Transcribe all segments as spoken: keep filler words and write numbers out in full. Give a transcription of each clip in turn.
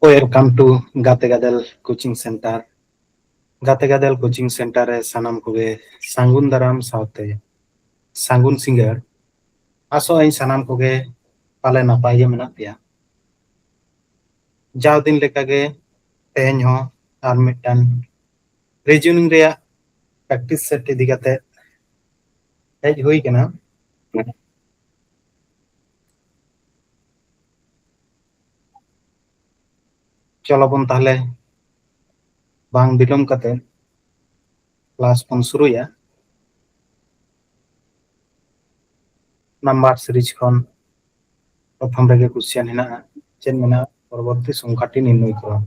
Welcome to ᱜᱟᱛᱮ ᱜᱟᱫᱮᱞ coaching centre. ᱜᱟᱛᱮ ᱜᱟᱫᱮᱞ ᱠᱳᱪᱤᱝ ᱥᱮᱱᱴᱟᱨ ᱨᱮ ᱥᱟᱱᱟᱢ ᱠᱚᱜᱮ ᱥᱟᱹᱜᱩᱱ ᱫᱟᱨᱟᱢ ᱥᱟᱶᱛᱮ ᱥᱟᱹᱜᱩᱱ ᱥᱤᱸᱜᱟᱹᱲ᱾ ᱟᱥᱚᱜ ᱟᱹᱧ ᱥᱟᱱᱟᱢ ᱠᱚᱜᱮ ᱯᱟᱞᱮ ᱱᱟᱯᱟᱭ ᱜᱮ ᱢᱮᱱᱟᱜ ᱯᱮᱭᱟ᱾ ᱡᱟᱣ ᱫᱤᱱ ᱞᱮᱠᱟᱜᱮ ᱛᱮᱦᱮᱧ ᱦᱚᱸ ᱟᱨ ᱢᱤᱫᱴᱟᱝ ᱨᱤᱡᱚᱱᱤᱝ ᱨᱮᱭᱟᱜ ᱯᱨᱮᱠᱴᱤᱥ ᱥᱮᱴ ᱤᱫᱤ ᱠᱟᱛᱮ ᱦᱮᱡ ᱦᱩᱭ ᱠᱟᱱᱟ᱾ ᱪᱚᱞᱚ ᱵᱚᱱ ᱛᱟᱦᱞᱮ ᱵᱟᱝ ᱵᱤᱞᱚᱢ ᱠᱟᱛᱮ ᱠᱞᱟᱥ ᱵᱚᱱ ᱥᱩᱨᱩᱭᱟ᱾ ᱱᱟᱢᱵᱟᱨ ᱥᱤᱨᱤᱡᱽ ᱠᱷᱚᱱ ᱯᱨᱚᱛᱷᱚᱢ ᱨᱮᱜᱮ ᱠᱚᱥᱪᱮᱱ ᱦᱮᱱᱟᱜᱼᱟ, ᱪᱮᱫ ᱢᱮᱱᱟᱜᱼᱟ? ᱯᱚᱨᱚᱵᱚᱨᱛᱤ ᱥᱚᱝᱠᱷᱟᱴᱤ ᱱᱤᱨᱱᱚᱭ ᱠᱚᱨᱚ᱾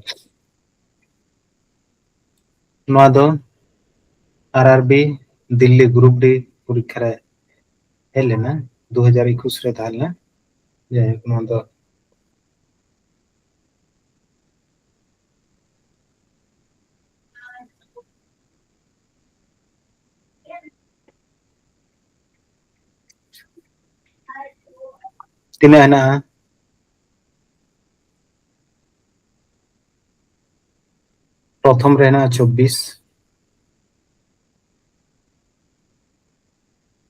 ᱱᱚᱣᱟ ᱫᱚ ᱟᱨ ᱟᱨ ᱵᱤ ᱫᱤᱞᱞᱤ ᱜᱨᱩᱯ ᱰᱤ ᱯᱚᱨᱤᱠᱠᱷᱟ ᱨᱮ ᱦᱮᱡ ᱞᱮᱱᱟ, ᱫᱩ ᱦᱟᱡᱟᱨ ᱮᱠᱩᱥ ᱨᱮ ᱛᱟᱦᱮᱸ ᱞᱮᱱᱟ᱾ ᱡᱟᱭᱦᱳᱠ, ᱱᱚᱣᱟ ᱫᱚ ᱛᱤᱱᱟᱹᱜ ᱦᱮᱱᱟᱜᱼᱟ? ᱯᱨᱚᱛᱷᱚᱢ ᱨᱮ ᱦᱮᱱᱟᱜᱼᱟ ᱪᱚᱵᱵᱤᱥ,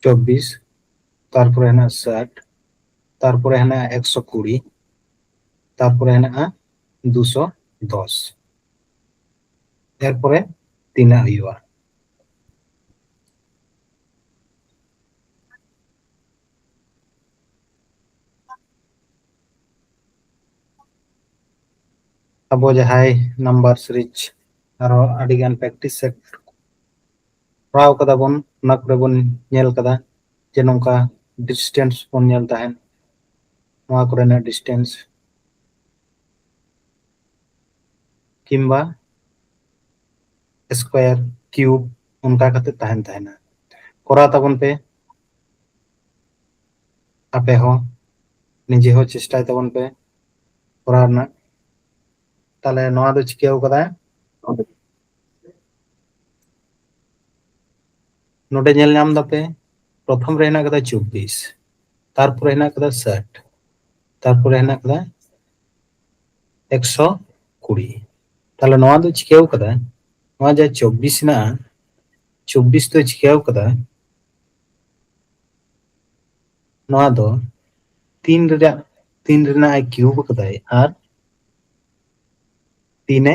ᱪᱚᱵᱵᱤᱥ, ᱛᱟᱨᱯᱚᱨᱮ ᱦᱮᱱᱟᱜᱼᱟ ᱥᱟᱴ, ᱛᱟᱨᱯᱚᱨᱮ ᱦᱮᱱᱟᱜᱼᱟ ᱮᱠᱥᱚ ᱠᱩᱲᱤ, ᱛᱟᱨᱯᱚᱨᱮ ᱦᱮᱱᱟᱜᱼᱟ ᱫᱩᱥᱚ ᱫᱚᱥ᱾ ᱮᱨᱯᱚᱨᱮ ᱛᱤᱱᱟᱹᱜ ᱦᱩᱭᱩᱜᱼᱟ? ᱟᱵᱚ ᱡᱟᱦᱟᱸᱭ ᱱᱟᱢᱵᱟᱨ ᱥᱤᱨᱤᱡᱽ ᱟᱨᱦᱚᱸ ᱟᱹᱰᱤᱜᱟᱱ ᱯᱨᱮᱠᱴᱤᱥ ᱥᱮᱴ ᱠᱚᱨᱟᱣ ᱠᱟᱫᱟ ᱵᱚᱱ, ᱚᱱᱟ ᱠᱚᱨᱮ ᱵᱚᱱ ᱧᱮᱞ ᱠᱟᱫᱟ ᱡᱮ ᱱᱚᱝᱠᱟ ᱰᱤᱥᱴᱮᱱᱥ ᱵᱚᱱ ᱧᱮᱞ ᱛᱟᱦᱮᱸᱫ, ᱱᱚᱣᱟ ᱠᱚᱨᱮᱱᱟᱜ ᱰᱤᱥᱴᱮᱱᱥ ᱠᱤᱢᱵᱟ ᱥᱠᱚᱭᱟᱨ, ᱠᱤᱭᱩᱵ, ᱚᱱᱠᱟ ᱠᱟᱛᱮ ᱛᱟᱦᱮᱱ ᱛᱟᱦᱮᱱᱟ᱾ ᱠᱚᱨᱟᱣ ᱛᱟᱵᱚᱱ ᱯᱮ ᱟᱯᱮ ᱦᱚᱸ, ᱱᱤᱡᱮ ᱦᱚᱸ ᱪᱮᱥᱴᱟᱭ ᱛᱟᱵᱚᱱ ᱯᱮ ᱠᱚᱨᱟᱣ ᱨᱮᱱᱟᱜ᱾ ᱛᱟᱦᱞᱮ ᱱᱚᱣᱟ ᱫᱚ ᱪᱤᱠᱟᱹᱣ ᱠᱟᱫᱟ? ᱱᱚᱰᱮ ᱧᱮᱞ ᱧᱟᱢ ᱫᱟᱯᱮ, ᱯᱨᱚᱛᱷᱚᱢ ᱨᱮ ᱦᱮᱱᱟᱜ ᱠᱟᱫᱟ ᱪᱚᱵᱵᱤᱥ, ᱛᱟᱨᱯᱚᱨᱮ ᱦᱮᱱᱟᱜ ᱠᱟᱫᱟ ᱥᱟᱴ, ᱛᱟᱨᱯᱚᱨᱮ ᱦᱮᱱᱟᱜ ᱠᱟᱫᱟ ᱮᱠᱥᱚ ᱠᱩᱲᱤ᱾ ᱛᱟᱦᱞᱮ ᱱᱚᱣᱟ ᱫᱚ ᱪᱤᱠᱟᱹᱣ ᱠᱟᱫᱟ? ᱱᱚᱣᱟ ᱡᱟᱦᱟᱸ ᱪᱚᱵᱵᱤᱥ ᱦᱮᱱᱟᱜᱼᱟ, ᱪᱚᱵᱵᱤᱥ ᱫᱚ ᱪᱤᱠᱟᱹᱣ ᱠᱟᱫᱟ? ᱱᱚᱣᱟ ᱫᱚ ᱛᱤᱱ ᱨᱮᱭᱟᱜ, ᱛᱤᱱ ᱨᱮᱱᱟᱜ ᱮ ᱠᱤᱭᱩᱵ ᱠᱟᱫᱟᱭ ᱟᱨ ᱛᱤᱱ ᱮ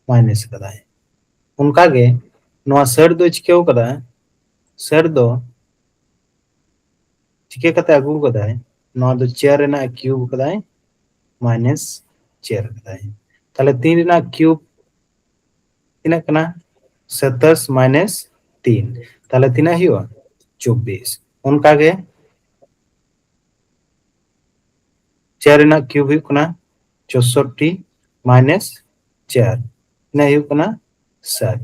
ᱢᱟᱭᱱᱟᱥ ᱠᱟᱫᱟᱭ᱾ ᱚᱱᱠᱟᱜᱮ ᱱᱚᱣᱟ ᱥᱟᱴ ᱫᱚ ᱪᱤᱠᱟᱹᱣ ᱠᱟᱫᱟ? ᱥᱟᱴ ᱫᱚ ᱪᱤᱠᱟᱹ ᱠᱟᱛᱮ ᱟᱹᱜᱩ ᱠᱟᱫᱟᱭ? ᱱᱚᱣᱟ ᱫᱚ ᱪᱟᱨ ᱨᱮᱱᱟᱜ ᱮ ᱠᱤᱭᱩᱵ ᱠᱟᱫᱟᱭ, ᱢᱟᱭᱱᱟᱥ ᱪᱟᱨ ᱠᱟᱫᱟᱭ᱾ ᱛᱟᱦᱞᱮ ᱛᱤᱱ ᱨᱮᱱᱟᱜ ᱠᱤᱭᱩᱵ ᱛᱤᱱᱟᱹᱜ ᱠᱟᱱᱟ? ᱥᱟᱛᱟᱥ ᱢᱟᱭᱱᱟᱥ ᱛᱤᱱ᱾ ᱛᱟᱦᱞᱮ ᱛᱤᱱᱟᱹᱜ ᱦᱩᱭᱩᱜᱼᱟ? ᱪᱚᱵᱵᱤᱥ᱾ ᱚᱱᱠᱟᱜᱮ ᱪᱟᱨ ᱨᱮᱱᱟᱜ ᱠᱤᱭᱩᱵ ᱦᱩᱭᱩᱜ ᱠᱟᱱᱟ ᱪᱳᱥᱳᱴᱴᱤ ᱢᱟᱭᱱᱟᱥ ᱪᱟᱨ, ᱛᱤᱱᱟᱹᱜ ᱦᱩᱭᱩᱜ ᱠᱟᱱᱟ? ᱥᱟᱴ᱾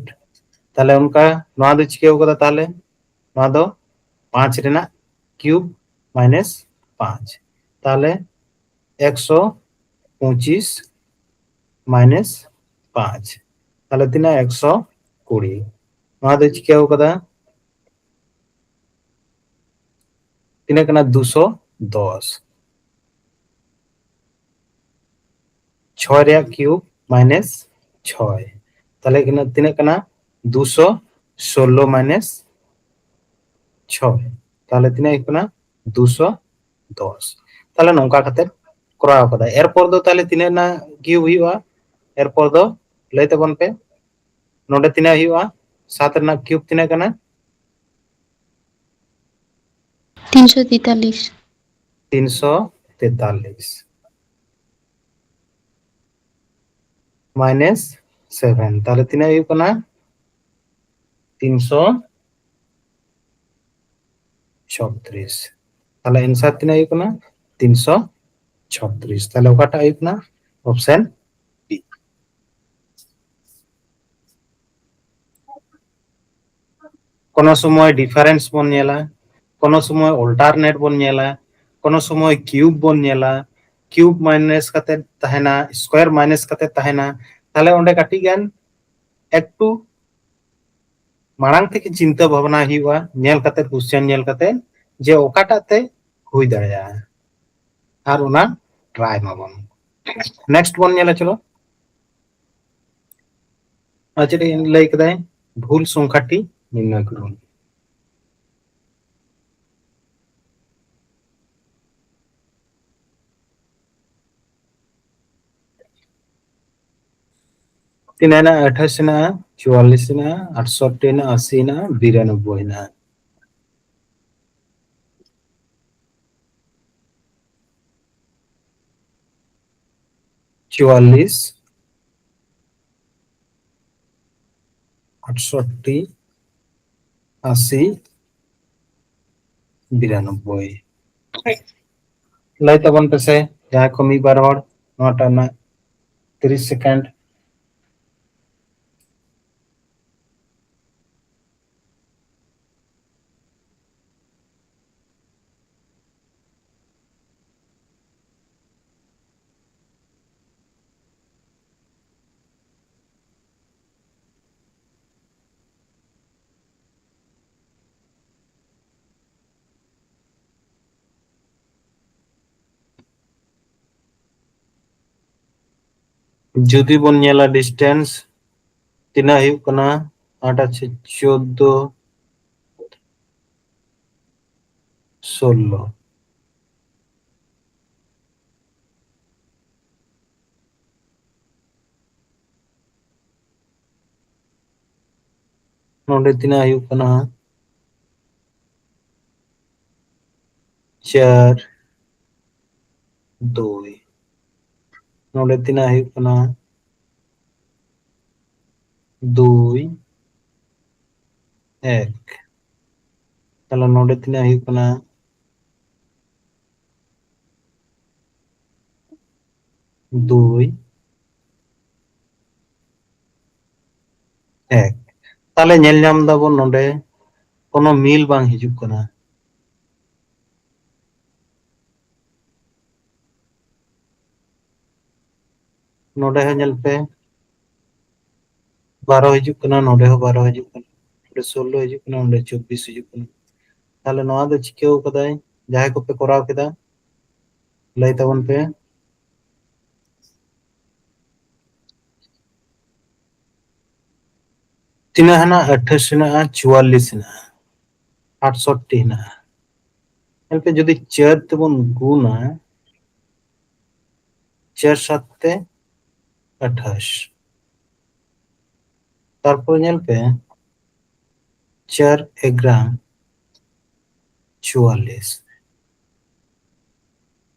ᱛᱟᱦᱞᱮ ᱚᱱᱠᱟ ᱱᱚᱣᱟ ᱫᱚ ᱪᱤᱠᱟᱹᱣ ᱠᱟᱫᱟ? ᱛᱟᱦᱞᱮ ᱱᱚᱣᱟ ᱫᱚ ᱯᱟᱸᱪ ᱨᱮᱱᱟᱜ ᱠᱤᱭᱩᱵ ᱢᱟᱭᱱᱟᱥ ᱯᱟᱸᱪ, ᱛᱟᱦᱞᱮ ᱮᱠᱥᱚ ᱯᱚᱸᱪᱤᱥ ᱢᱟᱭᱱᱟᱥ ᱯᱟᱸᱪ, ᱛᱟᱦᱞᱮ ᱛᱤᱱᱟᱹᱜ? ᱮᱠᱥᱚ ᱠᱩᱲᱤ᱾ ᱱᱚᱣᱟ ᱫᱚ ᱪᱤᱠᱟᱹᱣ ᱠᱟᱫᱟ? ᱛᱤᱱᱟᱹᱜ ᱠᱟᱱᱟ? ᱫᱩᱥᱚ ᱫᱚᱥ᱾ ᱪᱷᱚᱭ ᱨᱮᱭᱟᱜ ᱠᱤᱭᱩᱵ ᱢᱟᱭᱱᱟᱥ ᱪᱷᱚᱭ, ᱛᱟᱦᱞᱮ ᱠᱟᱱᱟ ᱛᱤᱱᱟᱹᱜ ᱠᱟᱱᱟ? ᱫᱩᱥᱚ ᱥᱳᱞᱞᱳ ᱢᱟᱭᱱᱟᱥ ᱪᱷᱚᱭ, ᱛᱟᱦᱞᱮ ᱛᱤᱱᱟᱹᱜ ᱦᱩᱭᱩᱜ ᱠᱟᱱᱟ? ᱫᱩᱥᱚ ᱫᱚᱥ᱾ ᱛᱟᱦᱞᱮ ᱱᱚᱝᱠᱟ ᱠᱟᱛᱮ ᱠᱚᱨᱟᱣ ᱠᱟᱫᱟ᱾ ᱮᱨᱯᱚᱨ ᱫᱚ ᱛᱟᱦᱞᱮ ᱛᱤᱱᱟᱹᱜ ᱨᱮᱱᱟᱜ ᱠᱤᱭᱩᱵ ᱦᱩᱭᱩᱜᱼᱟ? ᱮᱨᱯᱚᱨ ᱫᱚ ᱞᱟᱹᱭ ᱛᱟᱵᱚᱱ ᱯᱮ, ᱱᱚᱰᱮ ᱛᱤᱱᱟᱹᱜ ᱦᱩᱭᱩᱜᱼᱟ? ᱥᱟᱛ ᱨᱮᱱᱟᱜ ᱠᱤᱭᱩᱵ ᱛᱤᱱᱟᱹᱜ ᱠᱟᱱᱟ? ᱛᱤᱱᱥᱚ ᱛᱮᱛᱟᱞᱤᱥ᱾ ᱛᱤᱱᱥᱚ ᱛᱮᱛᱟᱞᱤᱥ ᱢᱟᱭᱱᱟᱥ ᱥᱮᱵᱷᱮᱱ, ᱛᱟᱦᱞᱮ ᱛᱤᱱᱟᱹᱜ ᱦᱩᱭᱩᱜ ᱠᱟᱱᱟ? ᱛᱤᱱᱥᱚ ᱪᱷᱚᱛᱨᱤᱥ᱾ ᱛᱟᱦᱞᱮ ᱮᱱᱥᱟᱨ ᱛᱤᱱᱟᱹᱜ ᱦᱩᱭᱩᱜ ᱠᱟᱱᱟ? ᱛᱤᱱᱥᱚ ᱪᱷᱚᱛᱨᱤᱥ᱾ ᱛᱟᱦᱞᱮ ᱚᱠᱟᱴᱟᱜ ᱦᱩᱭᱩᱜ ᱠᱟᱱᱟ? Option B. ᱠᱳᱱᱳ ᱥᱚᱢᱚᱭ ᱰᱤᱯᱷᱟᱨᱮᱱᱥ ᱵᱚᱱ ᱧᱮᱞᱟ, ᱠᱳᱱᱳ ᱥᱚᱢᱚᱭ ᱚᱞᱴᱟᱨᱱᱮᱴ ᱵᱚᱱ ᱧᱮᱞᱟ, ᱠᱳᱱᱳ ᱥᱚᱢᱚᱭ ᱠᱤᱭᱩᱵ ᱵᱚᱱ ᱧᱮᱞᱟ, ᱠᱤᱭᱩᱵ ᱢᱟᱭᱱᱟᱥ ᱠᱟᱛᱮ ᱛᱟᱦᱮᱱᱟ, ᱥᱠᱚᱭᱟᱨ ᱢᱟᱭᱱᱟᱥ ᱠᱟᱛᱮ ᱛᱟᱦᱮᱱᱟ, ᱛᱟᱦᱞᱮ ᱚᱸᱰᱮ ᱠᱟᱹᱴᱤᱡ ᱜᱟᱱ ᱮᱠᱴᱩ ᱢᱟᱲᱟᱝ ᱛᱮᱜᱮ ᱪᱤᱱᱛᱟᱹ ᱵᱷᱟᱵᱽᱱᱟ ᱦᱩᱭᱩᱜᱼᱟ, ᱧᱮᱞ ᱠᱟᱛᱮ, ᱠᱚᱥᱪᱮᱱ ᱧᱮᱞ ᱠᱟᱛᱮ, ᱡᱮ ᱚᱠᱟᱴᱟᱜ ᱛᱮ ᱦᱩᱭ ᱫᱟᱲᱮᱭᱟᱜᱼᱟ, ᱟᱨ ᱚᱱᱟ ᱴᱨᱟᱭ ᱢᱟᱵᱚᱱ᱾ ᱱᱮᱠᱥᱴ ᱵᱚᱱ ᱧᱮᱞᱟ, ᱪᱚᱞᱚ᱾ ᱟᱨ ᱪᱮᱫ ᱤᱧ ᱞᱟᱹᱭ ᱠᱮᱫᱟᱭ, ᱵᱷᱩᱞ ᱥᱚᱝᱠᱷᱟᱴᱤ ᱱᱤᱨᱱᱚᱭ ᱠᱚᱨᱩᱱ᱾ ᱛᱤᱱᱟᱹᱜ ᱦᱮᱱᱟᱜᱼᱟ? ᱟᱴᱷᱟᱥ ᱦᱮᱱᱟᱜᱼᱟ, ᱪᱩᱣᱟᱞᱞᱤᱥ ᱦᱮᱱᱟᱜᱼᱟ, ᱟᱴᱥᱚᱴᱴᱤ ᱦᱮᱱᱟᱜᱼᱟ, ᱟᱥᱤ ᱦᱮᱱᱟᱜᱼᱟ, ᱵᱤᱨᱟᱱᱚᱵᱵᱳᱭ ᱦᱮᱱᱟᱜᱼᱟ᱾ ᱪᱩᱣᱟᱞᱞᱤᱥ, ᱟᱴᱥᱚᱴᱴᱤ, ᱟᱥᱤ, ᱵᱤᱨᱟᱱᱚᱵᱵᱳᱭ᱾ ᱞᱟᱹᱭ ᱛᱟᱵᱚᱱ ᱯᱮᱥᱮ ᱡᱟᱦᱟᱸᱭ ᱠᱚ ᱢᱤᱫ ᱵᱟᱨ ᱦᱚᱲ ᱱᱚᱣᱟᱴᱟᱜ ᱨᱮᱱᱟᱜ ᱛᱤᱨᱤᱥ ᱥᱮᱠᱮᱱᱰ᱾ ᱡᱩᱫᱤ ᱵᱚᱱ ᱧᱮᱞᱟ ᱰᱤᱥᱴᱮᱱᱥ, ᱛᱤᱱᱟᱹᱜ ᱦᱩᱭᱩᱜ ᱠᱟᱱᱟ? ᱟᱴ ᱟᱴ ᱪᱳᱫᱫᱳ, ᱥᱳᱞᱞᱳ᱾ ᱱᱚᱰᱮ ᱛᱤᱱᱟᱹᱜ ᱦᱩᱭᱩᱜ ᱠᱟᱱᱟ? ᱪᱟᱨ, ᱫᱩᱭ᱾ ᱱᱚᱰᱮ ᱛᱤᱱᱟᱹᱜ ᱦᱩᱭᱩᱜ ᱠᱟᱱᱟ? ᱫᱩᱭ, ᱮᱠ᱾ ᱛᱟᱦᱞᱮ ᱱᱚᱰᱮ ᱛᱤᱱᱟᱹᱜ ᱦᱩᱭᱩᱜ ᱠᱟᱱᱟ? ᱫᱩᱭ, ᱮᱠ᱾ ᱛᱟᱦᱞᱮ ᱧᱮᱞ ᱧᱟᱢ ᱫᱟᱵᱚᱱ ᱱᱚᱰᱮ ᱠᱳᱱᱳ ᱢᱤᱞ ᱵᱟᱝ ᱦᱤᱡᱩᱜ ᱠᱟᱱᱟ᱾ ᱱᱚᱰᱮ ᱦᱚᱸ ᱧᱮᱞ ᱯᱮ, ᱵᱟᱨᱚ ᱦᱤᱡᱩᱜ ᱠᱟᱱᱟ, ᱱᱚᱰᱮ ᱦᱚᱸ ᱵᱟᱨᱚ ᱦᱤᱡᱩᱜ ᱠᱟᱱᱟ, ᱱᱚᱰᱮ ᱥᱳᱞᱞᱳ ᱦᱤᱡᱩᱜ ᱠᱟᱱᱟ, ᱱᱚᱰᱮ ᱪᱚᱵᱵᱤᱥ ᱦᱤᱡᱩᱜ ᱠᱟᱱᱟ᱾ ᱛᱟᱦᱞᱮ ᱱᱚᱣᱟ ᱫᱚ ᱪᱤᱠᱟᱹᱣ ᱠᱟᱫᱟᱭ? ᱡᱟᱦᱟᱸᱭ ᱠᱚᱯᱮ ᱠᱚᱨᱟᱣ ᱠᱮᱫᱟ, ᱞᱟᱹᱭ ᱛᱟᱵᱚᱱ ᱯᱮ᱾ ᱛᱤᱱᱟᱹᱜ ᱦᱮᱱᱟᱜᱼᱟ? ᱟᱴᱷᱟᱥ ᱦᱮᱱᱟᱜᱼᱟ, ᱪᱩᱣᱟᱞᱞᱤᱥ ᱦᱮᱱᱟᱜᱼᱟ, ᱟᱴᱥᱚᱴᱴᱤ ᱦᱮᱱᱟᱜᱼᱟ᱾ ᱧᱮᱞ ᱯᱮ, ᱡᱩᱫᱤ ᱪᱟᱨ ᱛᱮᱵᱚᱱ ᱜᱩᱱᱟ, ᱪᱟᱨ ᱥᱟᱛ ᱛᱮ ᱟᱴᱷᱟᱥ, ᱛᱟᱨᱯᱚᱨ ᱧᱮᱞ ᱯᱮ, ᱪᱟᱨ ᱮᱜᱟᱨᱚ ᱪᱩᱣᱟᱞᱞᱤᱥ,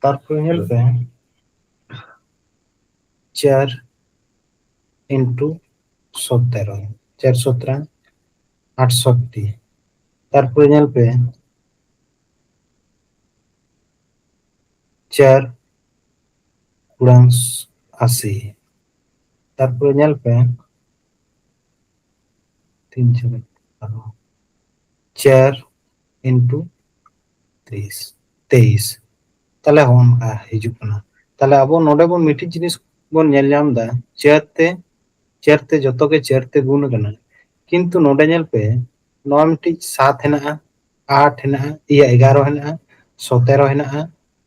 ᱛᱟᱨᱯᱚᱨ ᱧᱮᱞ ᱯᱮ, ᱪᱟᱨ ᱤᱱᱴᱩ ᱥᱚᱛᱮᱨᱚ, ᱪᱟᱨ ᱥᱚᱛᱨᱟ ᱟᱴᱥᱚᱴᱴᱤ, ᱛᱟᱨᱯᱚᱨᱮ ᱧᱮᱞ ᱯᱮ, ᱪᱟᱨ ᱯᱩᱨᱟᱝ ᱟᱥᱤ, ᱛᱟᱨᱯᱚᱨᱮ ᱧᱮᱞ ᱯᱮ, ᱛᱤᱱ ᱪᱟᱨ ᱵᱟᱨᱚ, ᱪᱟᱨ ᱤᱱᱴᱩ ᱛᱮᱭᱤᱥ, ᱛᱮᱭᱤᱥ᱾ ᱛᱟᱦᱞᱮ ᱦᱚᱸᱜᱼᱚ ᱱᱚᱝᱠᱟ ᱦᱤᱡᱩᱜ ᱠᱟᱱᱟ᱾ ᱛᱟᱦᱞᱮ ᱟᱵᱚ ᱱᱚᱰᱮ ᱵᱚᱱ ᱢᱤᱫᱴᱤᱡ ᱡᱤᱱᱤᱥ ᱵᱚᱱ ᱧᱮᱞ ᱧᱟᱢ ᱮᱫᱟ, ᱪᱟᱨ ᱛᱮ, ᱪᱟᱨ ᱛᱮ ᱡᱚᱛᱚ ᱜᱮ ᱪᱟᱨ ᱛᱮ ᱜᱩᱱ ᱟᱠᱟᱱᱟ, ᱠᱤᱱᱛᱩ ᱱᱚᱰᱮ ᱧᱮᱞ ᱯᱮ, ᱱᱚᱣᱟ ᱢᱤᱫᱴᱤᱡ ᱥᱟᱛ ᱦᱮᱱᱟᱜᱼᱟ, ᱟᱴ ᱦᱮᱱᱟᱜᱼᱟ, ᱤᱭᱟᱹ, ᱮᱜᱟᱨᱚ ᱦᱮᱱᱟᱜᱼᱟ, ᱥᱚᱛᱮᱨᱚ ᱦᱮᱱᱟᱜᱼᱟ,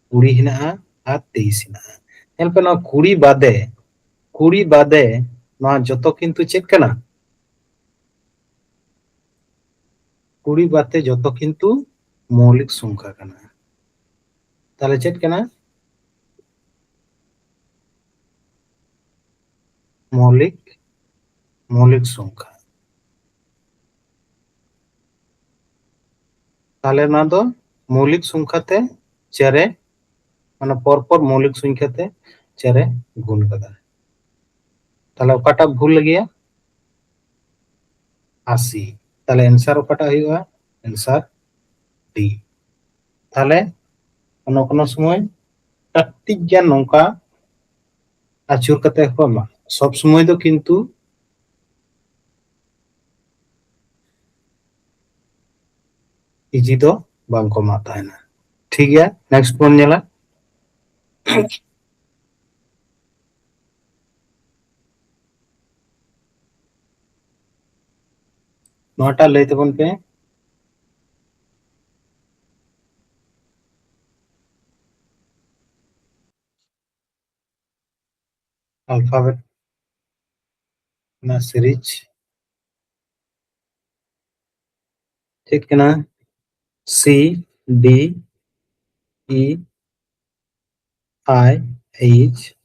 ᱠᱩᱲᱤ ᱦᱮᱱᱟᱜᱼᱟ ᱟᱨ ᱛᱮᱭᱤᱥ ᱦᱮᱱᱟᱜᱼᱟ᱾ ᱧᱮᱞ ᱯᱮ, ᱱᱚᱣᱟ ᱠᱩᱲᱤ ᱵᱟᱫᱮ, ᱠᱩᱲᱤ ᱵᱟᱫᱮ ᱱᱚᱣᱟ ᱡᱚᱛᱚ ᱠᱤᱱᱛᱩ ᱪᱮᱫ ᱠᱟᱱᱟ? ᱠᱩᱲᱤ ᱵᱟᱫᱮ ᱡᱚᱛᱚ ᱠᱤᱱᱛᱩ ᱢᱳᱣᱞᱤᱠ ᱥᱚᱝᱠᱷᱟ ᱠᱟᱱᱟ᱾ ᱛᱟᱦᱞᱮ ᱪᱮᱫ ᱠᱟᱱᱟ? ᱢᱳᱣᱞᱤᱠ, ᱢᱳᱣᱞᱤᱠ ᱥᱚᱝᱠᱷᱟ᱾ ᱛᱟᱦᱞᱮ ᱱᱚᱣᱟ ᱫᱚ ᱢᱳᱣᱞᱤᱠ ᱥᱚᱝᱠᱷᱟ ᱛᱮ ᱪᱟᱨᱮ, ᱢᱟᱱᱮ ᱯᱚᱨ ᱯᱚᱨ ᱢᱳᱣᱞᱤᱠ ᱥᱚᱝᱠᱷᱟ ᱛᱮ ᱪᱟᱨᱮ ᱜᱩᱱ ᱠᱟᱫᱟ᱾ ᱛᱟᱦᱞᱮ ᱚᱠᱟᱴᱟᱜ ᱵᱷᱩᱞ ᱞᱟᱹᱜᱤᱫ? ᱟᱥᱤ᱾ ᱛᱟᱦᱞᱮ answer ᱚᱠᱟᱴᱟᱜ ᱦᱩᱭᱩᱜᱼᱟ? Answer D᱾ ᱛᱟᱦᱞᱮ ᱠᱳᱱᱳ ᱠᱳᱱᱳ ᱥᱚᱢᱚᱭ ᱠᱟᱹᱴᱤᱡ ᱜᱟᱱ ᱱᱚᱝᱠᱟ ᱟᱹᱪᱩᱨ ᱠᱟᱛᱮ ᱦᱚᱸᱠᱚ ᱮᱢᱟ᱾ ᱥᱚᱵ ᱥᱚᱢᱚᱭ ᱫᱚ ᱠᱤᱱᱛᱩ ᱤᱡᱤ ᱫᱚ ᱵᱟᱝ ᱠᱚ ᱮᱢᱟᱜ ᱛᱟᱦᱮᱱᱟ᱾ ᱴᱷᱤᱠ ᱜᱮᱭᱟ, next ᱵᱚᱱ ᱧᱮᱞᱟ᱾ ᱱᱚᱣᱟᱴᱟᱜ ᱞᱟᱹᱭ ᱛᱟᱵᱚᱱ ᱯᱮ᱾ Alphabet ᱨᱮᱱᱟᱜ series᱾ ᱪᱮᱫ ᱠᱟᱱᱟ? C D E I H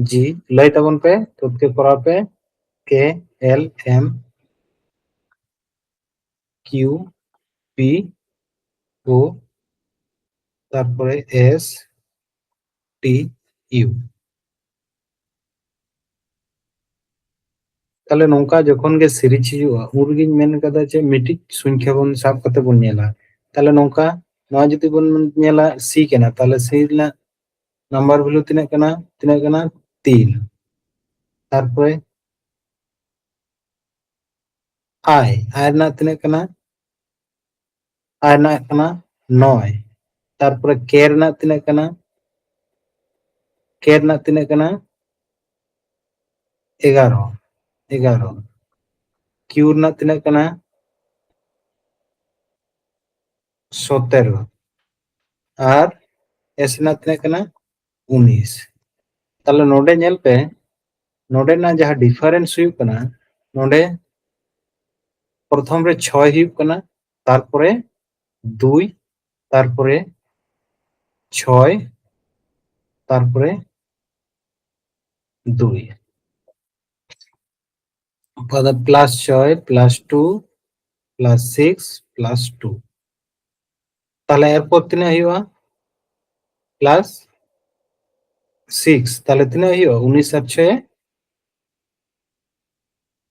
G, ᱞᱟᱹᱭ ᱛᱟᱵᱚᱱ ᱯᱮ, ᱛᱩᱫ ᱠᱮ ᱠᱚᱨᱟᱣ ᱯᱮ, K L M Q P O, ᱛᱟᱨᱯᱚᱨᱮ S T U᱾ ᱛᱟᱦᱞᱮ ᱱᱚᱝᱠᱟ ᱡᱚᱠᱷᱚᱱ ᱜᱮ ᱥᱤᱨᱤᱡᱽ ᱦᱤᱡᱩᱜᱼᱟ, ᱩᱱ ᱨᱮᱜᱮᱧ ᱢᱮᱱ ᱠᱟᱫᱟ ᱡᱮ ᱢᱤᱫᱴᱤᱡ ᱥᱚᱝᱠᱷᱟ ᱵᱚᱱ ᱥᱟᱵ ᱠᱟᱛᱮ ᱵᱚᱱ ᱧᱮᱞᱟ᱾ ᱛᱟᱦᱞᱮ ᱱᱚᱝᱠᱟ, ᱱᱚᱣᱟ ᱡᱩᱫᱤ ᱵᱚᱱ ᱧᱮᱞᱟ, C ᱠᱟᱱᱟ, ᱛᱟᱦᱞᱮ C ᱨᱮᱱᱟᱜ ᱱᱟᱢᱵᱟᱨ ᱵᱷᱮᱞᱩ ᱛᱤᱱᱟᱹᱜ ᱠᱟᱱᱟ? ᱛᱤᱱᱟᱹᱜ ᱠᱟᱱᱟ? ᱛᱤᱱ᱾ ᱛᱟᱨᱯᱚᱨᱮ I, I ᱨᱮᱱᱟᱜ ᱛᱤᱱᱟᱹᱜ ᱠᱟᱱᱟ? I ᱨᱮᱱᱟᱜ ᱠᱟᱱᱟ ᱱᱚᱭ᱾ ᱛᱟᱨᱯᱚᱨᱮ K ᱨᱮᱱᱟᱜ ᱛᱤᱱᱟᱹᱜ ᱠᱟᱱᱟ? K ᱨᱮᱱᱟᱜ ᱛᱤᱱᱟᱹᱜ ᱠᱟᱱᱟ? ᱮᱜᱟᱨᱚ, ᱮᱜᱟᱨᱚ᱾ Q ᱨᱮᱱᱟᱜ ᱛᱤᱱᱟᱹᱜ ᱠᱟᱱᱟ? ᱥᱚᱛᱮᱨᱚ᱾ ᱟᱨ S ᱨᱮᱱᱟᱜ ᱛᱤᱱᱟᱹᱜ ᱠᱟᱱᱟ? ᱩᱱᱤᱥ᱾ ᱛᱟᱦᱞᱮ ᱱᱚᱰᱮ ᱧᱮᱞ ᱯᱮ, ᱱᱚᱰᱮᱱᱟᱜ ᱡᱟᱦᱟᱸ ᱰᱤᱯᱷᱟᱨᱮᱱᱥ ᱦᱩᱭᱩᱜ ᱠᱟᱱᱟ, ᱱᱚᱰᱮ ᱯᱨᱚᱛᱷᱚᱢ ᱨᱮ ᱪᱷᱚᱭ ᱦᱩᱭᱩᱜ ᱠᱟᱱᱟ, ᱛᱟᱨᱯᱚᱨᱮ ᱫᱩᱭ, ᱛᱟᱨᱯᱚᱨᱮ ᱪᱷᱚᱭ, ᱛᱟᱨᱯᱚᱨᱮ ᱫᱩᱭ᱾ ᱯᱞᱟᱥ ᱪᱷᱚᱭ plus two plus six plus two. ᱛᱟᱦᱞᱮ ᱮᱨᱯᱚᱨ ᱛᱤᱱᱟᱹᱜ ᱦᱩᱭᱩᱜᱼᱟ? Plus six. ᱛᱟᱦᱞᱮ ᱛᱤᱱᱟᱹᱜ ᱦᱩᱭᱩᱜᱼᱟ? ᱩᱱᱤᱥ ᱟᱨ ᱪᱷᱚᱭ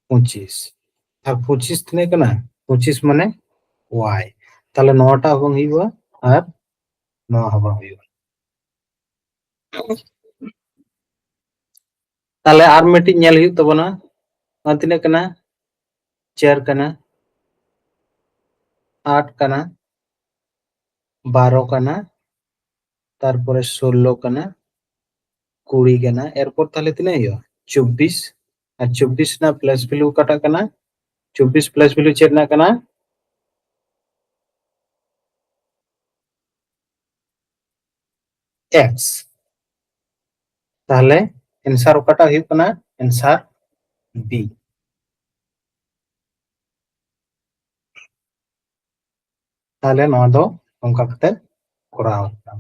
ᱯᱚᱸᱪᱤᱥ᱾ ᱟᱨ ᱯᱚᱸᱪᱤᱥ ᱛᱤᱱᱟᱹᱜ ᱠᱟᱱᱟ? ᱯᱚᱸᱪᱤᱥ ᱢᱟᱱᱮ ᱳᱣᱟᱭ᱾ ᱛᱟᱦᱞᱮ ᱱᱚᱣᱟᱴᱟᱜ ᱵᱟᱝ ᱦᱩᱭᱩᱜᱼᱟ ᱟᱨ ᱱᱚᱣᱟ ᱦᱚᱸ ᱵᱟᱝ ᱦᱩᱭᱩᱜᱼᱟ᱾ ᱛᱟᱦᱞᱮ ᱟᱨ ᱢᱤᱫᱴᱤᱡ ᱧᱮᱞ ᱦᱩᱭᱩᱜ ᱛᱟᱵᱚᱱᱟ, ᱱᱚᱣᱟ ᱛᱤᱱᱟᱹᱜ ᱠᱟᱱᱟ? ᱪᱟᱨ ᱠᱟᱱᱟ, ᱟᱴ ᱠᱟᱱᱟ, ᱵᱟᱨᱚ ᱠᱟᱱᱟ, ᱛᱟᱨᱯᱚᱨᱮ ᱥᱳᱞᱞᱳ ᱠᱟᱱᱟ, ᱠᱩᱲᱤ ᱠᱟᱱᱟ᱾ ᱮᱨᱯᱚᱨ ᱛᱟᱦᱞᱮ ᱛᱤᱱᱟᱹᱜ ᱦᱩᱭᱩᱜᱼᱟ? ᱪᱚᱵᱵᱤᱥ᱾ ᱟᱨ ᱪᱚᱵᱵᱤᱥ ᱨᱮᱱᱟᱜ ᱯᱞᱟᱥ ᱵᱷᱮᱞᱩ ᱚᱠᱟᱴᱟᱜ ᱠᱟᱱᱟ? ᱪᱚᱵᱵᱤᱥ ᱯᱞᱟᱥ ᱵᱷᱮᱞᱩ ᱪᱮᱫ ᱨᱮᱱᱟᱜ ᱠᱟᱱᱟ? ᱮᱠᱥ᱾ ᱛᱟᱦᱞᱮ ᱮᱱᱥᱟᱨ ᱚᱠᱟᱴᱟᱜ ᱦᱩᱭᱩᱜ ᱠᱟᱱᱟ? ᱮᱱᱥᱟᱨ B᱾ ᱛᱟᱦᱞᱮ ᱱᱚᱣᱟ ᱫᱚ ᱱᱚᱝᱠᱟ ᱠᱟᱛᱮ ᱠᱚᱨᱟᱣ ᱦᱩᱭᱩᱜᱼᱟ᱾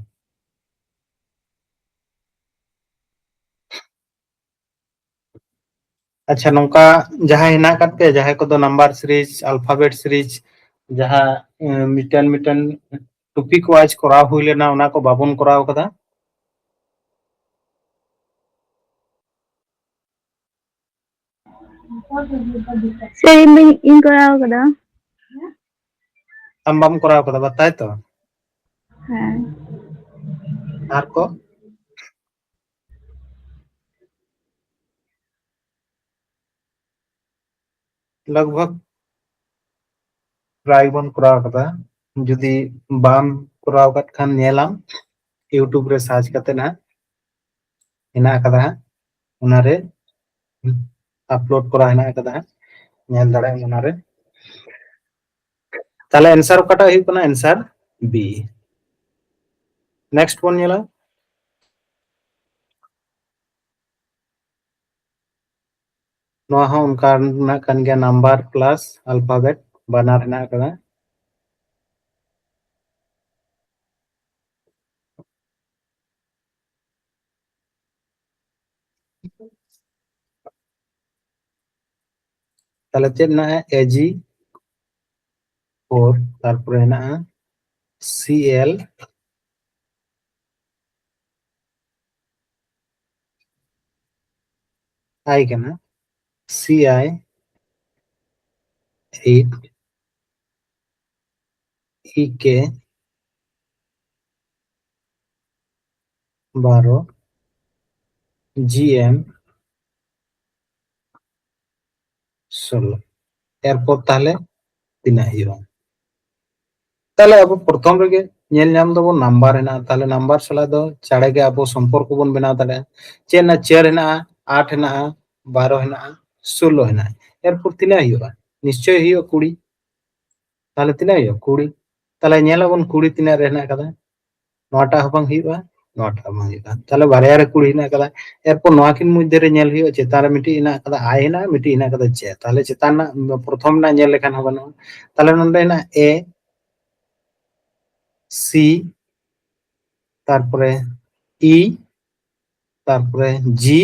ᱟᱪᱪᱷᱟ, ᱱᱚᱝᱠᱟ ᱡᱟᱦᱟᱸᱭ ᱦᱮᱱᱟᱜ ᱟᱠᱟᱫ ᱯᱮ, ᱡᱟᱦᱟᱸᱭ ᱠᱚᱫᱚ number series, alphabet series, ᱡᱟᱦᱟᱸ, ᱩᱸ, ᱢᱤᱫᱴᱮᱱ ᱢᱤᱫᱴᱮᱱ topic wise ᱠᱚᱨᱟᱣ ᱦᱩᱭ ᱞᱮᱱᱟ, ᱚᱱᱟ ᱠᱚ ᱵᱟᱵᱚᱱ ᱠᱚᱨᱟᱣ ᱠᱟᱫᱟ᱾ ᱥᱮ ᱤᱧ ᱫᱚᱧ, ᱤᱧ ᱠᱚᱨᱟᱣ ᱠᱟᱫᱟ᱾ ᱟᱢ ᱵᱟᱢ ᱠᱚᱨᱟᱣ ᱠᱟᱫᱟ ᱵᱟ, ᱛᱟᱭ ᱛᱚ? ᱦᱮᱸ᱾ ᱟᱨ ᱠᱚ? ᱞᱟᱜᱽ ᱵᱷᱟᱜᱽ ᱯᱨᱟᱭ ᱵᱚᱱ ᱠᱚᱨᱟᱣ ᱠᱟᱫᱟ᱾ ᱡᱩᱫᱤ ᱵᱟᱢ ᱠᱚᱨᱟᱣ ᱠᱟᱫ ᱠᱷᱟᱱ, ᱧᱮᱞᱟᱢ YouTube ᱨᱮ search ᱠᱟᱛᱮ ᱱᱟᱦᱟᱜ ᱦᱮᱱᱟᱜ ᱟᱠᱟᱫᱟ ᱦᱟᱸᱜ, ᱚᱱᱟᱨᱮ upload ᱠᱚᱨᱟᱣ ᱦᱮᱱᱟᱜ ᱟᱠᱟᱫᱟ ᱦᱟᱸᱜ, ᱧᱮᱞ ᱫᱟᱲᱮᱭᱟᱜ ᱟᱢ ᱚᱱᱟᱨᱮ᱾ ᱛᱟᱦᱞᱮ answer ᱚᱠᱟᱴᱟᱜ ᱦᱩᱭᱩᱜ ᱠᱟᱱᱟ? Answer B᱾ Next ᱵᱚᱱ ᱧᱮᱞᱟ᱾ ᱱᱚᱣᱟ ᱦᱚᱸ ᱚᱱᱠᱟᱱᱟᱜ ᱠᱟᱱ ᱜᱮᱭᱟ, number plus alphabet ᱵᱟᱱᱟᱨ ᱦᱮᱱᱟᱜ ᱟᱠᱟᱫᱟ᱾ ᱛᱟᱦᱞᱮ ᱪᱮᱫ ᱢᱮᱱᱟᱜᱼᱟ? A G four, ᱛᱟᱨᱯᱚᱨᱮ ᱦᱮᱱᱟᱜᱼᱟ C L, I ᱠᱟᱱᱟ, C I eight, E K ᱵᱟᱨᱚ, G M ᱥᱳᱞᱳ᱾ ᱮᱨᱯᱚᱨ ᱛᱟᱦᱞᱮ ᱛᱤᱱᱟᱹᱜ ᱦᱩᱭᱩᱜᱼᱟ? ᱛᱟᱦᱞᱮ ᱟᱵᱚ ᱯᱨᱚᱛᱷᱚᱢ ᱨᱮᱜᱮ ᱧᱮᱞ ᱧᱟᱢ ᱫᱟᱵᱚᱱ number ᱦᱮᱱᱟᱜᱼᱟ, ᱛᱟᱦᱞᱮ number ᱥᱟᱞᱟᱜ ᱫᱚ ᱪᱟᱲᱮ ᱜᱮ ᱟᱵᱚ ᱥᱚᱢᱯᱚᱨᱠᱚ ᱵᱚᱱ ᱵᱮᱱᱟᱣ ᱫᱟᱲᱮᱭᱟᱜᱼᱟ᱾ ᱪᱮᱫ ᱦᱮᱱᱟᱜᱼᱟ? ᱪᱟᱨ ᱦᱮᱱᱟᱜᱼᱟ, ᱟᱴ ᱦᱮᱱᱟᱜᱼᱟ, ᱵᱟᱨᱚ ᱦᱮᱱᱟᱜᱼᱟ, ᱥᱳᱞᱳ ᱦᱮᱱᱟᱜᱼᱟ᱾ ᱮᱨᱯᱚᱨ ᱛᱤᱱᱟᱹᱜ ᱦᱩᱭᱩᱜᱼᱟ? ᱱᱤᱥᱪᱚᱭ ᱦᱩᱭᱩᱜᱼᱟ ᱠᱩᱲᱤ᱾ ᱛᱟᱦᱞᱮ ᱛᱤᱱᱟᱹᱜ ᱦᱩᱭᱩᱜᱼᱟ? ᱠᱩᱲᱤ᱾ ᱛᱟᱦᱞᱮ ᱧᱮᱞ ᱟᱵᱚᱱ ᱠᱩᱲᱤ ᱛᱤᱱᱟᱹᱜ ᱨᱮ ᱦᱮᱱᱟᱜ ᱟᱠᱟᱫᱟ, ᱱᱚᱣᱟᱴᱟᱜ ᱦᱚᱸ ᱵᱟᱝ ᱦᱩᱭᱩᱜᱼᱟ, ᱱᱚᱣᱟᱴᱟᱜ ᱦᱚᱸ ᱵᱟᱝ ᱦᱩᱭᱩᱜᱼᱟ᱾ ᱛᱟᱦᱞᱮ ᱵᱟᱨᱭᱟ ᱨᱮ ᱠᱩᱲᱤ ᱦᱮᱱᱟᱜ ᱟᱠᱟᱫᱟ᱾ ᱮᱨᱯᱚᱨ ᱱᱚᱣᱟ ᱠᱤᱱ ᱢᱚᱫᱽᱫᱷᱮ ᱨᱮ ᱧᱮᱞ ᱦᱩᱭᱩᱜᱼᱟ, ᱪᱮᱛᱟᱱ ᱨᱮ ᱢᱤᱫᱴᱤᱡ ᱦᱮᱱᱟᱜ ᱟᱠᱟᱫᱟ I ᱦᱮᱱᱟᱜᱼᱟ, ᱢᱤᱫᱴᱤᱡ ᱦᱮᱱᱟᱜ ᱟᱠᱟᱫᱟ J᱾ ᱛᱟᱦᱞᱮ ᱪᱮᱛᱟᱱ ᱨᱮᱱᱟᱜ ᱯᱨᱚᱛᱷᱚᱢ ᱨᱮᱱᱟᱜ ᱧᱮᱞ ᱞᱮᱠᱷᱟᱱ ᱦᱚᱸ ᱜᱟᱱᱚᱜᱼᱟ᱾ ᱛᱟᱦᱞᱮ ᱱᱚᱰᱮ ᱦᱮᱱᱟᱜ A, ᱥᱤ, ᱛᱟᱨᱯᱚᱨᱮ ᱤ, ᱛᱟᱨᱯᱚᱨᱮ ᱡᱤ,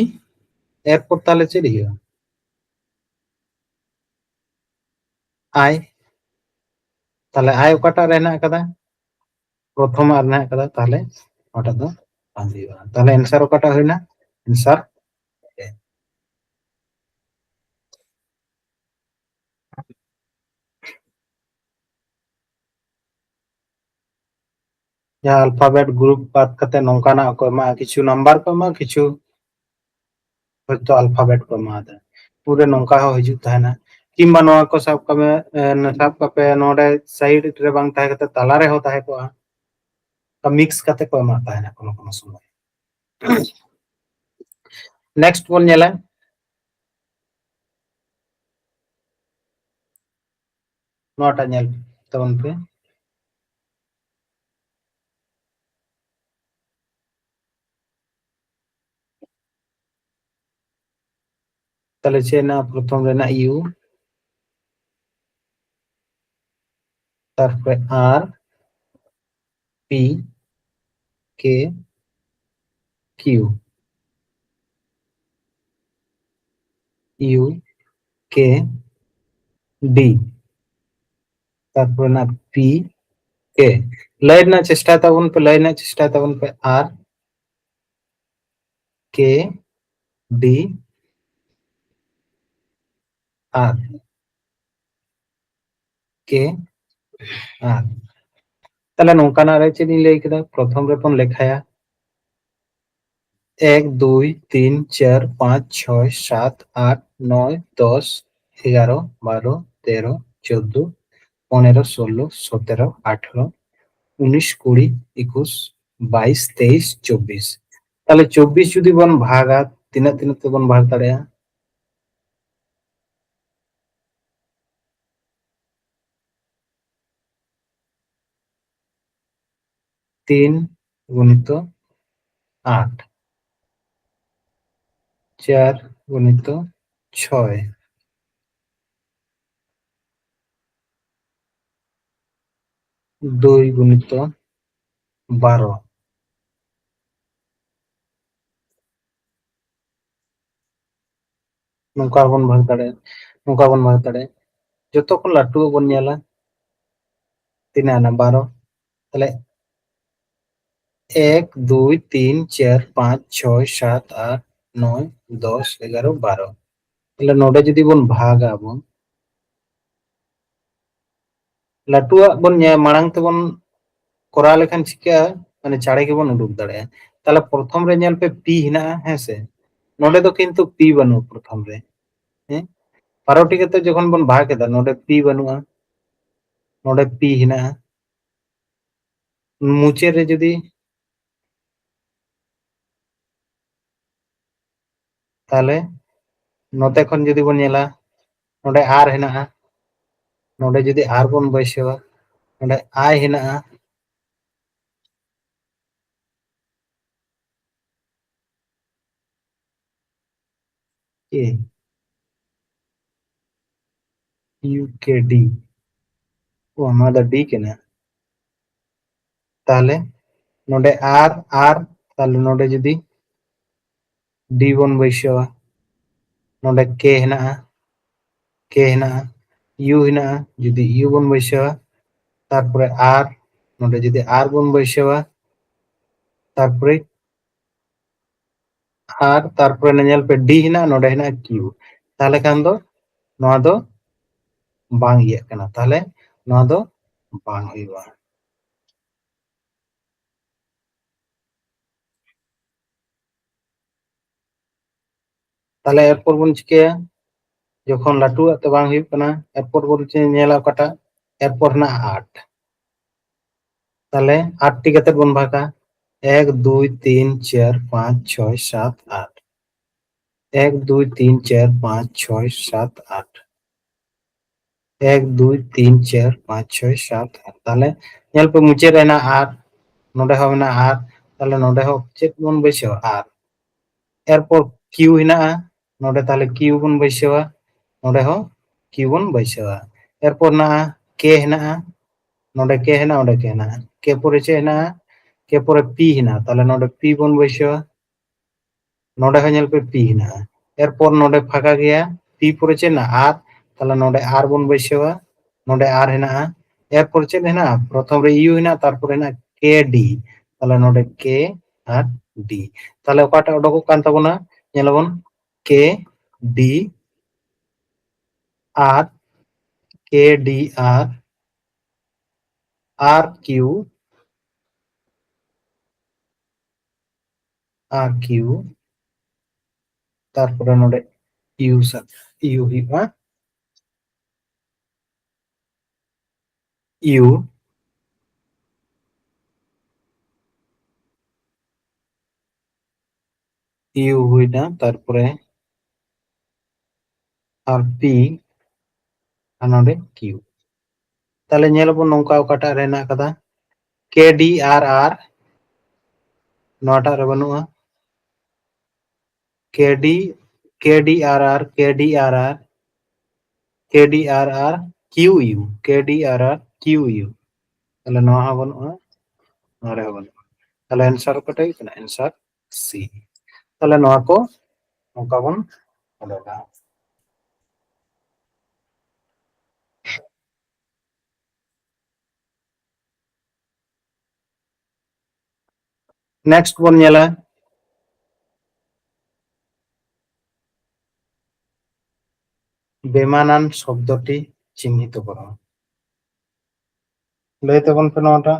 ᱮᱨᱯᱚᱨ ᱛᱟᱦᱞᱮ ᱪᱮᱫ ᱦᱩᱭᱩᱜᱼᱟ? ᱟᱭ᱾ ᱛᱟᱦᱞᱮ ᱟᱭ ᱚᱠᱟᱴᱟᱜ ᱨᱮ ᱦᱮᱱᱟᱜ ᱟᱠᱟᱫᱟ? ᱯᱨᱚᱛᱷᱚᱢᱟᱜ ᱨᱮ ᱦᱮᱱᱟᱜ ᱟᱠᱟᱫᱟ, ᱛᱟᱦᱞᱮ ᱚᱱᱟᱴᱟᱜ ᱫᱚ ᱵᱟᱝ ᱦᱩᱭᱩᱜᱼᱟ᱾ ᱛᱟᱦᱞᱮ ᱮᱱᱥᱟᱨ ᱚᱠᱟᱴᱟᱜ ᱦᱩᱭᱱᱟ? ᱮᱱᱥᱟᱨ ᱡᱟᱦᱟᱸ ᱟᱞᱯᱷᱟᱵᱮᱴ ᱜᱨᱩᱯ ᱵᱟᱫ ᱠᱟᱛᱮ ᱱᱚᱝᱠᱟᱱᱟᱜ ᱠᱚ ᱮᱢᱟᱜᱼᱟ, ᱠᱤᱪᱷᱩ ᱱᱟᱢᱵᱟᱨ ᱠᱚ ᱮᱢᱟᱜᱼᱟ, ᱠᱤᱪᱷᱩ ᱦᱚᱭᱛᱳ ᱟᱞᱯᱷᱟᱵᱮᱴ ᱠᱚ ᱮᱢᱟᱣᱟᱫᱟ᱾ ᱯᱩᱨᱟᱹ ᱱᱚᱝᱠᱟ ᱦᱚᱸ ᱦᱤᱡᱩᱜ ᱛᱟᱦᱮᱱᱟ, ᱠᱤᱝᱵᱟ ᱱᱚᱣᱟ ᱠᱚ ᱥᱟᱵ ᱠᱟᱜ ᱢᱮ, ᱮ, ᱥᱟᱵ ᱠᱟᱜ ᱯᱮ ᱱᱚᱰᱮ ᱥᱟᱭᱤᱰ ᱨᱮ ᱵᱟᱝ ᱛᱟᱦᱮᱸ ᱠᱟᱛᱮ ᱛᱟᱞᱟ ᱨᱮᱦᱚᱸ ᱛᱟᱦᱮᱸ ᱠᱚᱜᱼᱟ, ᱢᱤᱠᱥ ᱠᱟᱛᱮ ᱠᱚ ᱮᱢᱟᱜ ᱛᱟᱦᱮᱱᱟ ᱠᱳᱱᱳ ᱠᱳᱱᱳ ᱥᱚᱢᱚᱭ᱾ ᱱᱮᱠᱥᱴ ᱵᱚᱱ ᱧᱮᱞᱟ, ᱱᱚᱣᱟᱴᱟᱜ ᱧᱮᱞ ᱛᱟᱵᱚᱱ ᱯᱮ᱾ ᱛᱟᱦᱞᱮ ᱪᱮᱫ ᱦᱮᱱᱟᱜᱼᱟ? ᱯᱨᱚᱛᱷᱚᱢ ᱨᱮᱱᱟᱜ ᱤᱭᱩ, ᱛᱟᱨᱯᱚᱨᱮ ᱟᱨ, ᱯᱤ, ᱠᱮ, ᱠᱤᱭᱩ, ᱤᱭᱩ, ᱠᱮ, ᱰᱤ, ᱛᱟᱨᱯᱚᱨᱮ ᱱᱟᱜ ᱯᱤ, ᱠᱮ᱾ ᱞᱟᱹᱭ ᱨᱮᱱᱟᱜ ᱪᱮᱥᱴᱟᱭ ᱛᱟᱵᱚᱱ ᱯᱮ, ᱞᱟᱹᱭ ᱨᱮᱱᱟᱜ ᱪᱮᱥᱴᱟᱭ ᱛᱟᱵᱚᱱ ᱯᱮ, ᱟᱨ, ᱠᱮ, ᱰᱤ, ᱟᱨ, ᱠᱮ, ᱟᱨ᱾ ᱛᱟᱦᱞᱮ ᱱᱚᱝᱠᱟᱱᱟᱜ ᱨᱮ ᱪᱮᱫ ᱤᱧ ᱞᱟᱹᱭ ᱠᱮᱫᱟ? ᱯᱨᱚᱛᱷᱚᱢ ᱨᱮᱵᱚᱱ ᱞᱮᱠᱷᱟᱭᱟ ᱮᱠ, ᱫᱩᱭ, ᱛᱤᱱ, ᱪᱟᱨ, ᱯᱟᱸᱪ, ᱪᱷᱚᱭ, ᱥᱟᱛ, ᱟᱴ, ᱱᱚᱭ, ᱫᱚᱥ, ᱮᱜᱟᱨᱚ, ᱵᱟᱨᱚ, ᱛᱮᱨᱚ, ᱪᱳᱫᱫᱳ, ᱯᱚᱱᱮᱨᱚ, ᱥᱳᱞᱞᱳ, ᱥᱚᱛᱮᱨᱚ, ᱟᱴᱷᱮᱨᱚ, ᱩᱱᱤᱥ, ᱠᱩᱲᱤ, ᱮᱠᱩᱥ, ᱵᱟᱭᱤᱥ, ᱛᱮᱭᱤᱥ, ᱪᱚᱵᱵᱤᱥ᱾ ᱛᱟᱦᱞᱮ ᱪᱚᱵᱵᱤᱥ ᱡᱩᱫᱤ ᱵᱚᱱ ᱵᱷᱟᱜᱟ, ᱛᱤᱱᱟᱹᱜ ᱛᱤᱱᱟᱹᱜ ᱛᱮᱵᱚᱱ ᱵᱷᱟᱜ ᱫᱟᱲᱮᱭᱟᱜᱼᱟ? ᱛᱤᱱ ᱜᱩᱱᱤᱛᱚ ᱟᱴ, ᱪᱟᱨ ᱜᱩᱱᱤᱛᱚ ᱪᱷᱚᱭ, ᱫᱩᱭ ᱜᱩᱱᱤᱛᱚ ᱵᱟᱨᱚ᱾ ᱱᱚᱝᱠᱟ ᱵᱚᱱ ᱵᱷᱟᱜᱽ ᱫᱟᱲᱮᱭᱟᱜᱼᱟ, ᱱᱚᱝᱠᱟ ᱵᱚᱱ ᱵᱷᱟᱜᱽ ᱫᱟᱲᱮᱭᱟᱜᱼᱟ᱾ ᱡᱚᱛᱚ ᱠᱷᱚᱱ ᱞᱟᱹᱴᱩᱣᱟᱜ ᱵᱚᱱ ᱧᱮᱞᱟ, ᱛᱤᱱᱟᱹᱜ ᱟᱱᱟ? ᱵᱟᱨᱚ᱾ ᱛᱟᱦᱞᱮ ᱮᱠ, ᱫᱩᱭ, ᱛᱤᱱ, ᱪᱟᱨ, ᱯᱟᱸᱪ, ᱪᱷᱚᱭ, ᱥᱟᱛ, ᱟᱴ, ᱱᱚᱭ, ᱫᱚᱥ, ᱮᱜᱟᱨᱚ, ᱵᱟᱨᱚ᱾ ᱛᱟᱦᱞᱮ ᱱᱚᱰᱮ ᱡᱩᱫᱤ ᱵᱚᱱ ᱵᱷᱟᱜᱟ ᱵᱚᱱ, ᱞᱟᱹᱴᱩᱣᱟᱜ ᱵᱚᱱ ᱧᱮᱞ, ᱢᱟᱲᱟᱝ ᱛᱮᱵᱚᱱ ᱠᱚᱨᱟᱣ ᱞᱮᱠᱷᱟᱱ ᱪᱤᱠᱟᱹᱜᱼᱟ, ᱢᱟᱱᱮ ᱪᱟᱬᱮ ᱜᱮᱵᱚᱱ ᱩᱰᱩᱠ ᱫᱟᱲᱮᱭᱟᱜᱼᱟ᱾ ᱛᱟᱦᱞᱮ ᱯᱨᱚᱛᱷᱚᱢ ᱨᱮ ᱧᱮᱞ ᱯᱮ, ᱯᱤ ᱦᱮᱱᱟᱜᱼᱟ, ᱦᱮᱸ ᱥᱮ? ᱱᱚᱰᱮ ᱫᱚ ᱠᱤᱱᱛᱩ ᱯᱤ ᱵᱟᱹᱱᱩᱜᱼᱟ ᱯᱨᱚᱛᱷᱚᱢ ᱨᱮ᱾ ᱦᱮᱸ, ᱵᱟᱨᱚ ᱴᱤ ᱠᱟᱛᱮ ᱡᱚᱠᱷᱚᱱ ᱵᱚᱱ ᱵᱷᱟᱜ ᱮᱫᱟ, ᱱᱚᱰᱮ ᱯᱤ ᱵᱟᱹᱱᱩᱜᱼᱟ, ᱱᱚᱰᱮ ᱯᱤ ᱦᱮᱱᱟᱜᱼᱟ᱾ ᱢᱩᱪᱟᱹᱫ ᱨᱮ ᱡᱩᱫᱤ, ᱛᱟᱦᱞᱮ ᱱᱚᱛᱮ ᱠᱷᱚᱱ ᱡᱩᱫᱤ ᱵᱚᱱ ᱧᱮᱞᱟ, ᱱᱚᱰᱮ ᱟᱨ ᱦᱮᱱᱟᱜᱼᱟ, ᱱᱚᱰᱮ ᱡᱩᱫᱤ ᱟᱨ ᱵᱚᱱ ᱵᱟᱹᱭᱥᱟᱹᱣᱟ, ᱱᱚᱰᱮ ᱟᱭ ᱦᱮᱱᱟᱜᱼᱟ, ᱠᱮ, ᱤᱭᱩ ᱠᱮ ᱰᱤ᱾ ᱚ, ᱱᱚᱣᱟ ᱫᱚ ᱰᱤ ᱠᱟᱱᱟ᱾ ᱛᱟᱦᱞᱮ ᱱᱚᱰᱮ ᱟᱨ, ᱟᱨ, ᱛᱟᱦᱞᱮ ᱱᱚᱰᱮ ᱡᱩᱫᱤ ᱰᱤ ᱵᱚᱱ ᱵᱟᱹᱭᱥᱟᱹᱣᱟ, ᱱᱚᱰᱮ ᱠᱮ ᱦᱮᱱᱟᱜᱼᱟ, ᱠᱮ ᱦᱮᱱᱟᱜᱼᱟ, ᱤᱭᱩ ᱦᱮᱱᱟᱜᱼᱟ, ᱡᱩᱫᱤ ᱤᱭᱩ ᱵᱚᱱ ᱵᱟᱹᱭᱥᱟᱹᱣᱟ, ᱛᱟᱨᱯᱚᱨᱮ ᱟᱨ, ᱱᱚᱰᱮ ᱡᱩᱫᱤ ᱟᱨ ᱵᱚᱱ ᱵᱟᱹᱭᱥᱟᱹᱣᱟ, ᱛᱟᱨᱯᱚᱨᱮ ᱟᱨ, ᱛᱟᱨᱯᱚᱨᱮ ᱧᱮᱞ ᱯᱮ ᱰᱤ ᱦᱮᱱᱟᱜᱼᱟ, ᱱᱚᱰᱮ ᱦᱮᱱᱟᱜᱼᱟ ᱠᱤᱭᱩ᱾ ᱛᱟᱦᱞᱮ ᱠᱷᱟᱱ ᱫᱚ ᱱᱚᱣᱟ ᱫᱚ ᱵᱟᱝ ᱤᱭᱟᱹᱜ ᱠᱟᱱᱟ, ᱛᱟᱦᱞᱮ ᱱᱚᱣᱟ ᱫᱚ ᱵᱟᱝ ᱦᱩᱭᱩᱜᱼᱟ᱾ ᱛᱟᱦᱞᱮ ᱮᱨᱯᱚᱨ ᱵᱚᱱ ᱪᱤᱠᱟᱹᱭᱟ? ᱡᱚᱠᱷᱚᱱ ᱞᱟᱹᱴᱩᱣᱟᱜ ᱛᱮ ᱵᱟᱝ ᱦᱩᱭᱩᱜ ᱠᱟᱱᱟ, ᱮᱨᱯᱚᱨ ᱵᱚᱱ ᱪᱮ-, ᱧᱮᱞᱟ ᱚᱠᱟᱴᱟᱜ? ᱮᱨᱯᱚᱨ ᱦᱮᱱᱟᱜᱼᱟ ᱟᱴ᱾ ᱛᱟᱦᱞᱮ ᱟᱴ ᱴᱤ ᱠᱟᱛᱮ ᱵᱚᱱ ᱵᱷᱟᱜᱟ, ᱮᱠ, ᱫᱩᱭ, ᱛᱤᱱ, ᱪᱟᱨ, ᱯᱟᱸᱪ, ᱪᱷᱚᱭ, ᱥᱟᱛ, ᱟᱴ᱾ ᱮᱠ, ᱫᱩᱭ, ᱛᱤᱱ, ᱪᱟᱨ, ᱯᱟᱸᱪ, ᱪᱷᱚᱭ, ᱥᱟᱛ, ᱟᱴ᱾ ᱮᱠ, ᱫᱩᱭ, ᱛᱤᱱ, ᱪᱟᱨ, ᱯᱟᱸᱪ, ᱪᱷᱚᱭ, ᱥᱟᱛ, ᱟᱴ᱾ ᱛᱟᱦᱞᱮ ᱧᱮᱞ ᱯᱮ, ᱢᱩᱪᱟᱹᱫ ᱨᱮ ᱦᱮᱱᱟᱜᱼᱟ ᱟᱨ, ᱱᱚᱰᱮ ᱦᱚᱸ ᱢᱮᱱᱟᱜᱼᱟ ᱟᱨ, ᱛᱟᱦᱞᱮ ᱱᱚᱰᱮ ᱦᱚᱸ ᱪᱮᱫ ᱵᱚᱱ ᱵᱟᱹᱭᱥᱟᱹᱣᱟ? ᱟᱨ᱾ ᱮᱨᱯᱚᱨ ᱠᱤᱭᱩ ᱦᱮᱱᱟᱜᱼᱟ, ᱱᱚᱰᱮ ᱛᱟᱦᱞᱮ ᱠᱤᱭᱩ ᱵᱚᱱ ᱵᱟᱹᱭᱥᱟᱹᱣᱟ, ᱱᱚᱰᱮ ᱦᱚᱸ ᱠᱤᱭᱩ ᱵᱚᱱ ᱵᱟᱹᱭᱥᱟᱹᱣᱟ᱾ ᱮᱨᱯᱚᱨ ᱦᱮᱱᱟᱜᱼᱟ ᱠᱮ ᱦᱮᱱᱟᱜᱼᱟ, ᱱᱚᱰᱮ ᱠᱮ ᱦᱮᱱᱟᱜᱼᱟ, ᱚᱸᱰᱮ ᱠᱮ ᱦᱮᱱᱟᱜᱼᱟ᱾ ᱠᱮ ᱯᱚᱨᱮ ᱪᱮᱫ ᱦᱮᱱᱟᱜᱼᱟ? ᱠᱮ ᱯᱚᱨᱮ ᱯᱤ ᱦᱮᱱᱟᱜᱼᱟ, ᱛᱟᱦᱞᱮ ᱱᱚᱰᱮ ᱯᱤ ᱵᱚᱱ ᱵᱟᱹᱭᱥᱟᱹᱣᱟ᱾ ᱱᱚᱰᱮ ᱦᱚᱸ ᱧᱮᱞ ᱯᱮ ᱯᱤ ᱦᱮᱱᱟᱜᱼᱟ, ᱮᱨᱯᱚᱨ ᱱᱚᱰᱮ ᱯᱷᱟᱸᱠᱟ ᱜᱮᱭᱟ, ᱯᱤ ᱯᱚᱨᱮ ᱪᱮᱫ ᱦᱮᱱᱟᱜᱼᱟ? ᱟᱨ᱾ ᱛᱟᱦᱞᱮ ᱱᱚᱰᱮ ᱟᱨ ᱵᱚᱱ ᱵᱟᱹᱭᱥᱟᱹᱣᱟ, ᱱᱚᱰᱮ ᱟᱨ ᱦᱮᱱᱟᱜᱼᱟ, ᱮᱨᱯᱚᱨ ᱪᱮᱫ ᱦᱮᱱᱟᱜᱼᱟ? ᱯᱨᱚᱛᱷᱚᱢ ᱨᱮ ᱤᱭᱩ ᱦᱮᱱᱟᱜᱼᱟ, ᱛᱟᱨᱯᱚᱨᱮ ᱦᱮᱱᱟᱜᱼᱟ ᱠᱮ ᱰᱤ, ᱛᱟᱦᱞᱮ ᱱᱚᱰᱮ ᱠᱮ ᱟᱨ ᱰᱤ᱾ ᱛᱟᱦᱞᱮ ᱚᱠᱟᱴᱟᱜ ᱩᱰᱩᱠᱚᱜ ᱠᱟᱱ ᱛᱟᱵᱚᱱᱟ? ᱧᱮᱞᱟᱵᱚᱱ ᱠᱮ ᱰᱤ ᱟᱨ, ᱠᱮ ᱰᱤ ᱟᱨ, ᱟᱨ ᱠᱤᱭᱩ, ᱟᱨ ᱠᱤᱭᱩ, ᱛᱟᱨᱯᱚᱨᱮ ᱱᱚᱰᱮ ᱤᱭᱩ ᱥᱟᱵ, ᱤᱭᱩ ᱦᱩᱭᱩᱜᱼᱟ, ᱤᱭᱩ, ᱤᱭᱩ ᱦᱩᱭᱱᱟ, ᱛᱟᱨᱯᱚᱨᱮ ᱟᱨ ᱯᱤ, ᱟᱨ ᱱᱚᱰᱮ ᱠᱤᱭᱩ᱾ ᱛᱟᱦᱞᱮ ᱧᱮᱞ ᱟᱵᱚᱱ ᱱᱚᱝᱠᱟ ᱚᱠᱟᱴᱟᱜ ᱨᱮ ᱦᱮᱱᱟᱜ ᱟᱠᱟᱫᱟ, ᱠᱮ ᱰᱤ ᱟᱨ ᱟᱨ, ᱱᱚᱣᱟᱴᱟᱜ ᱨᱮ ᱵᱟᱹᱱᱩᱜᱼᱟ, ᱠᱮ ᱰᱤ, ᱠᱮ ᱰᱤ ᱟᱨ ᱟᱨ, ᱠᱮ ᱰᱤ ᱟᱨ ᱟᱨ, ᱠᱮ ᱰᱤ ᱟᱨ ᱟᱨ, ᱠᱤᱭᱩ ᱤᱭᱩ, ᱠᱮ ᱰᱤ ᱟᱨ ᱟᱨ, ᱠᱤᱭᱩ ᱤᱭᱩ᱾ ᱛᱟᱦᱞᱮ ᱱᱚᱣᱟ ᱦᱚᱸ ᱵᱟᱹᱱᱩᱜᱼᱟ, ᱱᱚᱣᱟ ᱨᱮᱦᱚᱸ ᱵᱟᱹᱱᱩᱜᱼᱟ᱾ ᱛᱟᱦᱞᱮ ᱮᱱᱥᱟᱨ ᱚᱠᱟᱴᱟᱜ ᱦᱩᱭᱩᱜ ᱠᱟᱱᱟ? ᱮᱱᱥᱟᱨ ᱥᱤ᱾ ᱛᱟᱦᱞᱮ ᱱᱚᱣᱟ ᱠᱚ ᱱᱚᱝᱠᱟ ᱵᱚᱱ ᱚᱰᱚᱠᱟ᱾ ᱱᱮᱠᱥᱴ ᱵᱚᱱ ᱧᱮᱞᱟ ᱵᱮᱢᱟᱱᱟᱱ ᱥᱚᱵᱫᱚᱴᱤ ᱪᱤᱱᱦᱤᱛᱚ ᱠᱚᱨᱚ᱾ ᱞᱟᱹᱭ ᱛᱟᱵᱚᱱ ᱯᱮ ᱱᱚᱣᱟᱴᱟᱜ᱾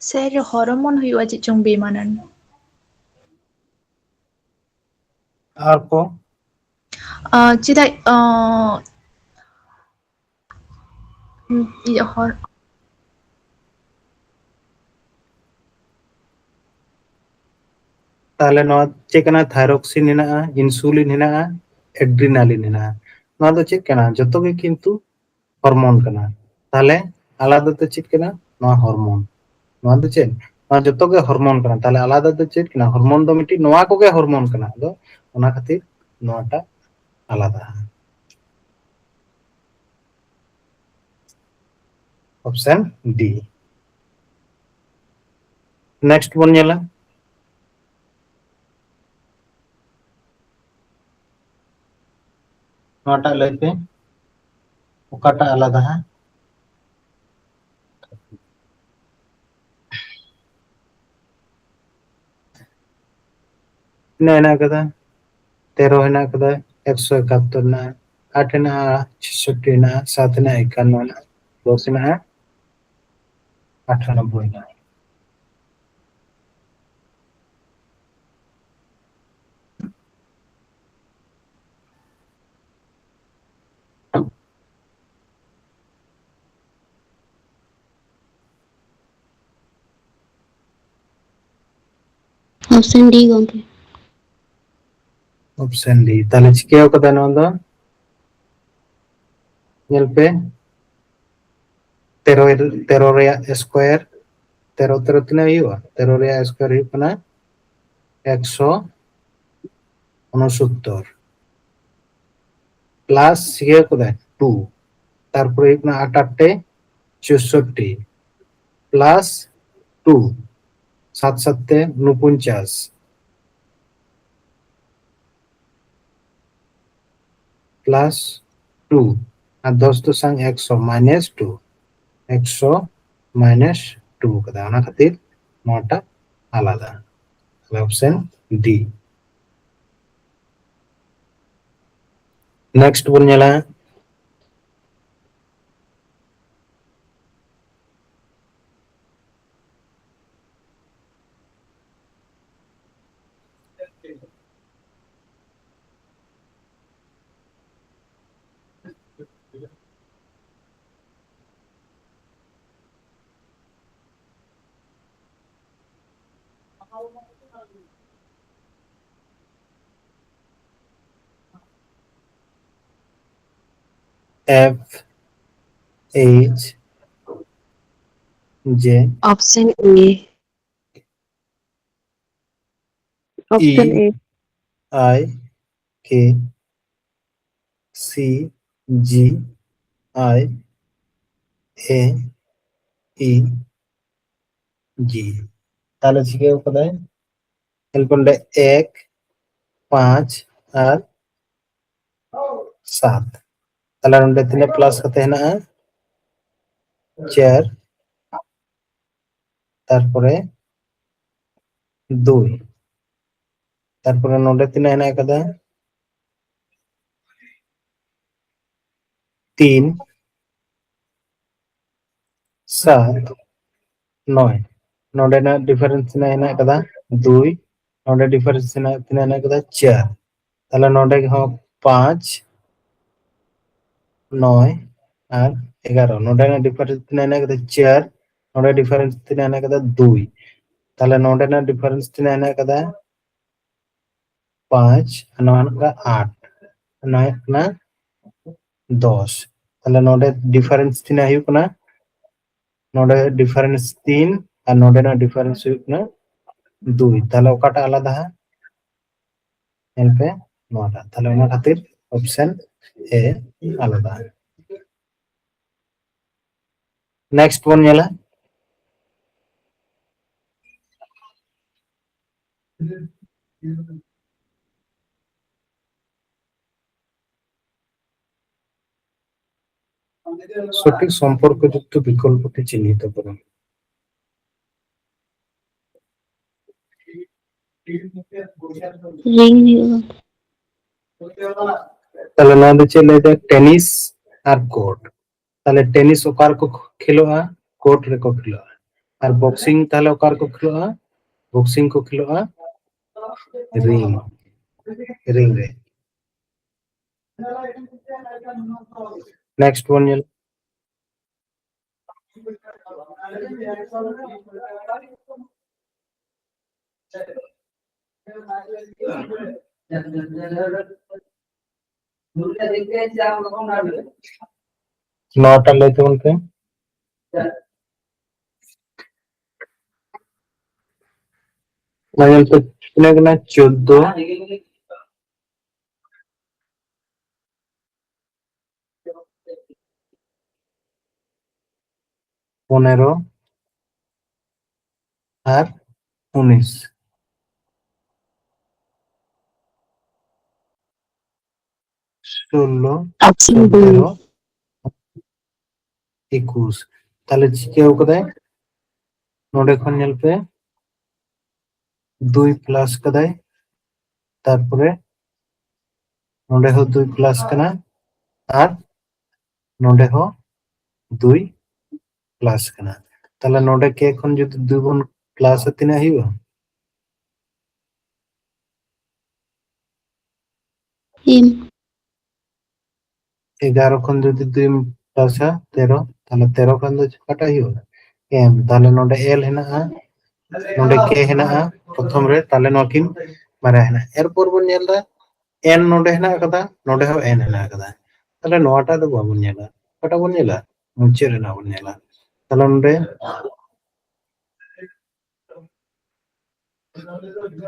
ᱥᱮᱨ, ᱦᱚᱨᱢᱚᱱ ᱦᱩᱭᱩᱜᱼᱟ ᱪᱮᱫ ᱪᱚᱝ ᱵᱮᱢᱟᱱᱟᱱ᱾ ᱟᱨ ᱠᱚ ᱟᱸ, ᱪᱮᱫᱟᱜ ᱟᱸ, ᱤᱭᱟᱹ ᱦᱚᱲ ᱛᱟᱦᱚᱞᱮ ᱱᱚᱣᱟ ᱪᱮᱫ ᱠᱟᱱᱟ? ᱛᱷᱟᱭᱨᱚᱠᱥᱤᱱ ᱦᱮᱱᱟᱜᱼᱟ, ᱤᱱᱥᱩᱞᱤᱱ ᱦᱮᱱᱟᱜᱼᱟ, ᱮᱰᱨᱤᱱᱟᱞᱤᱱ ᱦᱮᱱᱟᱜᱼᱟ᱾ ᱱᱚᱣᱟ ᱫᱚ ᱪᱮᱫ ᱠᱟᱱᱟ? ᱡᱚᱛᱚ ᱜᱮ ᱠᱤᱱᱛᱩ ᱦᱚᱨᱢᱚᱱ ᱠᱟᱱᱟ᱾ ᱛᱟᱦᱚᱞᱮ ᱟᱞᱟᱫᱟ ᱫᱚ ᱪᱮᱫ ᱠᱟᱱᱟ? ᱱᱚᱣᱟ ᱦᱚᱨᱢᱚᱱ᱾ ᱱᱚᱣᱟ ᱫᱚ ᱪᱮᱫ? ᱱᱚᱣᱟ ᱡᱚᱛᱚ ᱜᱮ ᱦᱚᱨᱢᱚᱱ ᱠᱟᱱᱟ᱾ ᱛᱟᱦᱚᱞᱮ ᱟᱞᱟᱫᱟ ᱫᱚ ᱪᱮᱫ ᱠᱟᱱᱟ? ᱦᱚᱨᱢᱚᱱ ᱫᱚ ᱢᱤᱫᱴᱤᱡ ᱱᱚᱣᱟ ᱠᱚᱜᱮ ᱦᱚᱨᱢᱚᱱ ᱠᱟᱱᱟ᱾ ᱟᱫᱚ ᱚᱱᱟ ᱠᱷᱟᱹᱛᱤᱨ ᱱᱚᱣᱟᱴᱟᱜ ᱟᱞᱟᱫᱟ᱾ ᱚᱯᱥᱮᱱ ᱰᱤ᱾ ᱱᱮᱠᱥᱴ ᱵᱚᱱ ᱧᱮᱞᱟ᱾ ᱱᱚᱣᱟᱴᱟᱜ ᱞᱟᱹᱭ ᱯᱮ, ᱚᱠᱟᱴᱟᱜ ᱟᱞᱟᱫᱟ ᱦᱟᱸᱜ? ᱛᱤᱱᱟᱹᱜ ᱦᱮᱱᱟᱜ ᱟᱠᱟᱫᱟ? ᱛᱮᱨᱚ ᱦᱮᱱᱟᱜ ᱟᱠᱟᱫᱟ, ᱮᱠᱥᱚ ᱮᱠᱟᱛᱛᱚᱨ ᱦᱮᱱᱟᱜᱼᱟ, ᱟᱴ ᱦᱮᱱᱟᱜᱼᱟ, ᱪᱷᱮᱥᱚᱴᱴᱤ ᱦᱮᱱᱟᱜᱼᱟ, ᱥᱟᱛ ᱦᱮᱱᱟᱜᱼᱟ, ᱮᱠᱟᱱᱱᱚ ᱦᱮᱱᱟᱜᱼᱟ, ᱫᱚᱥ ᱦᱮᱱᱟᱜᱼᱟ, ᱟᱴᱷᱟᱱᱚᱵᱵᱳᱭ ᱦᱮᱱᱟᱜᱼᱟ᱾ ᱚᱯᱥᱮᱱ ᱰᱤ ᱜᱚᱝᱠᱮ᱾ ᱚᱯᱥᱮᱱ ᱰᱤ᱾ ᱛᱟᱦᱞᱮ ᱪᱤᱠᱟᱹᱣ ᱠᱟᱫᱟ ᱱᱚᱣᱟ ᱫᱚ? ᱧᱮᱞ ᱯᱮ, ᱛᱮᱨᱚ, ᱛᱮᱨᱚ ᱨᱮᱭᱟᱜ ᱥᱠᱚᱭᱟᱨ, ᱛᱮᱨᱚ, ᱛᱮᱨᱚ ᱛᱤᱱᱟᱹᱜ ᱦᱩᱭᱩᱜᱼᱟ? ᱛᱮᱨᱚ ᱨᱮᱭᱟᱜ ᱥᱠᱚᱭᱟᱨ ᱦᱩᱭᱩᱜ ᱠᱟᱱᱟ ᱮᱠᱥᱚ ᱩᱱᱚᱥᱚᱛᱛᱚᱨ᱾ ᱯᱞᱟᱥ ᱪᱤᱠᱟᱹᱣ ᱠᱟᱫᱟᱭ? ᱴᱩ᱾ ᱛᱟᱨᱯᱚᱨᱮ ᱦᱩᱭᱩᱜ ᱠᱟᱱᱟ ᱟᱴ ᱟᱴ ᱛᱮ ᱪᱳᱥᱚᱴᱴᱤ, ᱯᱞᱟᱥ ᱴᱩ, ᱥᱟᱛ ᱥᱟᱛ ᱛᱮ ᱩᱱᱚᱯᱚᱧᱪᱟᱥ, ᱯᱞᱟᱥ ᱴᱩ, ᱟᱨ ᱫᱚᱥ ᱫᱚᱥᱟᱝ ᱮᱠᱥᱚ ᱢᱟᱭᱱᱟᱥ ᱴᱩ, ᱮᱠᱥᱚ ᱢᱟᱭᱱᱟᱥ ᱴᱩ ᱠᱟᱫᱟ, ᱚᱱᱟ ᱠᱷᱟᱹᱛᱤᱨ ᱱᱚᱣᱟᱴᱟᱜ ᱟᱞᱟᱫᱟ᱾ ᱚᱯᱥᱮᱱ ᱰᱤ᱾ ᱱᱮᱠᱥᱴ ᱵᱚᱱ ᱧᱮᱞᱟ, F H J Option A. Option E. A. I K C G I A E G. ᱛᱟᱦᱞᱮ ᱪᱤᱠᱟᱹᱣ ᱠᱟᱫᱟᱭ? ᱧᱮᱞ ᱯᱮ ᱱᱚᱰᱮ ᱮᱠ, ᱯᱟᱸᱪ ᱟᱨ ᱥᱟᱛ᱾ ᱛᱟᱦᱞᱮ ᱱᱚᱰᱮ ᱛᱤᱱᱟᱹᱜ ᱯᱞᱟᱥ ᱠᱟᱛᱮ ᱦᱮᱱᱟᱜᱼᱟ? ᱪᱟᱨ, ᱛᱟᱨᱯᱚᱨᱮ ᱫᱩᱭ, ᱛᱟᱨᱯᱚᱨᱮ ᱱᱚᱰᱮ ᱛᱤᱱᱟᱹᱜ ᱦᱮᱱᱟᱜ ᱟᱠᱟᱫᱟ? ᱛᱤᱱ, ᱥᱟᱛ, ᱱᱚᱭ᱾ ᱱᱚᱰᱮᱱᱟᱜ ᱰᱤᱯᱷᱟᱨᱮᱱᱥ ᱛᱤᱱᱟᱹᱜ ᱦᱮᱱᱟᱜ ᱟᱠᱟᱫᱟ? ᱫᱩᱭ᱾ ᱱᱚᱰᱮ ᱰᱤᱯᱷᱟᱨᱮᱱᱥ ᱛᱤᱱᱟᱹᱜ, ᱛᱤᱱᱟᱹᱜ ᱦᱮᱱᱟᱜ ᱟᱠᱟᱫᱟ? ᱪᱟᱨ᱾ ᱛᱟᱦᱞᱮ ᱱᱚᱰᱮ ᱦᱚᱸ ᱯᱟᱸᱪ, ᱱᱚᱭ ᱟᱨ ᱮᱜᱟᱨᱚ᱾ ᱱᱚᱰᱮᱱᱟᱜ ᱰᱤᱯᱷᱟᱨᱮᱱᱥ ᱛᱤᱱᱟᱹᱜ ᱦᱮᱱᱟᱜ ᱟᱠᱟᱫᱟ? ᱪᱟᱨ᱾ ᱱᱚᱰᱮ ᱰᱤᱯᱷᱟᱨᱮᱱᱥ ᱛᱤᱱᱟᱹᱜ ᱦᱮᱱᱟᱜ ᱟᱠᱟᱫᱟ? ᱫᱩᱭ᱾ ᱛᱟᱦᱞᱮ ᱱᱚᱰᱮᱱᱟᱜ ᱰᱤᱯᱷᱟᱨᱮᱱᱥ ᱛᱤᱱᱟᱹᱜ ᱦᱮᱱᱟᱜ ᱟᱠᱟᱫᱟ? ᱯᱟᱸᱪ᱾ ᱟᱨ ᱱᱚᱣᱟ ᱦᱮᱱᱟᱜ ᱟᱠᱟᱫᱟ ᱟᱴ᱾ ᱱᱚᱣᱟ ᱦᱩᱭᱩᱜ ᱠᱟᱱᱟ ᱫᱚᱥ᱾ ᱛᱟᱦᱞᱮ ᱱᱚᱰᱮ ᱰᱤᱯᱷᱟᱨᱮᱱᱥ ᱛᱤᱱᱟᱹᱜ ᱦᱩᱭᱩᱜ ᱠᱟᱱᱟ? ᱱᱚᱰᱮ ᱰᱤᱯᱷᱟᱨᱮᱱᱥ ᱛᱤᱱ ᱟᱨ ᱱᱚᱰᱮᱱᱟᱜ ᱰᱤᱯᱷᱟᱨᱮᱱᱥ ᱦᱩᱭᱩᱜ ᱠᱟᱱᱟ ᱫᱩᱭ᱾ ᱛᱟᱦᱞᱮ ᱚᱠᱟᱴᱟᱜ ᱟᱞᱟᱫᱟ ᱦᱟᱸᱜ? ᱧᱮᱞ ᱯᱮ ᱱᱚᱣᱟᱴᱟᱜ᱾ ᱛᱟᱦᱞᱮ ᱚᱱᱟ ᱠᱷᱟᱹᱛᱤᱨ ᱚᱯᱥᱮᱱ ᱮ ᱟᱞᱟᱫᱟ᱾ ᱱᱮᱠᱥᱴ ᱵᱚᱱ ᱧᱮᱞᱟ᱾ ᱥᱚᱴᱷᱤᱠ ᱥᱚᱢᱯᱚᱨᱠᱚ ᱡᱩᱠᱛᱚ ᱵᱤᱠᱚᱞᱯᱚ ᱴᱤ ᱪᱤᱱᱦᱤᱛ ᱠᱚᱨᱚ᱾ ᱨᱤᱝ ᱦᱩᱭᱩᱜᱼᱟ᱾ ᱛᱟᱦᱞᱮ ᱱᱚᱣᱟ ᱫᱚ ᱪᱮᱫ ᱞᱟᱹᱭ ᱫᱟ? ᱴᱮᱱᱤᱥ ᱟᱨ ᱠᱳᱨᱴ᱾ ᱛᱟᱦᱞᱮ ᱴᱮᱱᱤᱥ ᱚᱠᱟ ᱨᱮᱠᱚ ᱠᱷᱮᱞᱳᱜᱼᱟ? ᱠᱳᱨᱴ ᱨᱮᱠᱚ ᱠᱷᱮᱞᱳᱜᱼᱟ᱾ ᱟᱨ ᱵᱚᱠᱥᱤᱝ ᱛᱟᱦᱞᱮ ᱚᱠᱟ ᱨᱮᱠᱚ ᱠᱷᱮᱞᱳᱜᱼᱟ? ᱵᱚᱠᱥᱤᱝ ᱠᱚ ᱠᱷᱮᱞᱳᱜᱼᱟ ᱨᱤᱝ, ᱨᱤᱝ ᱨᱮ᱾ ᱱᱮᱠᱥᱴ ᱵᱚᱱ ᱧᱮᱞ᱾ ᱱᱚᱣᱟᱴᱟᱜ ᱞᱟᱹᱭ ᱛᱟᱵᱚᱱ ᱯᱮ᱾ ᱚᱱᱟ ᱧᱮᱞ ᱯᱮ, ᱛᱤᱱᱟᱹᱜ ᱠᱟᱱᱟ? ᱪᱳᱫᱫᱳ, ᱯᱚᱱᱮᱨᱚ ᱟᱨ ᱩᱱᱤᱥ᱾ ᱥᱳᱞᱞᱳ, ᱚᱯᱥᱚᱱ ᱵᱤ᱾ ᱥᱚᱛᱮᱨᱚ, ᱮᱠᱩᱥ᱾ ᱛᱟᱦᱞᱮ ᱪᱤᱠᱟᱹᱣ ᱠᱟᱫᱟᱭ? ᱱᱚᱰᱮ ᱠᱷᱚᱱ ᱧᱮᱞ ᱯᱮ, ᱫᱩᱭ ᱯᱞᱟᱥ ᱠᱟᱫᱟᱭ, ᱛᱟᱨᱯᱚᱨᱮ ᱱᱚᱰᱮ ᱦᱚᱸ ᱫᱩᱭ ᱯᱞᱟᱥ ᱠᱟᱱᱟ ᱟᱨ ᱱᱚᱰᱮ ᱦᱚᱸ ᱫᱩᱭ ᱯᱞᱟᱥ ᱠᱟᱱᱟ᱾ ᱛᱟᱦᱞᱮ ᱱᱚᱰᱮ ᱠᱮ ᱠᱷᱚᱱ ᱡᱩᱫᱤ ᱫᱩᱭ ᱵᱚᱱ ᱯᱞᱟᱥᱟ, ᱛᱤᱱᱟᱹᱜ ᱦᱩᱭᱩᱜᱼᱟ? ᱮᱢ᱾ ᱮᱜᱟᱨᱚ ᱠᱷᱚᱱ ᱡᱩᱫᱤ ᱫᱩᱭᱮᱢ ᱯᱞᱟᱥᱟ ᱛᱮᱨᱚ, ᱛᱟᱦᱞᱮ ᱛᱮᱨᱚ ᱠᱷᱚᱱ ᱫᱚ ᱚᱠᱟᱴᱟᱜ ᱦᱩᱭᱩᱜᱼᱟ? ᱮᱢ᱾ ᱛᱟᱦᱞᱮ ᱱᱚᱰᱮ ᱮᱞ ᱦᱮᱱᱟᱜᱼᱟ, ᱱᱚᱰᱮ ᱠᱮ ᱦᱮᱱᱟᱜᱼᱟ ᱯᱨᱚᱛᱷᱚᱢ ᱨᱮ, ᱛᱟᱦᱞᱮ ᱱᱚᱣᱟ ᱠᱤᱱ ᱵᱟᱨᱭᱟ ᱦᱮᱱᱟᱜᱼᱟ᱾ ᱮᱨᱯᱚᱨ ᱵᱚᱱ ᱧᱮᱞ ᱮᱫᱟ ᱮᱱ ᱱᱚᱰᱮ ᱦᱮᱱᱟᱜ ᱟᱠᱟᱫᱟ, ᱱᱚᱰᱮ ᱦᱚᱸ ᱮᱱ ᱦᱮᱱᱟᱜ ᱟᱠᱟᱫᱟ᱾ ᱛᱟᱦᱞᱮ ᱱᱚᱣᱟᱴᱟᱜ ᱫᱚ ᱵᱟᱵᱚᱱ ᱧᱮᱞᱟ, ᱚᱠᱟᱴᱟᱜ ᱵᱚᱱ ᱧᱮᱞᱟ? ᱢᱩᱪᱟᱹᱫ ᱨᱮᱱᱟᱜ ᱵᱚᱱ ᱧᱮᱞᱟ᱾ ᱛᱟᱦᱞᱮ ᱱᱚᱰᱮ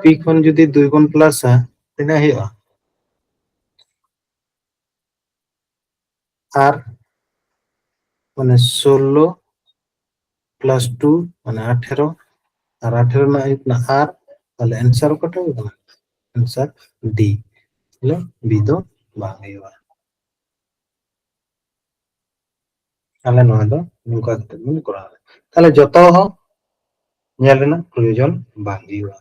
ᱯᱤ ᱠᱷᱚᱱ ᱡᱩᱫᱤ ᱫᱩᱭ ᱵᱚᱱ ᱯᱞᱟᱥᱟ, ᱛᱤᱱᱟᱹᱜ ᱦᱩᱭᱩᱜᱼᱟ? ᱟᱨ ᱢᱟᱱᱮ ᱥᱳᱞᱞᱳ ᱯᱞᱟᱥ ᱴᱩ ᱢᱟᱱᱮ ᱟᱴᱷᱮᱨᱚ, ᱟᱨ ᱟᱴᱷᱮᱨᱚ ᱨᱮᱱᱟᱜ ᱦᱩᱭᱩᱜ ᱠᱟᱱᱟ ᱟᱨ, ᱛᱟᱦᱞᱮ ᱮᱱᱥᱟᱨ ᱚᱠᱟᱴᱟᱜ ᱦᱩᱭᱩᱜ ᱠᱟᱱᱟ? ᱮᱱᱥᱟᱨ ᱰᱤ᱾ ᱛᱟᱦᱞᱮ ᱵᱤ ᱫᱚ ᱵᱟᱝ ᱦᱩᱭᱩᱜᱼᱟ᱾ ᱟᱞᱮ ᱱᱚᱣᱟ ᱫᱚ ᱱᱚᱝᱠᱟ ᱠᱟᱛᱮ ᱵᱚᱱ ᱠᱚᱨᱟᱣᱟ᱾ ᱛᱟᱦᱞᱮ ᱡᱚᱛᱚ ᱦᱚᱸ ᱧᱮᱞ ᱨᱮᱱᱟᱜ ᱯᱨᱚᱭᱳᱡᱚᱱ ᱵᱟᱝ ᱦᱩᱭᱩᱜᱼᱟ᱾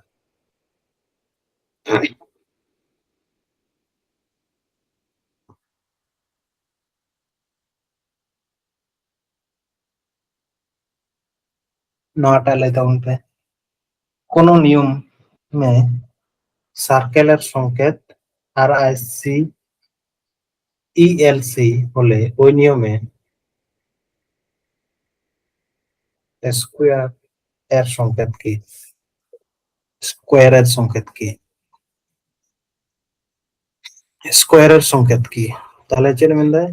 ᱱᱚᱣᱟᱴᱟᱜ ᱞᱟᱹᱭ ᱛᱟᱵᱚᱱ ᱯᱮ, কোনো নিয়মে সার্কেলের সংকেত R I C E L C হলে ওই নিয়মে স্কোয়ার এর সংকেত কি? square ᱮᱨ ᱥᱚᱝᱠᱮᱛ ᱠᱤ, square ᱮᱨ ᱥᱚᱝᱠᱮᱛ ᱠᱤ᱾ ᱛᱟᱦᱞᱮ ᱪᱮᱫ ᱢᱮᱱᱫᱟᱭ?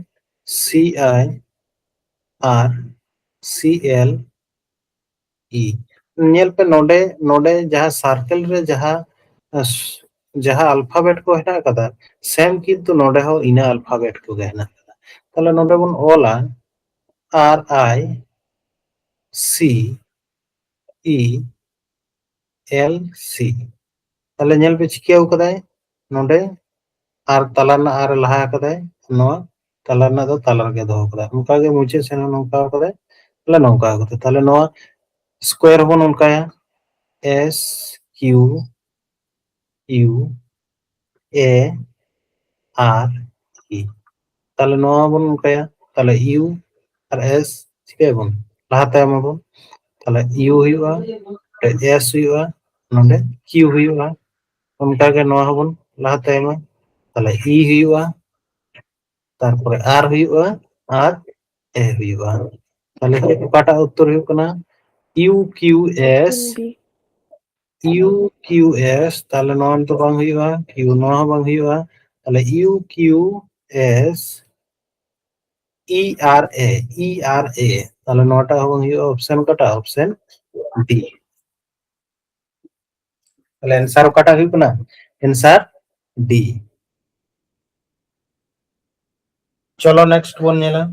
C I R C L E᱾ ᱧᱮᱞ ᱯᱮ, ᱱᱚᱰᱮ, ᱱᱚᱰᱮ ᱡᱟᱦᱟᱸ circle ᱨᱮ ᱡᱟᱦᱟᱸ, ᱡᱟᱦᱟᱸ alphabet ᱠᱚ ᱦᱮᱱᱟᱜ ᱟᱠᱟᱫᱟ, same ᱠᱤᱱᱛᱩ ᱱᱚᱰᱮ ᱦᱚᱸ ᱤᱱᱟᱹ alphabet ᱠᱚᱜᱮ ᱦᱮᱱᱟᱜ ᱟᱠᱟᱫᱟ᱾ ᱛᱟᱦᱞᱮ ᱱᱚᱰᱮ ᱵᱚᱱ ᱚᱞᱟ R I C E L C᱾ ᱛᱟᱦᱞᱮ ᱧᱮᱞ ᱯᱮ, ᱪᱤᱠᱟᱹᱣ ᱠᱟᱫᱟᱭ ᱱᱚᱰᱮ, ᱟᱨ ᱛᱟᱞᱟ ᱨᱮᱱᱟᱜ ᱟᱨ ᱞᱟᱦᱟ ᱠᱟᱫᱟᱭ, ᱱᱚᱣᱟ ᱛᱟᱞᱟ ᱨᱮᱱᱟᱜ ᱫᱚ ᱛᱟᱞᱟ ᱨᱮᱜᱮ ᱫᱚᱦᱚ ᱠᱟᱫᱟᱭ᱾ ᱚᱱᱠᱟᱜᱮ ᱢᱩᱪᱟᱹᱫ ᱥᱮᱱ ᱦᱚᱸ ᱱᱚᱝᱠᱟ ᱠᱟᱫᱟᱭ, ᱛᱟᱦᱞᱮ ᱱᱚᱝᱠᱟ ᱠᱟᱫᱟᱭ᱾ ᱛᱟᱦᱞᱮ ᱱᱚᱣᱟ square ᱦᱚᱸᱵᱚᱱ ᱚᱱᱠᱟᱭᱟ, S Q U A R E᱾ ᱛᱟᱦᱞᱮ ᱱᱚᱣᱟ ᱵᱚᱱ ᱚᱱᱠᱟᱭᱟ, ᱛᱟᱦᱞᱮ U ᱟᱨ S ᱪᱤᱠᱟᱹᱭᱟᱵᱚᱱ? ᱞᱟᱦᱟ ᱛᱟᱭᱚᱢ ᱟᱵᱚᱱ᱾ ᱛᱟᱦᱞᱮ U ᱦᱩᱭᱩᱜᱼᱟ, ᱱᱚᱰᱮ S ᱦᱩᱭᱩᱜᱼᱟ, ᱱᱚᱰᱮ Q ᱦᱩᱭᱩᱜᱼᱟ᱾ ᱚᱱᱠᱟᱜᱮ ᱱᱚᱣᱟ ᱦᱚᱸᱵᱚᱱ ᱞᱟᱦᱟ ᱛᱟᱭᱚᱢᱟ᱾ ᱛᱟᱦᱞᱮ E ᱦᱩᱭᱩᱜᱼᱟ, ᱛᱟᱨᱯᱚᱨᱮ R ᱦᱩᱭᱩᱜᱼᱟ, ᱟᱨ A ᱦᱩᱭᱩᱜᱼᱟ᱾ ᱛᱟᱦᱞᱮ ᱚᱠᱟᱴᱟᱜ ᱩᱛᱛᱚᱨ ᱦᱩᱭᱩᱜ ᱠᱟᱱᱟ? U Q S, Option B. U Q S, ᱛᱟᱦᱞᱮ ᱱᱚᱣᱟ ᱫᱚ ᱵᱟᱝ ᱦᱩᱭᱩᱜᱼᱟ, Q ᱱᱚᱣᱟ ᱦᱚᱸ ᱵᱟᱝ ᱦᱩᱭᱩᱜᱼᱟ᱾ ᱛᱟᱦᱞᱮ U Q S E R A, E R A, ᱛᱟᱦᱞᱮ ᱱᱚᱣᱟᱴᱟᱜ ᱦᱚᱸ ᱵᱟᱝ ᱦᱩᱭᱩᱜᱼᱟ᱾ Option ᱚᱠᱟᱴᱟᱜ? Option D᱾ ᱛᱟᱦᱞᱮ answer ᱚᱠᱟᱴᱟᱜ ᱦᱩᱭᱩᱜ ᱠᱟᱱᱟ? Answer D᱾ ᱪᱚᱞᱚ next ᱵᱚᱱ ᱧᱮᱞᱟ᱾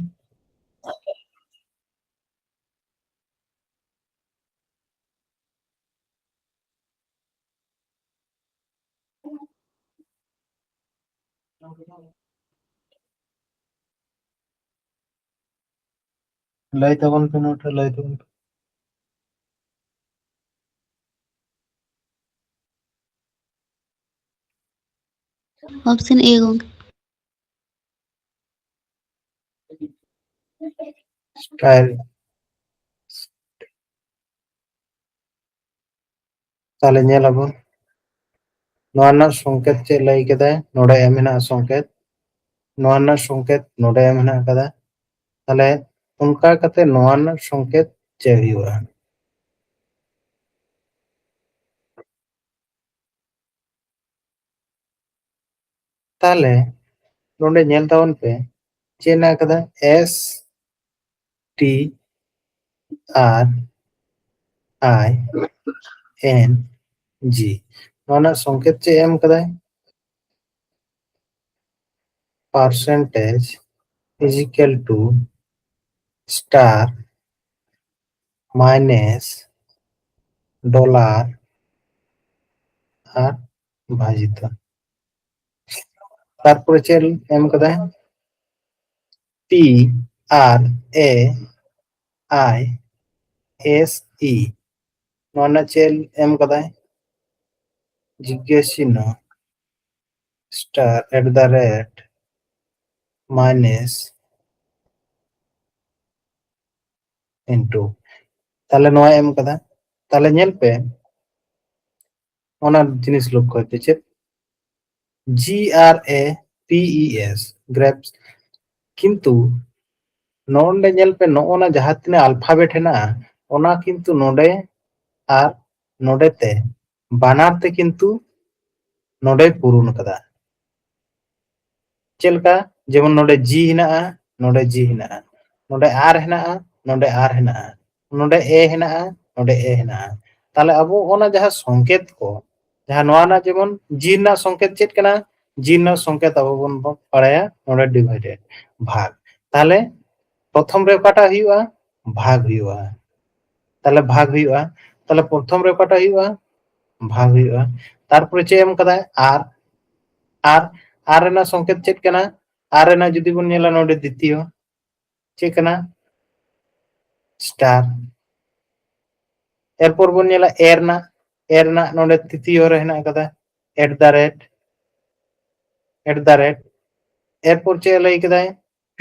ᱞᱟᱹᱭ ᱛᱟᱵᱚᱱ ᱯᱮ, ᱱᱚᱰᱮ ᱞᱟᱹᱭ ᱛᱟᱵᱚᱱ ᱯᱮ᱾ Option A ᱜᱚᱝᱠᱮ᱾ Style᱾ ᱛᱟᱦᱞᱮ ᱧᱮᱞ ᱟᱵᱚᱱ ᱱᱚᱣᱟ ᱨᱮᱱᱟᱜ ᱥᱚᱝᱠᱮᱛ ᱪᱮᱫ ᱞᱟᱹᱭ ᱠᱮᱫᱟᱭ, ᱱᱚᱰᱮ ᱮᱢ ᱦᱮᱱᱟᱜᱼᱟ ᱥᱚᱝᱠᱮᱛ, ᱱᱚᱣᱟ ᱨᱮᱱᱟᱜ ᱥᱚᱝᱠᱮᱛ ᱱᱚᱰᱮ ᱮᱢ ᱦᱮᱱᱟᱜ ᱟᱠᱟᱫᱟ᱾ ᱛᱟᱦᱞᱮ ᱚᱱᱠᱟ ᱠᱟᱛᱮ ᱱᱚᱣᱟ ᱨᱮᱱᱟᱜ ᱥᱚᱝᱠᱮᱛ ᱪᱮᱫ ᱦᱩᱭᱩᱜᱼᱟ? ᱛᱟᱦᱞᱮ ᱱᱚᱰᱮ ᱧᱮᱞ ᱛᱟᱵᱚᱱ ᱯᱮ, ᱪᱮᱫ ᱦᱮᱱᱟᱜ ᱟᱠᱟᱫᱟ? S T R I N G᱾ ᱱᱚᱣᱟ ᱨᱮᱱᱟᱜ ᱥᱚᱝᱠᱮᱛ ᱪᱮᱫ ᱮᱢ ᱠᱟᱫᱟᱭ? Percentage is equal to star minus dollar ᱟᱨ ᱵᱷᱟᱡᱤᱛ᱾ ᱛᱟᱨᱯᱚᱨᱮ ᱪᱮᱫ ᱮᱢ ᱠᱟᱫᱟᱭ? P R A I S E᱾ ᱱᱚᱣᱟ ᱨᱮᱱᱟᱜ ᱪᱮᱫ ᱮᱢ ᱠᱟᱫᱟᱭ? ᱡᱤᱜᱽᱜᱟᱹᱥ ᱪᱤᱱᱦᱟᱹ star at the rate minus into᱾ ᱛᱟᱦᱞᱮ ᱱᱚᱣᱟ ᱮᱢ ᱠᱟᱫᱟ᱾ ᱛᱟᱦᱞᱮ ᱧᱮᱞ ᱯᱮ, ᱚᱱᱟ ᱡᱤᱱᱤᱥ ᱞᱚᱠᱠᱷᱚᱭ ᱯᱮ, ᱪᱮᱫ? G R A P E S, grapes᱾ ᱠᱤᱱᱛᱩ ᱱᱚᱰᱮ ᱧᱮᱞ ᱯᱮ, ᱱᱚᱜᱼᱚ ᱱᱟ ᱡᱟᱦᱟᱸ ᱛᱤᱱᱟᱹᱜ alphabet ᱦᱮᱱᱟᱜᱼᱟ, ᱚᱱᱟ ᱠᱤᱱᱛᱩ ᱱᱚᱰᱮ ᱟᱨ ᱱᱚᱰᱮ ᱛᱮ, ᱵᱟᱱᱟᱨ ᱛᱮ ᱠᱤᱱᱛᱩ ᱱᱚᱰᱮᱭ ᱯᱩᱨᱩᱱ ᱠᱟᱫᱟ᱾ ᱪᱮᱫ ᱞᱮᱠᱟ? ᱡᱮᱢᱚᱱ ᱱᱚᱰᱮ G ᱦᱮᱱᱟᱜᱼᱟ, ᱱᱚᱰᱮ G ᱦᱮᱱᱟᱜᱼᱟ, ᱱᱚᱰᱮ R ᱦᱮᱱᱟᱜᱼᱟ, ᱱᱚᱰᱮ R ᱦᱮᱱᱟᱜᱼᱟ, ᱱᱚᱰᱮ A ᱦᱮᱱᱟᱜᱼᱟ, ᱱᱚᱰᱮ A ᱦᱮᱱᱟᱜᱼᱟ᱾ ᱛᱟᱦᱞᱮ ᱟᱵᱚ ᱚᱱᱟ ᱡᱟᱦᱟᱸ ᱥᱚᱝᱠᱮᱛ ᱠᱚ, ᱡᱟᱦᱟᱸ ᱱᱚᱣᱟ ᱨᱮᱱᱟᱜ ᱡᱮᱢᱚᱱ G ᱨᱮᱱᱟᱜ ᱥᱚᱝᱠᱮᱛ ᱪᱮᱫ ᱠᱟᱱᱟ? G ᱨᱮᱱᱟᱜ ᱥᱚᱝᱠᱮᱛ ᱟᱵᱚ ᱵᱚᱱ ᱵᱟᱲᱟᱭᱟ ᱱᱚᱰᱮ divided, ᱵᱷᱟᱜᱽ᱾ ᱛᱟᱦᱞᱮ ᱯᱨᱚᱛᱷᱚᱢ ᱨᱮ ᱚᱠᱟᱴᱟᱜ ᱦᱩᱭᱩᱜᱼᱟ? ᱵᱷᱟᱜᱽ ᱦᱩᱭᱩᱜᱼᱟ᱾ ᱛᱟᱦᱞᱮ ᱵᱷᱟᱜᱽ ᱦᱩᱭᱩᱜᱼᱟ᱾ ᱛᱟᱦᱞᱮ ᱯᱨᱚᱛᱷᱚᱢ ᱨᱮ ᱚᱠᱟᱴᱟᱜ ᱦᱩᱭᱩᱜᱼᱟ? ᱵᱷᱟᱜᱽ ᱦᱩᱭᱩᱜᱼᱟ᱾ ᱛᱟᱨᱯᱚᱨᱮ ᱪᱮᱫ ᱮᱢ ᱠᱟᱫᱟᱭ? R᱾ R, R ᱨᱮᱱᱟᱜ ᱥᱚᱝᱠᱮᱛ ᱪᱮᱫ ᱠᱟᱱᱟ? R ᱨᱮᱱᱟᱜ ᱡᱩᱫᱤ ᱵᱚᱱ ᱧᱮᱞᱟ, ᱱᱚᱰᱮ ᱫᱤᱛᱤᱭᱚ ᱪᱮᱫ ᱠᱟᱱᱟ? Star᱾ ᱮᱨᱯᱚᱨ ᱵᱚᱱ ᱧᱮᱞᱟ A ᱨᱮᱱᱟᱜ, A ᱨᱮᱱᱟᱜ ᱱᱚᱰᱮ ᱛᱤᱛᱤᱭᱚ ᱨᱮ ᱦᱮᱱᱟᱜ ᱟᱠᱟᱫᱟ at the rate, at the rate᱾ ᱮᱨᱯᱚᱨ ᱪᱮᱫ ᱞᱟᱹᱭ ᱠᱮᱫᱟᱭ? P,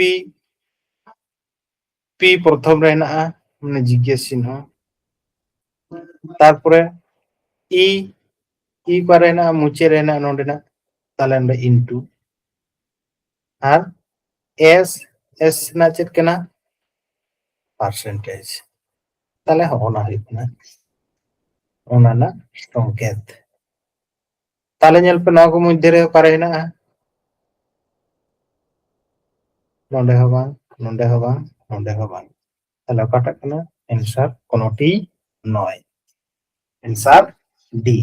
P ᱯᱨᱚᱛᱷᱚᱢ ᱨᱮ ᱦᱮᱱᱟᱜᱼᱟ, ᱢᱟᱱᱮ ᱡᱤᱜᱽᱜᱟᱹᱥ ᱪᱤᱱᱦᱟᱹ᱾ ᱛᱟᱨᱯᱚᱨᱮ E, E ᱚᱠᱟᱨᱮ ᱦᱮᱱᱟᱜᱼᱟ? ᱢᱩᱪᱟᱹᱫ ᱨᱮ ᱦᱮᱱᱟᱜᱼᱟ ᱱᱚᱰᱮᱱᱟᱜ, ᱛᱟᱦᱞᱮ ᱱᱚᱰᱮ into᱾ ᱟᱨ S, S ᱨᱮᱱᱟᱜ ᱪᱮᱫ ᱠᱟᱱᱟ? Percentage᱾ ᱛᱟᱦᱞᱮ ᱦᱚᱸᱜᱼᱚ ᱱᱟ ᱦᱩᱭᱩᱜ ᱠᱟᱱᱟ ᱚᱱᱟ ᱨᱮᱱᱟᱜ ᱥᱚᱝᱠᱮᱛ᱾ ᱛᱟᱦᱞᱮ ᱧᱮᱞ ᱯᱮ, ᱱᱚᱣᱟ ᱠᱚ ᱢᱚᱫᱽᱫᱷᱮ ᱨᱮ ᱚᱠᱟᱨᱮ ᱦᱮᱱᱟᱜᱼᱟ? ᱱᱚᱰᱮ ᱦᱚᱸ ᱵᱟᱝ, ᱱᱚᱰᱮ ᱦᱚᱸ ᱵᱟᱝ, ᱱᱚᱰᱮ ᱦᱚᱸ ᱵᱟᱝ᱾ ᱛᱟᱦᱞᱮ ᱚᱠᱟᱴᱟᱜ ᱠᱟᱱᱟ? ᱮᱱᱥᱟᱨ ᱠᱳᱱᱳᱴᱤ ᱱᱚᱭ᱾ ᱮᱱᱥᱟᱨ ᱰᱤ᱾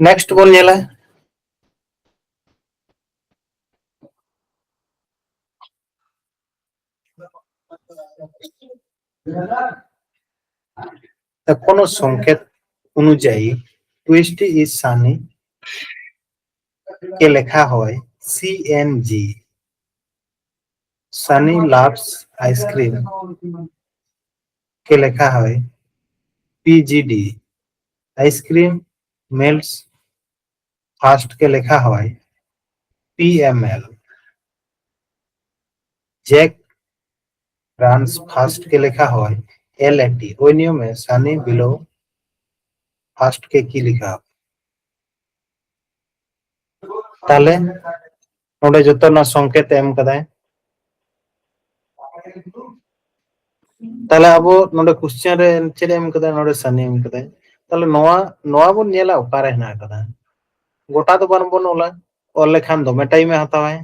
ᱱᱮᱠᱥᱴ ᱵᱚᱱ ᱧᱮᱞᱟ᱾ ᱠᱳᱱᱳ ᱥᱚᱝᱠᱮᱛ ᱚᱱᱩᱡᱟᱭᱤ ᱴᱩᱭᱤᱥᱴᱤ ᱤᱡ ᱥᱟᱱᱤ ᱠᱮ ᱞᱮᱠᱷᱟ ᱦᱚᱭ ᱥᱤ ᱮᱱ ᱡᱤ, ᱥᱟᱱᱤ ᱞᱟᱵᱷᱥ ᱟᱭᱤᱥᱠᱨᱤᱢ ᱠᱮ ᱞᱮᱠᱷᱟ ᱦᱚᱭ ᱯᱤ ᱡᱤ ᱰᱤ, ᱟᱭᱤᱥᱠᱨᱤᱢ ᱢᱮᱞᱴᱥ ᱯᱷᱟᱥᱴ ᱠᱮ ᱞᱮᱠᱷᱟ ᱦᱚᱭ P M L, Jack ᱨᱟᱱᱥ first ᱠᱮ ᱞᱮᱠᱷᱟ ᱦᱚᱭ ᱮᱞ ᱮ ᱴᱤ, ᱳᱭ ᱱᱤᱭᱚᱢᱮ ᱥᱟᱱᱤ ᱵᱤᱞᱳ ᱯᱷᱟᱥᱴ ᱠᱮ ᱠᱤ ᱞᱮᱠᱷᱟ᱾ ᱛᱟᱦᱞᱮ ᱱᱚᱰᱮ ᱡᱚᱛᱚ ᱨᱮᱱᱟᱜ ᱥᱚᱝᱠᱮᱛ ᱮ ᱮᱢ ᱠᱟᱫᱟᱭ᱾ ᱛᱟᱦᱞᱮ ᱟᱵᱚ ᱱᱚᱰᱮ ᱠᱚᱥᱪᱮᱱ ᱨᱮ ᱪᱮᱫ ᱮ ᱮᱢ ᱠᱟᱫᱟᱭ? ᱱᱚᱰᱮ ᱥᱟᱱᱤ ᱮᱢ ᱠᱟᱫᱟᱭ᱾ ᱛᱟᱦᱞᱮ ᱱᱚᱣᱟ, ᱱᱚᱣᱟ ᱵᱚᱱ ᱧᱮᱞᱟ ᱚᱠᱟᱨᱮ ᱦᱮᱱᱟᱜ ᱟᱠᱟᱫᱟ᱾ ᱜᱚᱴᱟ ᱫᱚ ᱵᱟᱝ ᱵᱚᱱ ᱚᱞᱟ, ᱚᱞ ᱞᱮᱠᱷᱟᱱ ᱫᱚᱢᱮ ᱴᱟᱭᱤᱢ ᱮ ᱦᱟᱛᱟᱣᱟᱭ᱾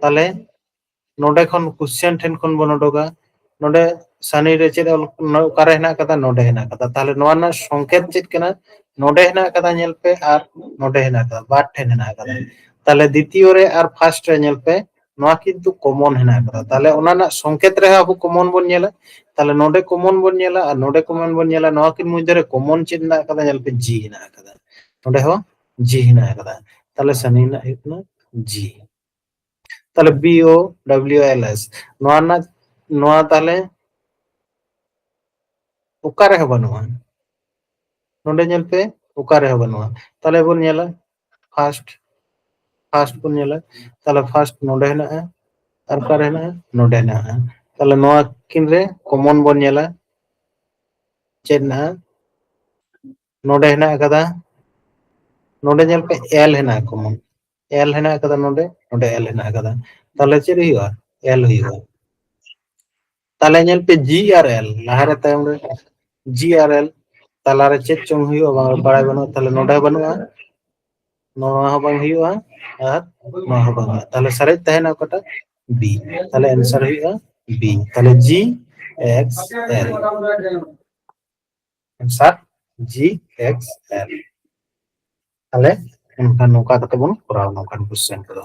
ᱛᱟᱦᱞᱮ ᱱᱚᱰᱮ ᱠᱷᱚᱱ ᱠᱚᱥᱪᱮᱱ ᱴᱷᱮᱱ ᱠᱷᱚᱱ ᱵᱚᱱ ᱩᱰᱩᱠᱟ, ᱱᱚᱰᱮ ᱥᱟᱱᱤ ᱨᱮ ᱪᱮᱫ ᱚᱞ, ᱚᱠᱟᱨᱮ ᱦᱮᱱᱟᱜ ᱟᱠᱟᱫᱟ? ᱱᱚᱰᱮ ᱦᱮᱱᱟᱜ ᱟᱠᱟᱫᱟ᱾ ᱛᱟᱦᱞᱮ ᱱᱚᱣᱟ ᱨᱮᱱᱟᱜ ᱥᱚᱝᱠᱮᱛ ᱪᱮᱫ ᱠᱟᱱᱟ? ᱱᱚᱰᱮ ᱦᱮᱱᱟᱜ ᱟᱠᱟᱫᱟ, ᱧᱮᱞ ᱯᱮ, ᱟᱨ ᱱᱚᱰᱮ ᱦᱮᱱᱟᱜ ᱟᱠᱟᱫᱟ, ᱵᱟᱨ ᱴᱷᱮᱱ ᱦᱮᱱᱟᱜ ᱟᱠᱟᱫᱟ᱾ ᱛᱟᱦᱞᱮ ᱫᱤᱛᱤᱭᱚ ᱨᱮ ᱟᱨ ᱯᱷᱟᱥᱴ ᱨᱮ ᱧᱮᱞ ᱯᱮ, ᱱᱚᱣᱟ ᱠᱤᱱᱛᱩ ᱠᱚᱢᱚᱱ ᱦᱮᱱᱟᱜ ᱟᱠᱟᱫᱟ᱾ ᱛᱟᱦᱞᱮ ᱚᱱᱟ ᱨᱮᱱᱟᱜ ᱥᱚᱝᱠᱮᱛ ᱨᱮᱦᱚᱸ ᱟᱵᱚ ᱠᱚᱢᱚᱱ ᱵᱚᱱ ᱧᱮᱞᱟ᱾ ᱛᱟᱦᱞᱮ ᱱᱚᱰᱮ ᱠᱚᱢᱚᱱ ᱵᱚᱱ ᱧᱮᱞᱟ ᱟᱨ ᱱᱚᱰᱮ ᱠᱚᱢᱚᱱ ᱵᱚᱱ ᱧᱮᱞᱟ, ᱱᱚᱣᱟ ᱠᱤᱱ ᱢᱚᱫᱽᱫᱷᱮ ᱨᱮ ᱠᱚᱢᱚᱱ ᱪᱮᱫ ᱦᱮᱱᱟᱜ ᱟᱠᱟᱫᱟ? ᱧᱮᱞ ᱯᱮ, ᱡᱤ ᱦᱮᱱᱟᱜ ᱟᱠᱟᱫᱟ, ᱱᱚᱰᱮ ᱦᱚᱸ ᱡᱤ ᱦᱮᱱᱟᱜ ᱟᱠᱟᱫᱟ᱾ ᱛᱟᱦᱞᱮ ᱥᱟᱱᱤ ᱨᱮᱱᱟᱜ ᱦᱩᱭᱩᱜ ᱠᱟᱱᱟ ᱡᱤ᱾ ᱛᱟᱦᱞᱮ B O W L S, ᱱᱚᱣᱟ ᱨᱮᱱᱟᱜ, ᱱᱚᱣᱟ ᱛᱟᱦᱞᱮ ᱚᱠᱟ ᱨᱮᱦᱚᱸ ᱵᱟᱹᱱᱩᱜᱼᱟ᱾ ᱱᱚᱰᱮ ᱧᱮᱞ ᱯᱮ, ᱚᱠᱟ ᱨᱮᱦᱚᱸ ᱵᱟᱹᱱᱩᱜᱼᱟ᱾ ᱛᱟᱦᱞᱮ ᱵᱚᱱ ᱧᱮᱞᱟ ᱯᱷᱟᱥᱴ, ᱯᱷᱟᱥᱴ ᱵᱚᱱ ᱧᱮᱞᱟ᱾ ᱛᱟᱦᱞᱮ ᱯᱷᱟᱥᱴ ᱱᱚᱰᱮ ᱦᱮᱱᱟᱜᱼᱟ, ᱟᱨ ᱚᱠᱟ ᱨᱮ ᱦᱮᱱᱟᱜᱼᱟ? ᱱᱚᱰᱮ ᱦᱮᱱᱟᱜᱼᱟ᱾ ᱛᱟᱦᱞᱮ ᱱᱚᱣᱟ ᱠᱤᱱ ᱨᱮ ᱠᱚᱢᱚᱱ ᱵᱚᱱ ᱧᱮᱞᱟ, ᱪᱮᱫ ᱦᱮᱱᱟᱜᱼᱟ? ᱱᱚᱰᱮ ᱦᱮᱱᱟᱜ ᱟᱠᱟᱫᱟ, ᱱᱚᱰᱮ ᱧᱮᱞ ᱯᱮ, ᱮᱞ ᱦᱮᱱᱟᱜ ᱠᱚᱢᱚᱱ, ᱮᱞ ᱦᱮᱱᱟᱜ ᱟᱠᱟᱫᱟ ᱱᱚᱰᱮ, ᱱᱚᱰᱮ ᱮᱞ ᱦᱮᱱᱟᱜ ᱟᱠᱟᱫᱟ᱾ ᱛᱟᱦᱚᱞᱮ ᱪᱮᱫ ᱦᱩᱭᱩᱜᱼᱟ? ᱮᱞ ᱦᱩᱭᱩᱜᱼᱟ᱾ ᱛᱟᱦᱚᱞᱮ ᱧᱮᱞ ᱯᱮ, ᱡᱤ ᱟᱨ ᱮᱞ ᱞᱟᱦᱟᱨᱮ, ᱛᱟᱭᱚᱢ ᱨᱮ ᱡᱤ ᱟᱨ ᱮᱞ, ᱛᱟᱞᱟᱨᱮ ᱪᱮᱫ ᱪᱚᱝ ᱦᱩᱭᱩᱜᱼᱟ, ᱵᱟᱝ ᱵᱟᱲᱟᱭ ᱵᱟᱹᱱᱩᱜᱼᱟ᱾ ᱛᱟᱦᱚᱞᱮ ᱱᱚᱰᱮ ᱦᱚᱸ ᱵᱟᱹᱱᱩᱜᱼᱟ, ᱱᱚᱣᱟ ᱦᱚᱸ ᱵᱟᱝ ᱦᱩᱭᱩᱜᱼᱟ, ᱟᱨ ᱱᱚᱣᱟ ᱦᱚᱸ ᱵᱟᱝ ᱦᱩᱭᱩᱜᱼᱟ᱾ ᱛᱟᱦᱚᱞᱮ ᱥᱟᱨᱮᱡ ᱛᱟᱦᱮᱱᱟ ᱚᱠᱟᱴᱟᱜ? ᱵᱤ᱾ ᱛᱟᱦᱚᱞᱮ ᱮᱱᱥᱟᱨ ᱦᱩᱭᱩᱜᱼᱟ ᱵᱤ᱾ ᱛᱟᱦᱚᱞᱮ G X L, answer G X L. ᱛᱟᱦᱚᱞᱮ ᱮᱱᱠᱷᱟᱱ ᱱᱚᱝᱠᱟ ᱠᱟᱛᱮ ᱵᱚᱱ ᱠᱚᱨᱟᱣᱟ ᱱᱚᱝᱠᱟᱱ ᱠᱚᱥᱪᱮᱱ ᱠᱚᱫᱚ᱾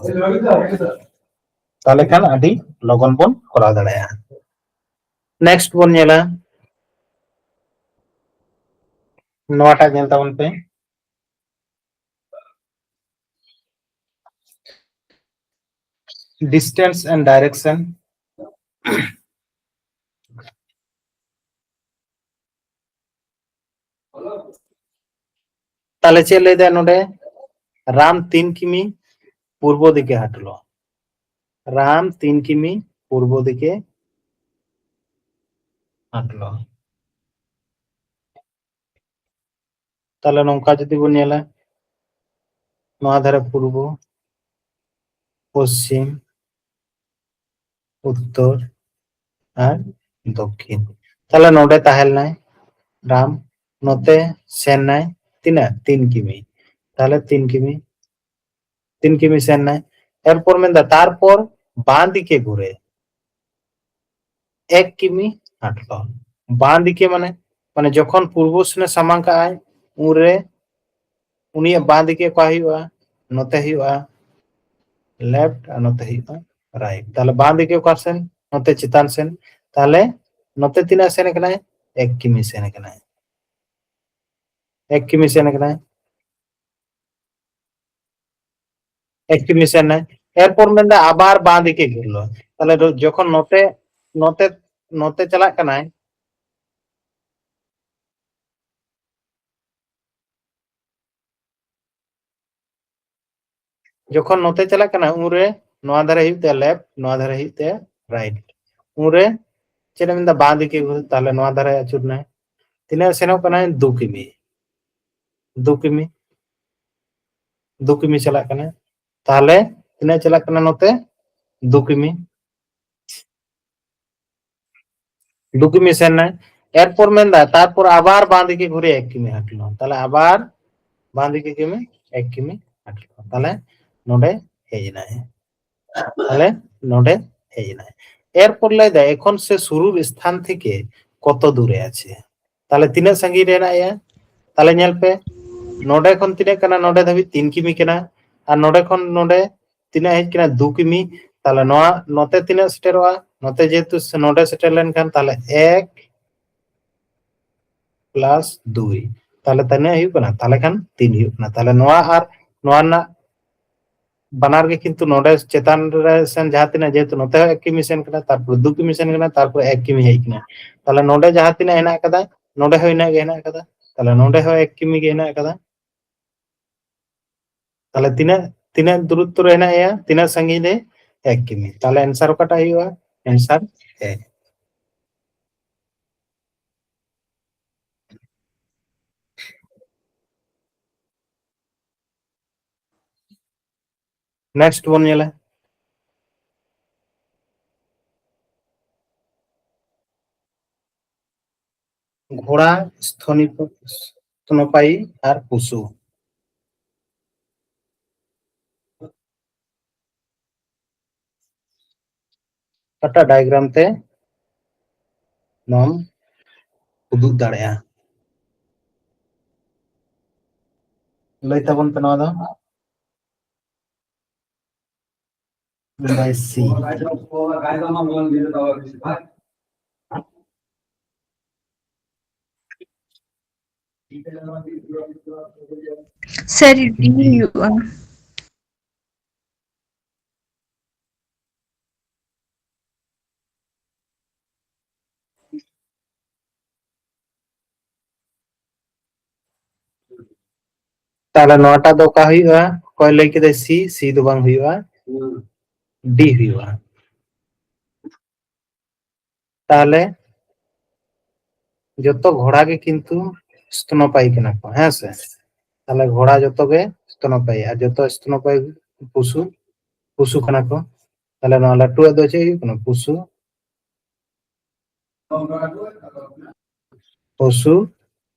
ᱛᱟᱦᱚᱞᱮ ᱠᱷᱟᱱ ᱟᱹᱰᱤ ᱞᱚᱜᱚᱱ ᱵᱚᱱ ᱠᱚᱨᱟᱣ ᱫᱟᱲᱮᱭᱟᱜᱼᱟ᱾ ᱱᱮᱠᱥᱴ ᱵᱚᱱ ᱧᱮᱞᱟ, ᱱᱚᱣᱟᱴᱟᱜ ᱧᱮᱞ ᱛᱟᱵᱚᱱ ᱯᱮ, distance and direction᱾ ᱛᱟᱦᱞᱮ ᱪᱮᱫ ᱞᱟᱹᱭ ᱫᱟᱭ ᱱᱚᱰᱮ? ᱨᱟᱢ ᱛᱤᱱ ᱠᱤᱢᱤ ᱯᱩᱨᱵᱚ ᱫᱤᱠᱮ ᱦᱟᱴᱞᱚ᱾ ᱨᱟᱢ ᱛᱤᱱ ᱠᱤᱢᱤ ᱯᱩᱨᱵᱚ ᱫᱤᱠᱮ ᱦᱟᱴᱞᱚ᱾ ᱛᱟᱦᱞᱮ ᱱᱚᱝᱠᱟ ᱡᱩᱫᱤ ᱵᱚᱱ ᱧᱮᱞᱟ, ᱱᱚᱣᱟ ᱫᱷᱟᱨᱮ ᱯᱩᱨᱵᱚ, ᱯᱚᱥᱪᱤᱢ, ᱩᱛᱛᱚᱨ ᱟᱨ ᱫᱚᱠᱠᱷᱤᱱ᱾ ᱛᱟᱦᱞᱮ ᱱᱚᱰᱮ ᱛᱟᱦᱮᱸ ᱞᱮᱱᱟᱭ ᱨᱟᱢ, ᱱᱚᱛᱮ ᱥᱮᱱ ᱱᱟᱭ ᱛᱤᱱᱟᱹᱜ? ᱛᱤᱱ ᱠᱤᱢᱤ᱾ ᱛᱟᱦᱞᱮ ᱛᱤᱱ ᱠᱤᱢᱤ, ᱛᱤᱱ ᱠᱤᱢᱤ ᱥᱮᱱ ᱱᱟᱭ᱾ ᱮᱨᱯᱚᱨ ᱢᱮᱱᱫᱟ ᱛᱟᱨᱯᱚᱨ ᱵᱟᱸ ᱫᱤᱠᱮ ᱜᱷᱩᱨᱮ ᱮᱠ ᱠᱤᱢᱤ ᱦᱟᱴᱞᱚ᱾ ᱵᱟᱸ ᱫᱤᱠᱮ ᱢᱟᱱᱮ, ᱢᱟᱱᱮ ᱡᱚᱠᱷᱚᱱ ᱯᱩᱨᱵᱚ ᱥᱮᱱᱮ ᱥᱟᱢᱟᱝ ᱠᱟᱜᱼᱟᱭ, ᱩᱱᱨᱮ ᱩᱱᱤᱭᱟᱜ ᱵᱟᱸ ᱫᱤᱠᱮ ᱚᱠᱟ ᱦᱩᱭᱩᱜᱼᱟ? ᱱᱚᱛᱮ ᱦᱩᱭᱩᱜᱼᱟ ᱞᱮᱯᱷᱴ ᱟᱨ ᱱᱚᱛᱮ ᱦᱩᱭᱩᱜᱼᱟ ᱨᱟᱭᱤᱴ᱾ ᱛᱟᱦᱞᱮ ᱵᱟᱸ ᱫᱤᱠᱮ ᱚᱠᱟ ᱥᱮᱱ? ᱱᱚᱛᱮ ᱪᱮᱛᱟᱱ ᱥᱮᱱ᱾ ᱛᱟᱦᱞᱮ ᱱᱚᱛᱮ ᱛᱤᱱᱟᱹᱜ ᱥᱮᱱ ᱠᱟᱱᱟᱭ? ᱮᱠ ᱠᱤᱢᱤ ᱥᱮᱱ ᱠᱟᱱᱟᱭ, ᱮᱠ ᱠᱤᱢᱤ ᱥᱮᱱ ᱠᱟᱱᱟᱭ, ᱮᱠ ᱠᱤᱢᱤ ᱥᱮᱱ ᱱᱟᱭ᱾ ᱮᱨᱯᱚᱨ ᱢᱮᱱᱫᱟ ᱟᱵᱟᱨ ᱵᱟᱸ ᱫᱤᱠᱮ ᱜᱷᱩᱨᱞᱚ᱾ ᱛᱟᱦᱞᱮ ᱫᱚ ᱡᱚᱠᱷᱚᱱ ᱱᱚᱛᱮ, ᱱᱚᱛᱮ, ᱱᱚᱛᱮ ᱪᱟᱞᱟᱜ ᱠᱟᱱᱟᱭ, ᱡᱚᱠᱷᱚᱱ ᱱᱚᱛᱮ ᱪᱟᱞᱟᱜ ᱠᱟᱱᱟ, ᱩᱱᱨᱮ ᱱᱚᱣᱟ ᱫᱷᱟᱨᱮ ᱦᱩᱭᱩᱜ ᱛᱟᱭᱟ ᱞᱮᱯᱷᱴ, ᱱᱚᱣᱟ ᱫᱷᱟᱨᱮ ᱦᱩᱭᱩᱜ ᱛᱟᱭᱟ ᱨᱟᱭᱤᱴ᱾ ᱩᱱᱨᱮ ᱪᱮᱫ ᱮ ᱢᱮᱱᱫᱟ? ᱵᱟᱸ ᱫᱤᱠᱮ ᱜᱷᱩᱨ, ᱛᱟᱦᱞᱮ ᱱᱚᱣᱟ ᱫᱷᱟᱨᱮ ᱟᱹᱪᱩᱨ ᱱᱟᱭ᱾ ᱛᱤᱱᱟᱹᱜ ᱥᱮᱱᱚᱜ ᱠᱟᱱᱟ? ᱫᱩ ᱠᱤᱢᱤ᱾ ᱫᱩ ᱠᱤᱢᱤ, ᱫᱩ ᱠᱤᱢᱤ ᱪᱟᱞᱟᱜ ᱠᱟᱱᱟ᱾ ᱛᱟᱦᱞᱮ ᱛᱤᱱᱟᱹᱜ ᱪᱟᱞᱟᱜ ᱠᱟᱱᱟ ᱱᱚᱛᱮ? ᱫᱩ ᱠᱤᱢᱤ᱾ ᱫᱩ ᱠᱤᱢᱤ ᱥᱮᱱ ᱱᱟᱭ᱾ ᱮᱨᱯᱚᱨ ᱢᱮᱱᱫᱟ ᱛᱟᱨᱯᱚᱨ ᱟᱵᱟᱨ ᱵᱟᱸ ᱫᱤᱠᱮ ᱜᱷᱩᱨᱮ ᱮᱠ ᱠᱤᱢᱤ ᱦᱟᱴᱞᱚ᱾ ᱛᱟᱦᱞᱮ ᱟᱵᱟᱨ ᱵᱟᱸ ᱫᱤᱠᱮ ᱠᱤᱢᱤ, ᱮᱠ ᱠᱤᱢᱤ ᱦᱟᱴᱞᱚ᱾ ᱛᱟᱦᱞᱮ ᱱᱚᱰᱮ ᱦᱮᱡ ᱮᱱᱟᱭ᱾ ᱛᱟᱦᱞᱮ ᱱᱚᱰᱮ ᱦᱮᱡ ᱮᱱᱟᱭ᱾ ᱮᱨᱯᱚᱨ ᱞᱟᱹᱭ ᱫᱟᱭ ᱮᱠᱷᱚᱱ ᱥᱮ ᱥᱩᱨᱩᱨ ᱥᱛᱷᱟᱱ ᱛᱷᱮᱠᱮ ᱠᱚᱛᱚ ᱫᱩᱨᱮ ᱟᱪᱷᱮ? ᱛᱟᱦᱞᱮ ᱛᱤᱱᱟᱹᱜ ᱥᱟᱺᱜᱤᱧ ᱨᱮ ᱦᱮᱱᱟᱭᱟ? ᱛᱟᱦᱞᱮ ᱧᱮᱞ ᱯᱮ, ᱱᱚᱰᱮ ᱠᱷᱚᱱ ᱛᱤᱱᱟᱹᱜ ᱠᱟᱱᱟ? ᱱᱚᱰᱮ ᱫᱷᱟᱹᱵᱤᱡ ᱛᱤᱱ ᱠᱤᱢᱤ ᱠᱟᱱᱟ᱾ ᱟᱨ ᱱᱚᱰᱮ ᱠᱷᱚᱱ ᱱᱚᱰᱮ ᱛᱤᱱᱟᱹᱜ ᱦᱮᱡ ᱠᱟᱱᱟ? ᱫᱩ ᱠᱤᱢᱤ᱾ ᱛᱟᱦᱞᱮ ᱱᱚᱣᱟ ᱱᱚᱛᱮ ᱛᱤᱱᱟᱹᱜ ᱥᱮᱴᱮᱨᱚᱜᱼᱟ? ᱱᱚᱛᱮ ᱡᱮᱦᱮᱛᱩ ᱥᱮ-, ᱱᱚᱰᱮ ᱥᱮᱴᱮᱨ ᱞᱮᱱᱠᱷᱟᱱ ᱛᱟᱦᱞᱮ ᱮᱠ ᱯᱞᱟᱥ ᱫᱩᱭ᱾ ᱛᱟᱦᱞᱮ ᱛᱤᱱᱟᱹᱜ ᱦᱩᱭᱩᱜ ᱠᱟᱱᱟ? ᱛᱟᱦᱞᱮ ᱠᱷᱟᱱ ᱛᱤᱱ ᱦᱩᱭᱩᱜ ᱠᱟᱱᱟ᱾ ᱛᱟᱦᱞᱮ ᱱᱚᱣᱟ ᱟᱨ ᱱᱚᱣᱟ ᱨᱮᱱᱟᱜ ᱵᱟᱱᱟᱨ ᱜᱮ ᱠᱤᱱᱛᱩ ᱱᱚᱰᱮ ᱪᱮᱛᱟᱱ ᱨᱮ ᱥᱮᱱ ᱡᱟᱦᱟᱸ ᱛᱤᱱᱟᱹᱜ, ᱡᱮᱦᱮᱛᱩ ᱱᱚᱛᱮ ᱦᱚᱸ ᱮᱠ ᱠᱤᱢᱤ ᱥᱮᱱ ᱠᱟᱱᱟ, ᱛᱟᱨᱯᱚᱨ ᱫᱩ ᱠᱤᱢᱤ ᱥᱮᱱ ᱠᱟᱱᱟ, ᱛᱟᱨᱯᱚᱨ ᱮᱠ ᱠᱤᱢᱤ ᱦᱮᱡ ᱠᱟᱱᱟ᱾ ᱛᱟᱦᱞᱮ ᱱᱚᱰᱮ ᱡᱟᱦᱟᱸ ᱛᱤᱱᱟᱹᱜ ᱦᱮᱱᱟᱜ ᱟᱠᱟᱫᱟ, ᱱᱚᱰᱮ ᱦᱚᱸ ᱤᱱᱟᱹᱜ ᱜᱮ ᱦᱮᱱᱟᱜ ᱟᱠᱟᱫᱟ᱾ ᱛᱟᱦᱞᱮ ᱱᱚᱰᱮ ᱦᱚᱸ ᱮᱠ ᱠᱤᱢᱤ ᱜᱮ ᱦᱮᱱᱟᱜ ᱟᱠᱟᱫᱟ᱾ ᱛᱟᱦᱞᱮ ᱛᱤᱱᱟᱹᱜ, ᱛᱤᱱᱟᱹᱜ ᱫᱩᱨᱚᱛᱛᱚ ᱨᱮ ᱦᱮᱱᱟᱜ ᱮᱭᱟ? ᱛᱤᱱᱟᱹᱜ ᱥᱟᱺᱜᱤᱧ ᱨᱮ? ᱮᱠ ᱠᱤᱢᱤ᱾ ᱛᱟᱦᱞᱮ ᱟᱱᱥᱟᱨ ᱚᱠᱟᱴᱟᱜ ᱦᱩᱭᱩᱜᱼᱟ? ᱟᱱᱥᱟᱨ ᱮ᱾ ᱱᱮᱠᱥᱴ ᱵᱚᱱ ᱧᱮᱞᱟ᱾ ᱜᱷᱳᱲᱟ, ᱥᱛᱚᱱᱤ-, ᱥᱛᱚᱱᱚᱯᱟᱭᱤ ᱟᱨ ᱯᱚᱥᱩ᱾ ᱚᱠᱟᱴᱟᱜ ᱰᱟᱭᱟᱜᱨᱟᱢ ᱛᱮ ᱱᱚᱣᱟᱢ ᱩᱫᱩᱜ ᱫᱟᱲᱮᱭᱟᱜᱼᱟ? ᱞᱟᱹᱭ ᱛᱟᱵᱚᱱ ᱯᱮ ᱱᱚᱣᱟ ᱫᱚ᱾ By C. ᱥᱮᱨ, ᱤᱫᱤ ᱦᱩᱭᱩᱜᱼᱟ᱾ ᱛᱟᱦᱞᱮ ᱱᱚᱣᱟᱴᱟᱜ ᱫᱚ ᱚᱠᱟ ᱦᱩᱭᱩᱜᱼᱟ? ᱚᱠᱚᱭ ᱞᱟᱹᱭ ᱠᱮᱫᱟᱭ C? C ᱫᱚ ᱵᱟᱝ ᱦᱩᱭᱩᱜᱼᱟ, D ᱦᱩᱭᱩᱜᱼᱟ᱾ ᱛᱟᱦᱞᱮ ᱡᱚᱛᱚ ᱜᱷᱚᱲᱟ ᱜᱮ ᱠᱤᱱᱛᱩ ᱥᱛᱚᱱᱚᱯᱟᱭᱤ ᱠᱟᱱᱟ ᱠᱚ, ᱦᱮᱸ ᱥᱮ? ᱛᱟᱦᱞᱮ ᱜᱷᱚᱲᱟ ᱡᱚᱛᱚ ᱜᱮ ᱥᱛᱚᱱᱚᱯᱟᱭᱤ, ᱟᱨ ᱡᱚᱛᱚ ᱥᱛᱚᱱᱚᱯᱟᱭᱤ ᱯᱚᱥᱩ, ᱯᱚᱥᱩ ᱠᱟᱱᱟ ᱠᱚ᱾ ᱛᱟᱦᱞᱮ ᱱᱚᱣᱟ ᱞᱟᱹᱴᱩᱣᱟᱜ ᱫᱚ ᱪᱮᱫ ᱦᱩᱭᱩᱜ ᱠᱟᱱᱟ? ᱯᱚᱥᱩ, ᱯᱚᱥᱩ,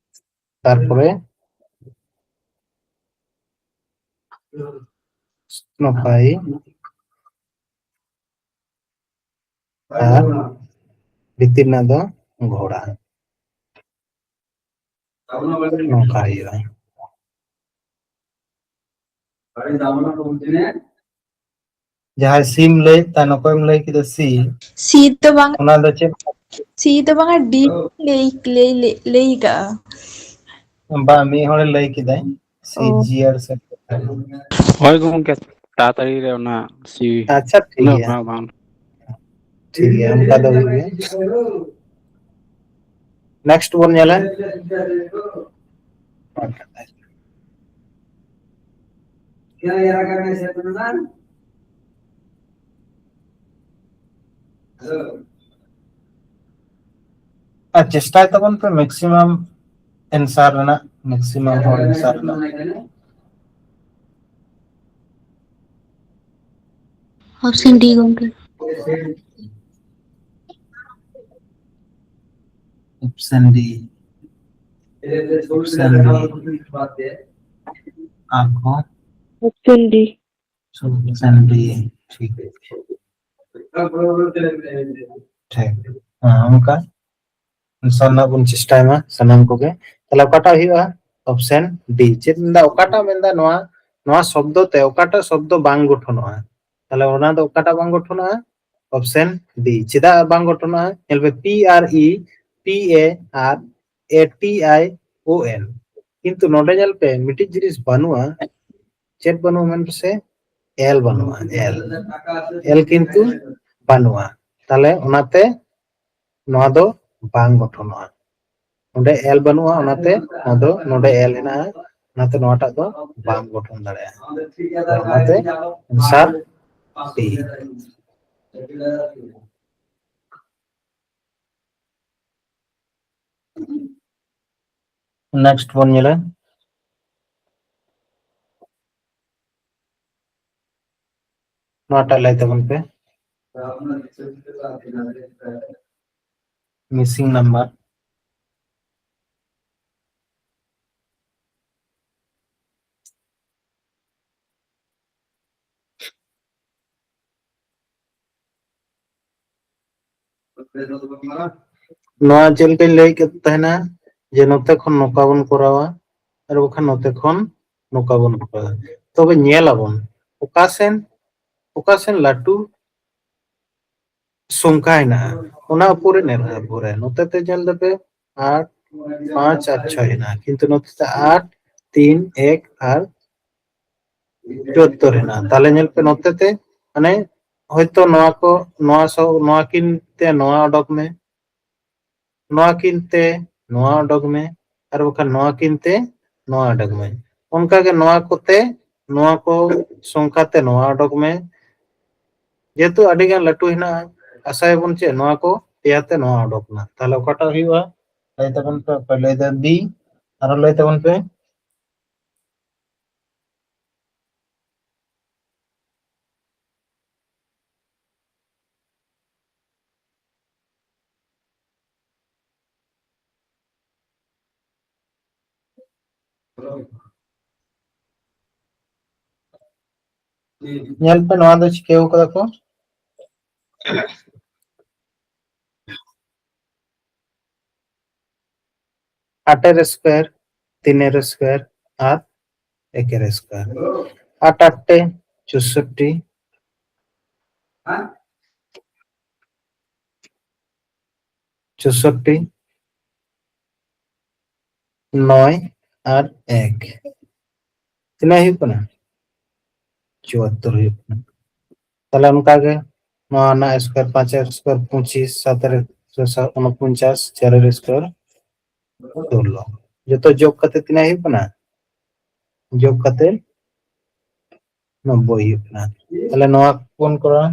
ᱛᱟᱨᱯᱚᱨᱮ ᱥᱛᱚᱱᱚᱯᱟᱭᱤ, ᱟᱨ ᱵᱷᱤᱛᱤᱨ ᱨᱮᱱᱟᱜ ᱫᱚ ᱜᱷᱚᱲᱟ᱾ ᱱᱚᱝᱠᱟ ᱦᱩᱭᱩᱜᱼᱟ᱾ ᱡᱟᱦᱟᱸᱭ ᱥᱤᱢ ᱞᱟᱹᱭᱮᱫ ᱛᱟᱦᱮᱱ, ᱚᱠᱚᱭᱮᱢ ᱞᱟᱹᱭ ᱠᱮᱫᱟ? ᱥᱤ᱾ ᱥᱤ ᱫᱚ ᱵᱟᱝ, ᱚᱱᱟ ᱫᱚ ᱪᱮᱫ? ᱥᱤ ᱫᱚ ᱵᱟᱝᱟ, ᱰᱤ ᱞᱟᱹᱭ, ᱞᱟᱹᱭ, ᱞᱟᱹᱭ, ᱞᱟᱹᱭ ᱠᱟᱜᱼᱟ᱾ ᱵᱟᱝ, ᱢᱤᱫ ᱦᱚᱲᱮ ᱞᱟᱹᱭ ᱠᱮᱫᱟᱭ, ᱥᱤ ᱚ᱾ ᱡᱤ ᱟᱨ ᱥᱮ᱾ ᱦᱳᱭ ᱜᱚᱢᱠᱮ, ᱛᱟᱲᱟᱛᱟᱲᱤ ᱨᱮ ᱚᱱᱟ ᱥᱤ ᱟᱪᱪᱷᱟ, ᱴᱷᱤᱠ ᱩᱱᱟᱹᱜ ᱜᱮᱭᱟ᱾ ᱵᱟᱝ, ᱵᱟᱝ᱾ ᱴᱷᱤᱠ ᱜᱮᱭᱟ, ᱚᱱᱠᱟ ᱫᱚ ᱦᱩᱭᱩᱜ ᱜᱮᱭᱟ᱾ Next ᱵᱚᱱ ᱧᱮᱞᱟ᱾ ᱟᱨ ᱪᱮᱥᱴᱟᱭ ᱛᱟᱵᱚᱱ ᱯᱮ maximum answer ᱨᱮᱱᱟᱜ, maximum ᱦᱚᱲ answer ᱨᱮᱱᱟᱜ᱾ Option D ᱜᱚᱢᱠᱮ᱾ Option D. Option D. ᱟᱨᱦᱚᱸ? Option D. Option D. ᱴᱷᱤᱠ᱾ ᱴᱷᱤᱠ᱾ ᱦᱮᱸ, ᱚᱱᱠᱟ᱾ ᱥᱟᱱᱟᱢ ᱵᱚᱱ ᱪᱮᱥᱴᱟᱭ ᱢᱟ, ᱥᱟᱱᱟᱢ ᱠᱚᱜᱮ᱾ ᱛᱟᱦᱞᱮ ᱚᱠᱟᱴᱟᱜ ᱦᱩᱭᱩᱜᱼᱟ? Option D᱾ ᱪᱮᱫ ᱢᱮᱱᱫᱟ? ᱚᱠᱟᱴᱟᱜ ᱢᱮᱱᱫᱟ ᱱᱚᱣᱟ, ᱱᱚᱣᱟ ᱥᱚᱵᱫᱚ ᱛᱮ ᱚᱠᱟᱴᱟᱜ ᱥᱚᱵᱫᱚ ᱵᱟᱝ ᱜᱚᱴᱷᱚᱱᱚᱜᱼᱟ? ᱛᱟᱦᱞᱮ ᱚᱱᱟ ᱫᱚ ᱚᱠᱟᱴᱟᱜ ᱵᱟᱝ ᱜᱚᱴᱷᱚᱱᱚᱜᱼᱟ? Option D᱾ ᱪᱮᱫᱟᱜ ᱵᱟᱝ ᱜᱚᱴᱷᱚᱱᱚᱜᱼᱟ? ᱧᱮᱞ ᱯᱮ, P R E, P A R A T I O N, ᱠᱤᱱᱛᱩ ᱱᱚᱰᱮ ᱧᱮᱞ ᱯᱮ, ᱢᱤᱫᱴᱤᱡ ᱡᱤᱱᱤᱥ ᱵᱟᱹᱱᱩᱜᱼᱟ᱾ ᱪᱮᱫ ᱵᱟᱹᱱᱩᱜᱼᱟ ᱢᱮᱱ ᱯᱮᱥᱮ? L ᱵᱟᱹᱱᱩᱜᱼᱟ, L᱾ L ᱠᱤᱱᱛᱩ ᱵᱟᱹᱱᱩᱜᱼᱟ᱾ ᱛᱟᱦᱞᱮ ᱚᱱᱟᱛᱮ ᱱᱚᱣᱟ ᱫᱚ ᱵᱟᱝ ᱜᱚᱴᱷᱚᱱᱚᱜᱼᱟ᱾ ᱱᱚᱰᱮ L ᱵᱟᱹᱱᱩᱜᱼᱟ, ᱚᱱᱟᱛᱮ ᱱᱚᱣᱟ ᱫᱚ, ᱱᱚᱰᱮ L ᱦᱮᱱᱟᱜᱼᱟ, ᱚᱱᱟᱛᱮ ᱱᱚᱣᱟᱴᱟᱜ ᱫᱚ ᱵᱟᱝ ᱜᱚᱴᱷᱚᱱ ᱫᱟᱲᱮᱭᱟᱜᱼᱟ᱾ ᱚᱱᱟᱛᱮ answer D᱾ ᱱᱮᱠᱥᱴ ᱵᱚᱱ ᱧᱮᱞᱟ᱾ ᱱᱚᱣᱟᱴᱟᱜ ᱞᱟᱹᱭ ᱛᱟᱵᱚᱱ ᱯᱮ᱾ Missing number. ᱱᱚᱣᱟ ᱪᱮᱫ ᱞᱮᱠᱟᱧ ᱞᱟᱹᱭ ᱠᱮᱫ ᱛᱟᱦᱮᱱᱟ ᱡᱮ ᱱᱚᱛᱮ ᱠᱷᱚᱱ ᱱᱚᱝᱠᱟ ᱵᱚᱱ ᱠᱚᱨᱟᱣᱟ, ᱟᱨ ᱵᱟᱠᱷᱟᱱ ᱱᱚᱛᱮ ᱠᱷᱚᱱ ᱱᱚᱝᱠᱟ ᱵᱚᱱ ᱠᱚᱨᱟᱣᱟ᱾ ᱛᱚᱵᱮ ᱧᱮᱞ ᱟᱵᱚᱱ ᱚᱠᱟ ᱥᱮᱱ, ᱚᱠᱟ ᱥᱮᱱ ᱞᱟᱹᱴᱩ ᱥᱚᱝᱠᱷᱟ ᱦᱮᱱᱟᱜᱼᱟ, ᱚᱱᱟ ᱩᱯᱚᱨᱮ ᱧᱮᱞ ᱟᱵᱚᱱ᱾ ᱱᱚᱛᱮ ᱛᱮ ᱧᱮᱞ ᱫᱟᱯᱮ ᱟᱴ, ᱯᱟᱸᱪ ᱟᱨ ᱪᱷᱚᱭ ᱦᱮᱱᱟᱜᱼᱟ, ᱠᱤᱱᱛᱩ ᱱᱚᱛᱮ ᱛᱮ ᱟᱴ, ᱛᱤᱱ, ᱮᱠ ᱟᱨ ᱪᱩᱣᱟᱛᱛᱳᱨ ᱦᱮᱱᱟᱜᱼᱟ᱾ ᱛᱟᱦᱞᱮ ᱧᱮᱞ ᱯᱮ ᱱᱚᱛᱮ ᱛᱮ, ᱢᱟᱱᱮ ᱦᱚᱭᱛᱚ ᱱᱚᱣᱟ ᱠᱚ, ᱱᱚᱣᱟ ᱥᱚ, ᱱᱚᱣᱟ ᱠᱤᱱ ᱛᱮ ᱱᱚᱣᱟ ᱚᱰᱚᱠ ᱢᱮ, ᱱᱚᱣᱟ ᱠᱤᱱ ᱛᱮ ᱱᱚᱣᱟ ᱚᱰᱚᱠ ᱢᱮ, ᱟᱨ ᱵᱟᱠᱷᱟᱱ ᱱᱚᱣᱟ ᱠᱤᱱ ᱛᱮ ᱱᱚᱣᱟ ᱚᱰᱚᱠ ᱢᱮ᱾ ᱚᱱᱠᱟᱜᱮ ᱱᱚᱣᱟ ᱠᱚᱛᱮ, ᱱᱚᱣᱟ ᱠᱚ ᱥᱚᱝᱠᱷᱟ ᱛᱮ ᱱᱚᱣᱟ ᱚᱰᱚᱠ ᱢᱮ᱾ ᱡᱮᱦᱮᱛᱩ ᱟᱹᱰᱤ ᱜᱟᱱ ᱞᱟᱹᱴᱩ ᱦᱮᱱᱟᱜᱼᱟ, ᱟᱥᱟᱭᱟᱵᱚᱱ ᱪᱮᱫ ᱱᱚᱣᱟ ᱠᱚ ᱯᱮᱭᱟ ᱛᱮ ᱱᱚᱣᱟ ᱚᱰᱚᱠ ᱮᱱᱟ᱾ ᱛᱟᱦᱞᱮ ᱚᱠᱟᱴᱟᱜ ᱦᱩᱭᱩᱜᱼᱟ? ᱞᱟᱹᱭ ᱛᱟᱵᱚᱱ ᱯᱮ, ᱚᱠᱚᱭ ᱞᱟᱹᱭ ᱫᱟ? ᱵᱤ᱾ ᱟᱨᱚ ᱞᱟᱹᱭ ᱛᱟᱵᱚᱱ ᱯᱮ᱾ ᱧᱮᱞ ᱯᱮ, ᱱᱚᱣᱟ ᱫᱚ ᱪᱤᱠᱟᱹᱣ ᱠᱟᱫᱟ ᱠᱚ, ᱟᱴᱮᱨ ᱥᱠᱚᱭᱟᱨ, ᱛᱤᱱᱮᱨ ᱥᱠᱚᱭᱟᱨ ᱟᱨ ᱮᱠᱮᱨ ᱥᱠᱚᱭᱟᱨ᱾ ᱟᱴ ᱟᱴ ᱛᱮ ᱪᱳᱥᱳᱴᱴᱤ, ᱪᱳᱥᱳᱴᱴᱤ, ᱱᱚᱭ ᱟᱨ ᱮᱠ, ᱛᱤᱱᱟᱹᱜ ᱦᱩᱭᱩᱜ ᱠᱟᱱᱟ? ᱪᱩᱣᱟᱛᱛᱳᱨ ᱦᱩᱭᱩᱜ ᱠᱟᱱᱟ᱾ ᱛᱟᱦᱞᱮ ᱚᱱᱠᱟᱜᱮ ᱱᱚᱣᱟ ᱨᱮᱱᱟᱜ ᱥᱠᱚᱭᱟᱨ, ᱯᱟᱸᱪ ᱮᱠ ᱥᱠᱚᱭᱟᱨ ᱯᱚᱸᱪᱤᱥ, ᱥᱟᱛ ᱮᱠ ᱥᱠᱚᱭᱟᱨ ᱩᱱᱚᱯᱚᱧᱪᱟᱥ, ᱪᱟᱨ ᱮᱠ ᱥᱠᱚᱭᱟᱨ ᱥᱳᱞᱞᱳ, ᱡᱚᱛᱚ ᱡᱳᱜᱽ ᱠᱟᱛᱮ ᱛᱤᱱᱟᱹᱜ ᱦᱩᱭᱩᱜ ᱠᱟᱱᱟ? ᱡᱳᱜᱽ ᱠᱟᱛᱮ ᱱᱚᱵᱵᱳᱭ ᱦᱩᱭᱩᱜ ᱠᱟᱱᱟ᱾ ᱛᱟᱦᱞᱮ ᱱᱚᱣᱟ ᱵᱚᱱ ᱠᱚᱨᱟᱣᱟ,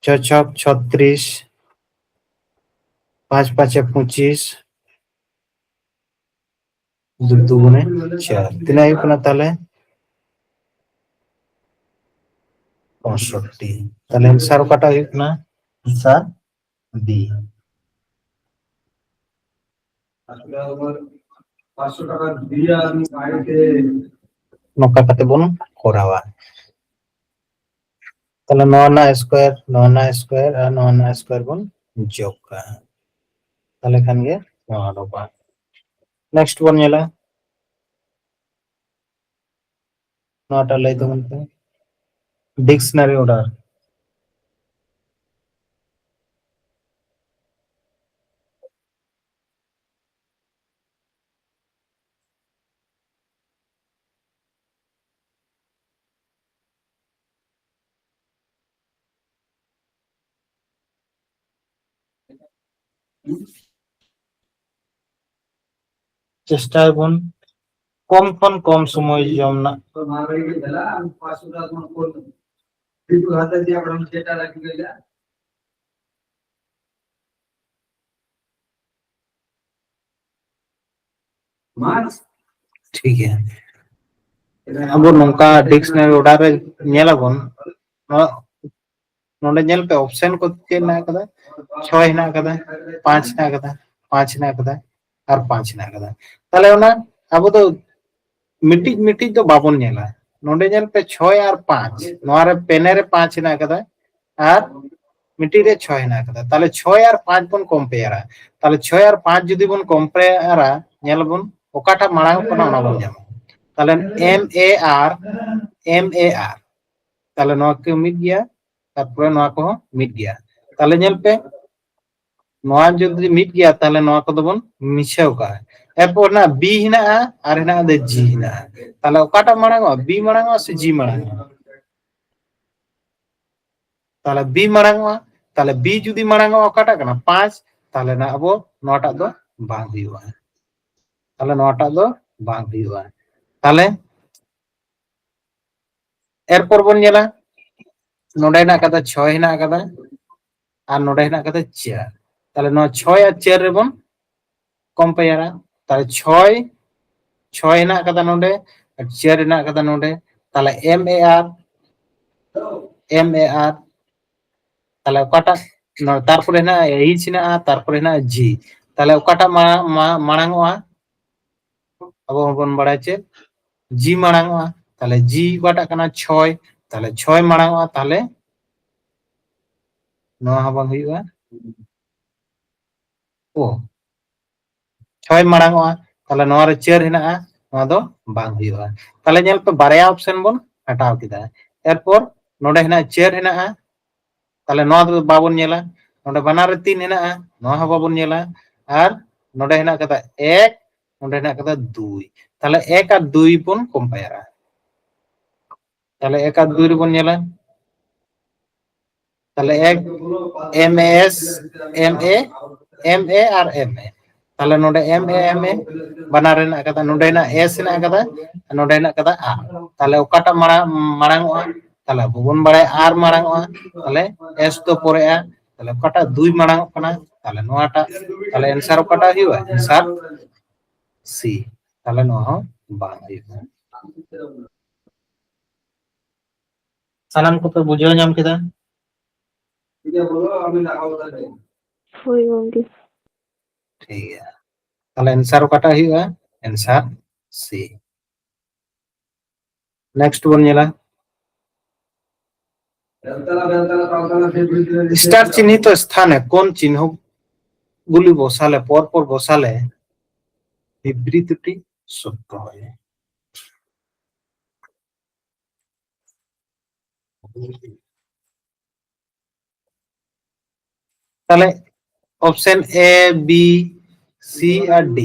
ᱪᱷᱚ ᱪᱷᱚᱠ ᱪᱷᱚᱛᱨᱤᱥ, ᱯᱟᱸᱪ ᱯᱟᱸᱪᱮ ᱯᱚᱸᱪᱤᱥ, ᱫᱩ ᱫᱩᱜᱩᱱᱮ ᱪᱟᱨ, ᱛᱤᱱᱟᱹᱜ ᱦᱩᱭᱩᱜ ᱠᱟᱱᱟ ᱛᱟᱦᱞᱮ? ᱯᱚᱸᱭᱥᱚᱴᱴᱤ᱾ ᱛᱟᱦᱞᱮ answer ᱚᱠᱟᱴᱟᱜ ᱦᱩᱭᱩᱜ ᱠᱟᱱᱟ? Answer B᱾ ᱱᱚᱝᱠᱟ ᱠᱟᱛᱮ ᱵᱚᱱ ᱠᱚᱨᱟᱣᱟ᱾ ᱛᱟᱦᱞᱮ ᱱᱚᱣᱟ ᱨᱮᱱᱟᱜ square, ᱱᱚᱣᱟ ᱨᱮᱱᱟᱜ square ᱟᱨ ᱱᱚᱣᱟ ᱨᱮᱱᱟᱜ square ᱵᱚᱱ ᱡᱳᱜᱽ ᱠᱟᱜᱼᱟ᱾ ᱛᱟᱦᱞᱮ ᱠᱷᱟᱱ ᱜᱮ ᱱᱚᱣᱟ ᱩᱰᱩᱠᱚᱜᱼᱟ᱾ Next ᱵᱚᱱ ᱧᱮᱞᱟ, ᱱᱚᱣᱟᱴᱟᱜ ᱞᱟᱹᱭ ᱛᱟᱵᱚᱱ ᱯᱮ, dictionary order᱾ ᱪᱮᱥᱴᱟᱭ ᱵᱚᱱ ᱠᱚᱢ ᱠᱷᱚᱱ ᱠᱚᱢ ᱥᱚᱢᱚᱭ ᱡᱚᱢ ᱨᱮᱱᱟᱜ᱾ ᱴᱷᱤᱠ ᱜᱮᱭᱟ, ᱟᱵᱚ ᱱᱚᱝᱠᱟ dictionary order ᱨᱮ ᱧᱮᱞ ᱟᱵᱚᱱ, ᱱᱚᱣᱟ ᱱᱚᱰᱮ ᱧᱮᱞ ᱯᱮ, option ᱠᱚ ᱪᱮᱫ ᱦᱮᱱᱟᱜ ᱟᱠᱟᱫᱟ? ᱪᱷᱚᱭ ᱦᱮᱱᱟᱜ ᱟᱠᱟᱫᱟ, ᱯᱟᱸᱪ ᱦᱮᱱᱟᱜ ᱟᱠᱟᱫᱟ, ᱯᱟᱸᱪ ᱦᱮᱱᱟᱜ ᱟᱠᱟᱫᱟ, ᱟᱨ ᱯᱟᱸᱪ ᱦᱮᱱᱟᱜ ᱟᱠᱟᱫᱟ᱾ ᱛᱟᱦᱞᱮ ᱚᱱᱟ ᱟᱵᱚ ᱫᱚ ᱢᱤᱫᱴᱤᱡ ᱢᱤᱫᱴᱤᱡ ᱫᱚ ᱵᱟᱵᱚᱱ ᱧᱮᱞᱟ᱾ ᱱᱚᱰᱮ ᱧᱮᱞ ᱯᱮ, ᱪᱷᱚᱭ ᱟᱨ ᱯᱟᱸᱪ, ᱱᱚᱣᱟ ᱨᱮ ᱯᱮᱱᱮ ᱨᱮ ᱯᱟᱸᱪ ᱦᱮᱱᱟᱜ ᱟᱠᱟᱫᱟ ᱟᱨ ᱢᱤᱫᱴᱤᱡ ᱨᱮ ᱪᱷᱚᱭ ᱦᱮᱱᱟᱜ ᱟᱠᱟᱫᱟ᱾ ᱛᱟᱦᱞᱮ ᱪᱷᱚᱭ ᱟᱨ ᱯᱟᱸᱪ ᱵᱚᱱ ᱠᱚᱢᱯᱮᱭᱟᱨᱟ᱾ ᱛᱟᱦᱞᱮ ᱪᱷᱚᱭ ᱟᱨ ᱯᱟᱸᱪ ᱡᱩᱫᱤ ᱵᱚᱱ ᱠᱚᱢᱯᱮᱭᱟᱨᱟ, ᱧᱮᱞ ᱟᱵᱚᱱ ᱚᱠᱟᱴᱟᱜ ᱢᱟᱲᱟᱝ ᱚᱜ ᱠᱟᱱᱟ ᱚᱱᱟ ᱵᱚᱱ ᱧᱟᱢᱟ᱾ ᱛᱟᱦᱞᱮ ᱮᱢ ᱮ ᱟᱨ ᱮᱢ ᱮ ᱟᱨ, ᱛᱟᱦᱞᱮ ᱱᱚᱣᱟ ᱠᱚ ᱢᱤᱫ ᱜᱮᱭᱟ, ᱛᱟᱨᱯᱚᱨᱮ ᱱᱚᱣᱟ ᱠᱚᱦᱚᱸ ᱢᱤᱫ ᱜᱮᱭᱟ᱾ ᱛᱟᱦᱞᱮ ᱧᱮᱞ ᱯᱮ, ᱱᱚᱣᱟ ᱡᱩᱫᱤ ᱢᱤᱫ ᱜᱮᱭᱟ, ᱛᱟᱦᱞᱮ ᱱᱚᱣᱟ ᱠᱚᱫᱚ ᱵᱚᱱ ᱢᱤᱪᱷᱟᱹᱣ ᱠᱟᱜᱼᱟ᱾ ᱮᱨᱯᱚᱨ ᱦᱮᱱᱟᱜᱼᱟ ᱵᱤ ᱦᱮᱱᱟᱜᱼᱟ ᱟᱨ ᱦᱮᱱᱟᱜᱼᱟ ᱡᱤ ᱦᱮᱱᱟᱜᱼᱟ᱾ ᱛᱟᱦᱞᱮ ᱚᱠᱟᱴᱟᱜ ᱢᱟᱲᱟᱝ ᱚᱜᱼᱟ? ᱵᱤ ᱢᱟᱲᱟᱝ ᱚᱜᱼᱟ ᱥᱮ ᱡᱤ ᱢᱟᱲᱟᱝ ᱚᱜᱼᱟ? ᱛᱟᱦᱞᱮ ᱵᱤ ᱢᱟᱲᱟᱝ ᱚᱜᱼᱟ᱾ ᱛᱟᱦᱞᱮ ᱵᱤ ᱡᱩᱫᱤ ᱢᱟᱲᱟᱝ ᱚᱜᱼᱟ, ᱚᱠᱟᱴᱟᱜ ᱠᱟᱱᱟ? ᱯᱟᱸᱪ᱾ ᱛᱟᱦᱞᱮ ᱱᱟ ᱟᱵᱚ ᱱᱚᱣᱟᱴᱟᱜ ᱫᱚ ᱵᱟᱝ ᱦᱩᱭᱩᱜᱼᱟ᱾ ᱛᱟᱦᱞᱮ ᱱᱚᱣᱟᱴᱟᱜ ᱫᱚ ᱵᱟᱝ ᱦᱩᱭᱩᱜᱼᱟ᱾ ᱛᱟᱦᱞᱮ ᱮᱨᱯᱚᱨ ᱵᱚᱱ ᱧᱮᱞᱟ, ᱱᱚᱰᱮ ᱦᱮᱱᱟᱜ ᱟᱠᱟᱫᱟ ᱪᱷᱚᱭ ᱦᱮᱱᱟᱜ ᱟᱠᱟᱫᱟ ᱟᱨ ᱱᱚᱰᱮ ᱦᱮᱱᱟᱜ ᱟᱠᱟᱫᱟ ᱪᱟᱨ᱾ ᱛᱟᱦᱞᱮ ᱱᱚᱣᱟ ᱪᱷᱚᱭ ᱟᱨ ᱪᱟᱨ ᱨᱮᱵᱚᱱ ᱠᱚᱢᱯᱮᱭᱟᱨᱟ᱾ ᱛᱟᱦᱞᱮ ᱪᱷᱚᱭ, ᱪᱷᱚᱭ ᱦᱮᱱᱟᱜ ᱠᱟᱫᱟ ᱱᱚᱰᱮ, ᱟᱨ ᱪᱟᱨ ᱦᱮᱱᱟᱜ ᱠᱟᱫᱟ ᱱᱚᱰᱮ᱾ ᱛᱟᱦᱞᱮ M A R, M A R, ᱛᱟᱦᱞᱮ ᱚᱠᱟᱴᱟᱜ, ᱱᱚ-, ᱛᱟᱨᱯᱚᱨᱮ ᱦᱮᱱᱟᱜᱼᱟ H ᱦᱮᱱᱟᱜᱼᱟ, ᱛᱟᱨᱯᱚᱨᱮ ᱦᱮᱱᱟᱜᱼᱟ G᱾ ᱛᱟᱦᱞᱮ ᱚᱠᱟᱴᱟᱜ ᱢᱟ-, ᱢᱟ-, ᱢᱟᱲᱟᱝ ᱚᱜᱼᱟ? ᱟᱵᱚ ᱦᱚᱸᱵᱚᱱ ᱵᱟᱲᱟᱭᱟ ᱪᱮᱫ? G ᱢᱟᱲᱟᱝ ᱚᱜᱼᱟ᱾ ᱛᱟᱦᱞᱮ G ᱚᱠᱟᱴᱟᱜ ᱠᱟᱱᱟ? ᱪᱷᱚᱭ᱾ ᱛᱟᱦᱞᱮ ᱪᱷᱚᱭ ᱢᱟᱲᱟᱝ ᱚᱜᱼᱟ, ᱛᱟᱦᱞᱮ ᱱᱚᱣᱟ ᱦᱚᱸ ᱵᱟᱝ ᱦᱩᱭᱩᱜᱼᱟ᱾ ᱳ, ᱪᱷᱚᱭ ᱢᱟᱲᱟᱝ ᱚᱜᱼᱟ, ᱛᱟᱦᱞᱮ ᱱᱚᱣᱟ ᱨᱮ ᱪᱟᱨ ᱦᱮᱱᱟᱜᱼᱟ, ᱱᱚᱣᱟ ᱫᱚ ᱵᱟᱝ ᱦᱩᱭᱩᱜᱼᱟ᱾ ᱛᱟᱦᱞᱮ ᱧᱮᱞ ᱯᱮ, ᱵᱟᱨᱭᱟ ᱚᱯᱥᱮᱱ ᱵᱚᱱ ᱦᱟᱴᱟᱣ ᱠᱮᱫᱟ᱾ ᱮᱨᱯᱚᱨ ᱱᱚᱰᱮ ᱦᱮᱱᱟᱜᱼᱟ ᱪᱟᱨ ᱦᱮᱱᱟᱜᱼᱟ, ᱛᱟᱦᱞᱮ ᱱᱚᱣᱟ ᱫᱚ ᱵᱟᱵᱚᱱ ᱧᱮᱞᱟ᱾ ᱱᱚᱰᱮ ᱵᱟᱱᱟᱨ ᱨᱮ ᱛᱤᱱ ᱦᱮᱱᱟᱜᱼᱟ, ᱱᱚᱣᱟ ᱦᱚᱸ ᱵᱟᱵᱚᱱ ᱧᱮᱞᱟ᱾ ᱟᱨ ᱱᱚᱰᱮ ᱦᱮᱱᱟᱜ ᱠᱟᱫᱟ ᱮᱠ, ᱱᱚᱰᱮ ᱦᱮᱱᱟᱜ ᱠᱟᱫᱟ ᱫᱩᱭ᱾ ᱛᱟᱦᱞᱮ ᱮᱠ ᱟᱨ ᱫᱩᱭ ᱵᱚᱱ ᱠᱚᱢᱯᱮᱭᱟᱨᱟ᱾ ᱛᱟᱦᱞᱮ ᱮᱠ ᱟᱨ ᱫᱩᱭ ᱨᱮᱵᱚᱱ ᱧᱮᱞᱟ᱾ ᱛᱟᱦᱞᱮ ᱮᱠ, M A S, M A, M A R M A᱾ ᱛᱟᱦᱞᱮ ᱱᱚᱰᱮ M A, M A ᱵᱟᱱᱟᱨ ᱨᱮ ᱦᱮᱱᱟᱜ ᱠᱟᱫᱟ, ᱱᱚᱰᱮ ᱦᱮᱱᱟᱜ S ᱦᱮᱱᱟᱜ ᱠᱟᱫᱟ, ᱱᱚᱰᱮ ᱦᱮᱱᱟᱜ ᱠᱟᱫᱟ R᱾ ᱛᱟᱦᱞᱮ ᱚᱠᱟᱴᱟᱜ ᱢᱟᱲᱟᱝ, ᱢᱟᱲᱟᱝ ᱚᱜᱼᱟ? ᱛᱟᱦᱞᱮ ᱟᱵᱚ ᱵᱚᱱ ᱵᱟᱲᱟᱭᱟ R ᱢᱟᱲᱟᱝ ᱚᱜᱼᱟ, ᱛᱟᱦᱞᱮ S ᱫᱚ ᱯᱚᱨᱮᱜᱼᱟ᱾ ᱛᱟᱦᱞᱮ ᱚᱠᱟᱴᱟᱜ ᱫᱩᱭ ᱢᱟᱲᱟᱝ ᱚᱜ ᱠᱟᱱᱟ? ᱛᱟᱦᱞᱮ ᱱᱚᱣᱟᱴᱟᱜ, ᱛᱟᱦᱞᱮ answer ᱚᱠᱟᱴᱟᱜ ᱦᱩᱭᱩᱜᱼᱟ? Answer C᱾ ᱛᱟᱦᱞᱮ ᱱᱚᱣᱟ ᱦᱚᱸ ᱵᱟᱝ ᱦᱩᱭᱩᱜᱼᱟ᱾ ᱥᱟᱱᱟᱢ ᱠᱚᱯᱮ ᱵᱩᱡᱷᱟᱹᱣ ᱧᱟᱢ ᱠᱮᱫᱟ? ᱦᱳᱭ ᱜᱚᱝᱠᱮ᱾ ᱴᱷᱤᱠ ᱜᱮᱭᱟ, ᱛᱟᱦᱞᱮ answer ᱚᱠᱟᱴᱟᱜ ᱦᱩᱭᱩᱜᱼᱟ? Answer C᱾ Next ᱵᱚᱱ ᱧᱮᱞᱟ, star চিহ্নিত স্থানে কোন চিহ্নগুলি বসালে, পরপর বসালে বিবৃতিটি সত্য হয়। তাহলে option A, B, C R D,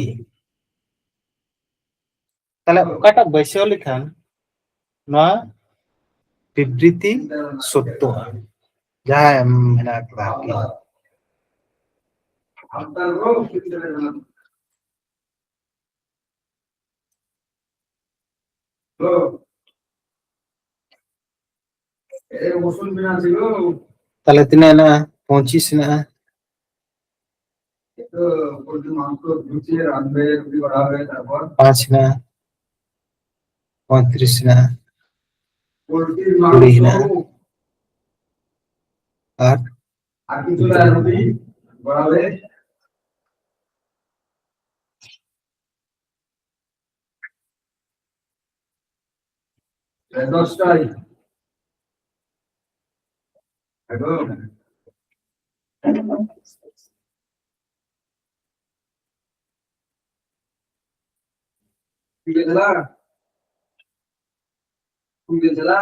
ᱛᱟᱦᱞᱮ ᱚᱠᱟᱴᱟᱜ ᱵᱟᱹᱭᱥᱟᱹᱣ ᱞᱮᱠᱷᱟᱱ ᱱᱚᱣᱟ ᱵᱤᱵᱨᱤᱛᱤ ᱥᱚᱛᱛᱚᱜᱼᱟ, ᱡᱟᱦᱟᱸ ᱮᱢ ᱢᱮᱱᱟᱜ ᱟᱠᱟᱫᱟ ᱟᱨᱠᱤ᱾ ᱛᱟᱦᱞᱮ ᱛᱤᱱᱟᱹᱜ ᱦᱮᱱᱟᱜᱼᱟ? ᱯᱚᱸᱪᱤᱥ ᱦᱮᱱᱟᱜᱼᱟ᱾ তো পোলট্রির মাংস ধুয়ে রাঁধবে, রুটি করা হবে, তারপর পাঁচ না, পঁয়ত্রিশ না, পোলট্রির কুড়ি না। মাংস। আর আর কিছু না, রুটি করা হবে। দশটায়। এখন স্কুল গেছিলা? স্কুল গেছিলা?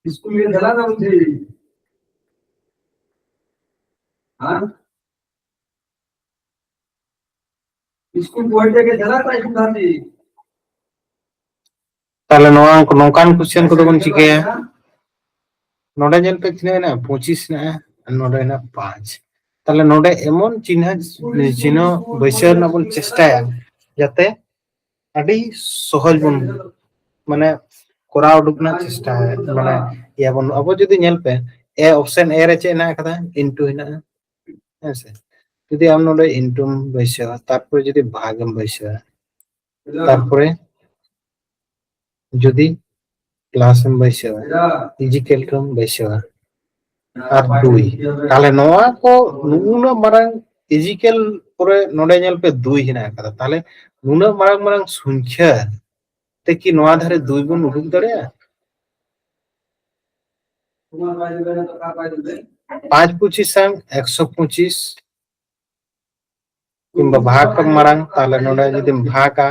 স্কুল গেছিলা না বলছি? হ্যাঁ, স্কুল পড়তে গেছিলা তাই শুধানি? ᱛᱟᱦᱞᱮ ᱱᱚᱣᱟ ᱱᱚᱝᱠᱟᱱ ᱠᱚᱥᱪᱮᱱ ᱠᱚᱫᱚ ᱵᱚᱱ ᱪᱤᱠᱟᱹᱭᱟ? ᱱᱚᱰᱮ ᱧᱮᱞ ᱯᱮ, ᱛᱤᱱᱟᱹᱜ ᱦᱮᱱᱟᱜᱼᱟ? ᱯᱚᱸᱪᱤᱥ ᱦᱮᱱᱟᱜᱼᱟ ᱟᱨ ᱱᱚᱰᱮ ᱦᱮᱱᱟᱜᱼᱟ ᱯᱟᱸᱪ᱾ ᱛᱟᱦᱞᱮ ᱱᱚᱰᱮ ᱮᱢᱚᱱ ᱪᱤᱱᱦᱟᱹ, ᱪᱤᱱᱦᱟᱹ ᱵᱟᱹᱭᱥᱟᱹᱣ ᱨᱮᱱᱟᱜ ᱵᱚᱱ ᱪᱮᱥᱴᱟᱭᱟ ᱡᱟᱛᱮ ᱟᱹᱰᱤ ᱥᱚᱦᱚᱡ ᱵᱚᱱ, ᱢᱟᱱᱮ, ᱠᱚᱨᱟᱣ ᱩᱰᱩᱠ ᱨᱮᱱᱟᱜ ᱪᱮᱥᱴᱟᱭᱟ, ᱢᱟᱱᱮ, ᱤᱭᱟᱹ ᱵᱚᱱ, ᱟᱵᱚ ᱡᱩᱫᱤ ᱧᱮᱞ ᱯᱮ, ᱮ, ᱚᱯᱥᱮᱱ ᱮ ᱨᱮ ᱪᱮᱫ ᱦᱮᱱᱟᱜ ᱟᱠᱟᱫᱟ? ᱤᱱᱴᱩ ᱦᱮᱱᱟᱜᱼᱟ, ᱦᱮᱸ ᱥᱮ? ᱡᱩᱫᱤ ᱟᱢ ᱱᱚᱰᱮ ᱤᱱᱴᱩᱢ ᱵᱟᱹᱭᱥᱟᱹᱣᱟ, ᱛᱟᱨᱯᱚᱨᱮ ᱡᱩᱫᱤ ᱵᱷᱟᱜᱽ ᱮᱢ ᱵᱟᱹᱭᱥᱟᱹᱣᱟ, ᱛᱟᱨᱯᱚᱨᱮ ᱡᱩᱫᱤ ᱯᱞᱟᱥ ᱮᱢ ᱵᱟᱹᱭᱥᱟᱹᱣᱟ, ᱤᱡᱤᱠᱮᱞ ᱴᱩ ᱮᱢ ᱵᱟᱹᱭᱥᱟᱹᱣᱟ, ᱟᱨ ᱫᱩᱭ, ᱛᱟᱦᱞᱮ ᱱᱚᱣᱟ ᱠᱚ, ᱱᱩᱱᱟᱹᱜ ᱢᱟᱨᱟᱝ ᱤᱡᱤᱠᱮᱞ ᱯᱚᱨᱮ ᱱᱚᱰᱮ ᱧᱮᱞ ᱯᱮ, ᱫᱩᱭ ᱦᱮᱱᱟᱜ ᱟᱠᱟᱫᱟ᱾ ᱛᱟᱦᱞᱮ ᱱᱩᱱᱟᱹᱜ ᱢᱟᱨᱟᱝ ᱢᱟᱨᱟᱝ ᱥᱚᱝᱠᱷᱭᱟ ᱛᱮ ᱠᱤ ᱱᱚᱣᱟ ᱫᱷᱟᱨᱮ ᱫᱩᱭ ᱵᱚᱱ ᱩᱰᱩᱠ ᱫᱟᱲᱮᱭᱟᱜᱼᱟ? ᱯᱟᱸᱪ ᱯᱚᱸᱪᱤᱥ ᱥᱟᱝ ᱮᱠᱥᱚ ᱯᱚᱸᱪᱤᱥ, ᱠᱤᱝᱵᱟ ᱵᱷᱟᱜᱽ ᱢᱟᱲᱟᱝ, ᱛᱟᱦᱞᱮ ᱱᱚᱰᱮ ᱡᱩᱫᱤᱢ ᱵᱷᱟᱜᱟ,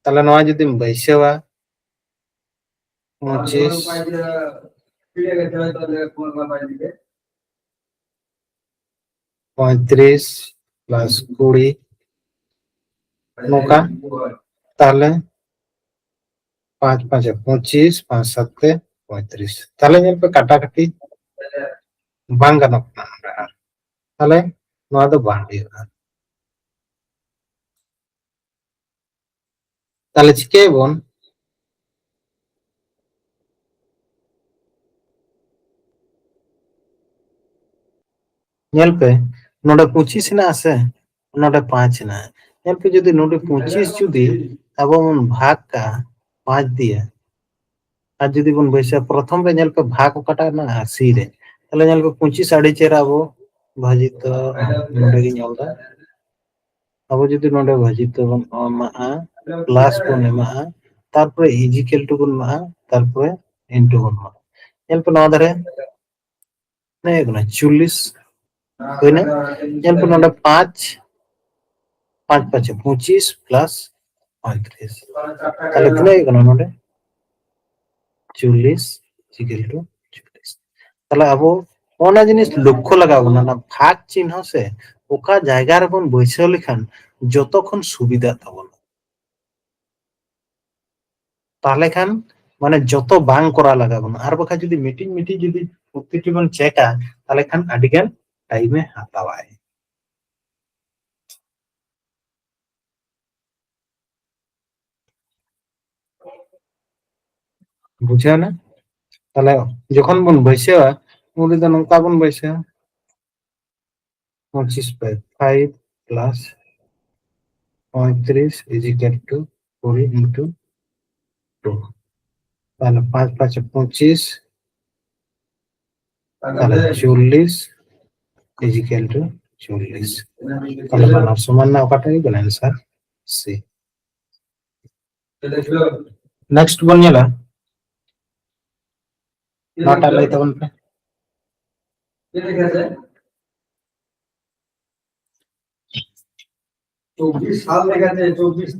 ᱛᱟᱦᱞᱮ ᱱᱚᱣᱟ ᱡᱩᱫᱤᱢ ᱵᱟᱹᱭᱥᱟᱹᱣᱟ, ᱯᱚᱸᱪᱤᱥ, ᱯᱚᱸᱭᱛᱨᱤᱥ ᱯᱞᱟᱥ ᱠᱩᱲᱤ, ᱱᱚᱝᱠᱟ, ᱛᱟᱦᱞᱮ ᱯᱟᱸᱪ ᱯᱟᱸᱪᱮ ᱯᱚᱸᱪᱤᱥ, ᱯᱟᱸᱪ ᱥᱟᱛᱮ ᱯᱚᱸᱭᱛᱨᱤᱥ᱾ ᱛᱟᱦᱞᱮ ᱧᱮᱞ ᱯᱮ, ᱠᱟᱴᱟᱠᱟᱴᱤ ᱵᱟᱝ ᱜᱟᱱᱚᱜ ᱠᱟᱱᱟ ᱱᱚᱰᱮ ᱟᱨ᱾ ᱛᱟᱦᱞᱮ ᱱᱚᱣᱟ ᱫᱚ ᱵᱟᱝ ᱦᱩᱭᱩᱜᱼᱟ᱾ ᱛᱟᱦᱞᱮ ᱪᱤᱠᱟᱹᱭᱟᱵᱚᱱ? ᱧᱮᱞ ᱯᱮ, ᱱᱚᱰᱮ ᱯᱚᱸᱪᱤᱥ ᱦᱮᱱᱟᱜᱼᱟ ᱥᱮ, ᱱᱚᱰᱮ ᱯᱟᱸᱪ ᱦᱮᱱᱟᱜᱼᱟ᱾ ᱧᱮᱞ ᱯᱮ, ᱡᱩᱫᱤ ᱱᱚᱰᱮ ᱯᱚᱸᱪᱤᱥ ᱡᱩᱫᱤ ᱟᱵᱚ ᱵᱚᱱ ᱵᱷᱟᱜᱽ ᱠᱟᱜᱼᱟ ᱯᱟᱸᱪ ᱫᱤᱭᱮ, ᱟᱨ ᱡᱩᱫᱤ ᱵᱚᱱ ᱵᱟᱹᱭᱥᱟᱹᱣᱟ, ᱯᱨᱚᱛᱷᱚᱢ ᱨᱮ ᱧᱮᱞ ᱯᱮ ᱵᱷᱟᱜᱽ ᱚᱠᱟᱴᱟᱜ ᱦᱮᱱᱟᱜᱼᱟ? ᱥᱤ ᱨᱮ᱾ ᱛᱟᱦᱞᱮ ᱧᱮᱞ ᱯᱮ ᱯᱚᱸᱪᱤᱥ ᱟᱹᱰᱤ ᱪᱮᱦᱨᱟ ᱟᱵᱚ ᱵᱷᱟᱹᱡᱤᱛ ᱫᱚ ᱱᱚᱰᱮ ᱜᱤᱧ ᱚᱞ ᱫᱟ᱾ ᱟᱵᱚ ᱡᱩᱫᱤ ᱱᱚᱰᱮ ᱵᱷᱟᱹᱡᱤᱛ ᱫᱚᱵᱚᱱ ᱮᱢᱟᱜᱼᱟ, ᱯᱞᱟᱥ ᱵᱚᱱ ᱮᱢᱟᱜᱼᱟ, ᱛᱟᱨᱯᱚᱨᱮ ᱤᱡᱤᱠᱮᱞ ᱴᱩ ᱵᱚᱱ ᱮᱢᱟᱜᱼᱟ, ᱛᱟᱨᱯᱚᱨᱮ ᱤᱱᱴᱩ ᱵᱚᱱ ᱮᱢᱟᱜᱼᱟ᱾ ᱧᱮᱞ ᱯᱮ ᱱᱚᱣᱟ ᱫᱷᱟᱨᱮ ᱛᱤᱱᱟᱹᱜ ᱦᱩᱭᱩᱜ ᱠᱟᱱᱟ? ᱪᱚᱞᱞᱤᱥ ᱦᱩᱭᱱᱟ᱾ ᱧᱮᱞ ᱯᱮ ᱱᱚᱰᱮ ᱯᱟᱸᱪ, ᱯᱟᱸᱪ ᱯᱟᱸᱪᱮ ᱯᱚᱸᱪᱤᱥ ᱯᱞᱟᱥ ᱯᱚᱸᱭᱛᱨᱤᱥ, ᱛᱟᱦᱞᱮ ᱛᱤᱱᱟᱹᱜ ᱦᱩᱭᱩᱜ ᱠᱟᱱᱟ ᱱᱚᱰᱮ? ᱪᱚᱞᱞᱤᱥ ᱤᱡᱤᱠᱮᱞ ᱴᱩ ᱪᱚᱞᱞᱤᱥ᱾ ᱛᱟᱦᱞᱮ ᱟᱵᱚ ᱚᱱᱟ ᱡᱤᱱᱤᱥ ᱞᱚᱠᱠᱷᱚ ᱞᱟᱜᱟᱣ ᱵᱚᱱᱟ, ᱚᱱᱟ ᱵᱷᱟᱜᱽ ᱪᱤᱱᱦᱟᱹ ᱥᱮ ᱚᱠᱟ ᱡᱟᱭᱜᱟ ᱨᱮᱵᱚᱱ ᱵᱟᱹᱭᱥᱟᱹᱣ ᱞᱮᱠᱷᱟᱱ ᱡᱚᱛᱚ ᱠᱷᱚᱱ ᱥᱩᱵᱤᱫᱷᱟᱜ ᱛᱟᱵᱚᱱᱟ᱾ ᱛᱟᱦᱞᱮ ᱠᱷᱟᱱ ᱢᱟᱱᱮ ᱡᱚᱛᱚ ᱵᱟᱝ ᱠᱚᱨᱟᱣ ᱞᱟᱜᱟᱣ ᱵᱚᱱᱟ, ᱟᱨ ᱵᱟᱠᱷᱟᱡ ᱡᱩᱫᱤ ᱢᱤᱫᱴᱤᱡ ᱢᱤᱫᱴᱤᱡ ᱡᱩᱫᱤ ᱯᱨᱚᱛᱤᱴᱤ ᱵᱚᱱ ᱪᱮᱠᱟ, ᱛᱟᱦᱞᱮ ᱠᱷᱟᱱ ᱟᱹᱰᱤ ᱜᱟᱱ ᱴᱟᱭᱤᱢ ᱮ ᱦᱟᱛᱟᱣᱟᱭ᱾ ᱵᱩᱡᱷᱟᱹᱣ ᱮᱱᱟ? ᱛᱟᱦᱞᱮ ᱡᱚᱠᱷᱚᱱ ᱵᱚᱱ ᱵᱟᱹᱭᱥᱟᱹᱣᱟ, ᱩᱱ ᱨᱮᱫᱚ ᱱᱚᱝᱠᱟ ᱵᱚᱱ ᱵᱟᱹᱭᱥᱟᱹᱣᱟ, ᱯᱚᱸᱪᱤᱥ by five plus ᱯᱚᱸᱭᱛᱨᱤᱥ is equal to ᱠᱩᱲᱤ into two. ᱛᱟᱦᱞᱮ ᱯᱟᱸᱪ ᱯᱟᱸᱪ ᱯᱚᱸᱪᱤᱥ, ᱛᱟᱦᱞᱮ ᱪᱚᱞᱞᱤᱥ is equal to ᱪᱚᱞᱞᱤᱥ. ᱛᱟᱦᱞᱮ ᱵᱟᱱᱟᱨ ᱥᱚᱢᱟᱱ ᱨᱮᱱᱟᱜ ᱚᱠᱟᱴᱟᱜ ᱦᱩᱭᱩᱜ ᱠᱟᱱᱟ? ᱮᱱᱥᱟᱨ ᱥᱤ᱾ ᱱᱮᱠᱥᱴ ᱵᱚᱱ ᱧᱮᱞᱟ, ᱱᱚᱣᱟᱴᱟᱜ ᱞᱟᱹᱭ ᱛᱟᱵᱚᱱ ᱯᱮ᱾ ᱪᱚᱵᱵᱤᱥ ᱥᱟᱞ ᱞᱮᱠᱟᱛᱮ ᱪᱚᱵᱵᱤᱥ᱾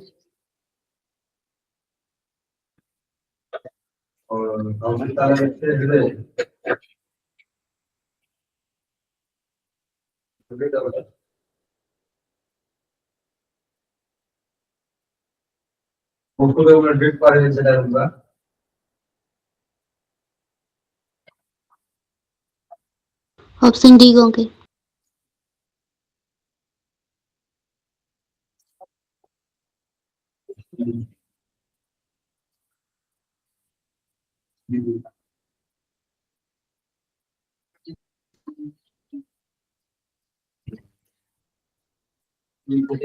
ᱚᱯᱥᱮᱱ ᱰᱤ ᱜᱚᱝᱠᱮ᱾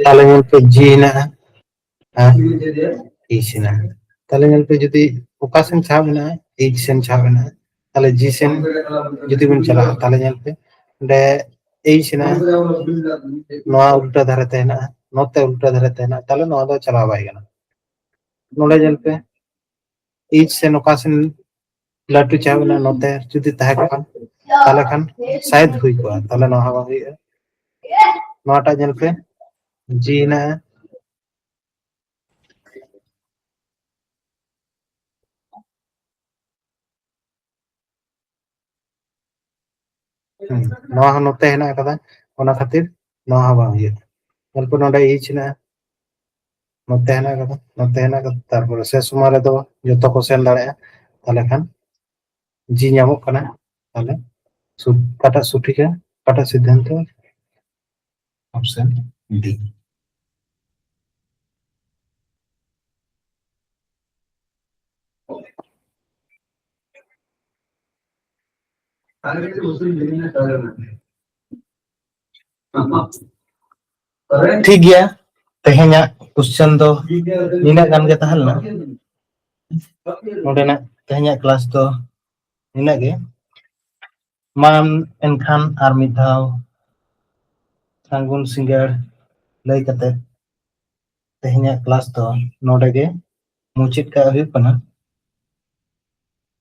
ᱛᱟᱦᱞᱮ ᱧᱮᱞ ᱯᱮ, ᱡᱤ ᱦᱮᱱᱟᱜᱼᱟ ᱟᱨ ᱤ ᱥᱮᱱᱟ᱾ ᱛᱟᱦᱞᱮ ᱧᱮᱞ ᱯᱮ, ᱡᱩᱫᱤ ᱚᱠᱟ ᱥᱮᱱ ᱪᱷᱟᱯ ᱢᱮᱱᱟᱜᱼᱟ, ᱤᱡ ᱥᱮᱱ ᱪᱷᱟᱯ ᱢᱮᱱᱟᱜᱼᱟ, ᱛᱟᱦᱞᱮ ᱡᱤ ᱥᱮᱱ ᱡᱩᱫᱤ ᱵᱚᱱ ᱪᱟᱞᱟᱜᱼᱟ, ᱛᱟᱦᱞᱮ ᱧᱮᱞ ᱯᱮ, ᱚᱸᱰᱮ ᱤᱡ ᱥᱮᱱᱟ, ᱱᱚᱣᱟ ᱩᱞᱴᱟᱹ ᱫᱷᱟᱨᱮ ᱛᱮ ᱦᱮᱱᱟᱜᱼᱟ, ᱱᱚᱛᱮ ᱩᱞᱴᱟᱹ ᱫᱷᱟᱨᱮ ᱛᱮ ᱦᱮᱱᱟᱜᱼᱟ, ᱛᱟᱦᱞᱮ ᱱᱚᱣᱟ ᱫᱚ ᱪᱟᱞᱟᱣ ᱵᱟᱭ ᱜᱟᱱᱚᱜᱼᱟ᱾ ᱱᱚᱰᱮ ᱧᱮᱞ ᱯᱮ, ᱤᱡ ᱥᱮᱱ ᱚᱠᱟ ᱥᱮᱱ ᱞᱟᱹᱴᱩ ᱪᱷᱟᱯ ᱢᱮᱱᱟᱜᱼᱟ, ᱱᱚᱛᱮ ᱡᱩᱫᱤ ᱛᱟᱦᱮᱸ ᱠᱚᱜᱼᱟ, ᱛᱟᱦᱞᱮ ᱠᱷᱟᱱ ᱥᱟᱭᱮᱫ ᱦᱩᱭ ᱠᱚᱜᱼᱟ, ᱛᱟᱦᱞᱮ ᱱᱚᱣᱟ ᱦᱚᱸ ᱵᱟᱝ ᱦᱩᱭᱩᱜᱼᱟ᱾ ᱱᱚᱣᱟᱴᱟᱜ ᱧᱮᱞ ᱯᱮ, ᱡᱤ ᱦᱮᱱᱟᱜᱼᱟ, ᱦᱩᱸ, ᱱᱚᱣᱟ ᱦᱚᱸ ᱱᱚᱛᱮ ᱦᱮᱱᱟᱜ ᱟᱠᱟᱫᱟ, ᱚᱱᱟ ᱠᱷᱟᱹᱛᱤᱨ ᱱᱚᱣᱟ ᱦᱚᱸ ᱵᱟᱝ ᱦᱩᱭᱩᱜᱼᱟ᱾ ᱧᱮᱞ ᱯᱮ, ᱱᱚᱰᱮ ᱤᱡ ᱦᱮᱱᱟᱜᱼᱟ, ᱱᱚᱛᱮ ᱦᱮᱱᱟᱜ ᱟᱠᱟᱫᱟ, ᱱᱚᱛᱮ ᱦᱮᱱᱟᱜ ᱟᱠᱟᱫᱟ, ᱛᱟᱨᱯᱚᱨᱮ ᱥᱮᱥ ᱥᱚᱢᱚᱭ ᱨᱮᱫᱚ ᱡᱚᱛᱚ ᱠᱚ ᱥᱮᱱ ᱫᱟᱲᱮᱭᱟᱜᱼᱟ᱾ ᱛᱟᱦᱞᱮ ᱠᱷᱟᱱ ᱡᱤ ᱧᱟᱢᱚᱜ ᱠᱟᱱᱟ᱾ ᱛᱟᱦᱞᱮ ᱥᱩ-, ᱚᱠᱟᱴᱟᱜ ᱥᱚᱴᱷᱤᱠᱟ, ᱚᱠᱟᱴᱟᱜ ᱥᱤᱫᱽᱫᱷᱟᱱᱛᱚ? Option D. ᱴᱷᱤᱠ ᱜᱮᱭᱟ, ᱛᱮᱦᱮᱧᱟᱜ question ᱫᱚ ᱱᱤᱱᱟᱹᱜ ᱜᱟᱱ ᱜᱮ ᱛᱟᱦᱮᱸ ᱞᱮᱱᱟ᱾ ᱱᱚᱰᱮᱱᱟᱜ ᱛᱮᱦᱮᱧᱟᱜ class ᱫᱚ ᱱᱤᱱᱟᱹᱜ ᱜᱮ᱾ ᱢᱟ ᱮᱱᱠᱷᱟᱱ ᱟᱨ ᱢᱤᱫ ᱫᱷᱟᱣ ᱥᱟᱹᱜᱩᱱ ᱥᱤᱸᱜᱟᱹᱲ ᱞᱟᱹᱭ ᱠᱟᱛᱮ ᱛᱮᱦᱮᱧᱟᱜ class ᱫᱚ ᱱᱚᱰᱮ ᱜᱮ ᱢᱩᱪᱟᱹᱫ ᱠᱟᱜ ᱦᱩᱭᱩᱜ ᱠᱟᱱᱟ᱾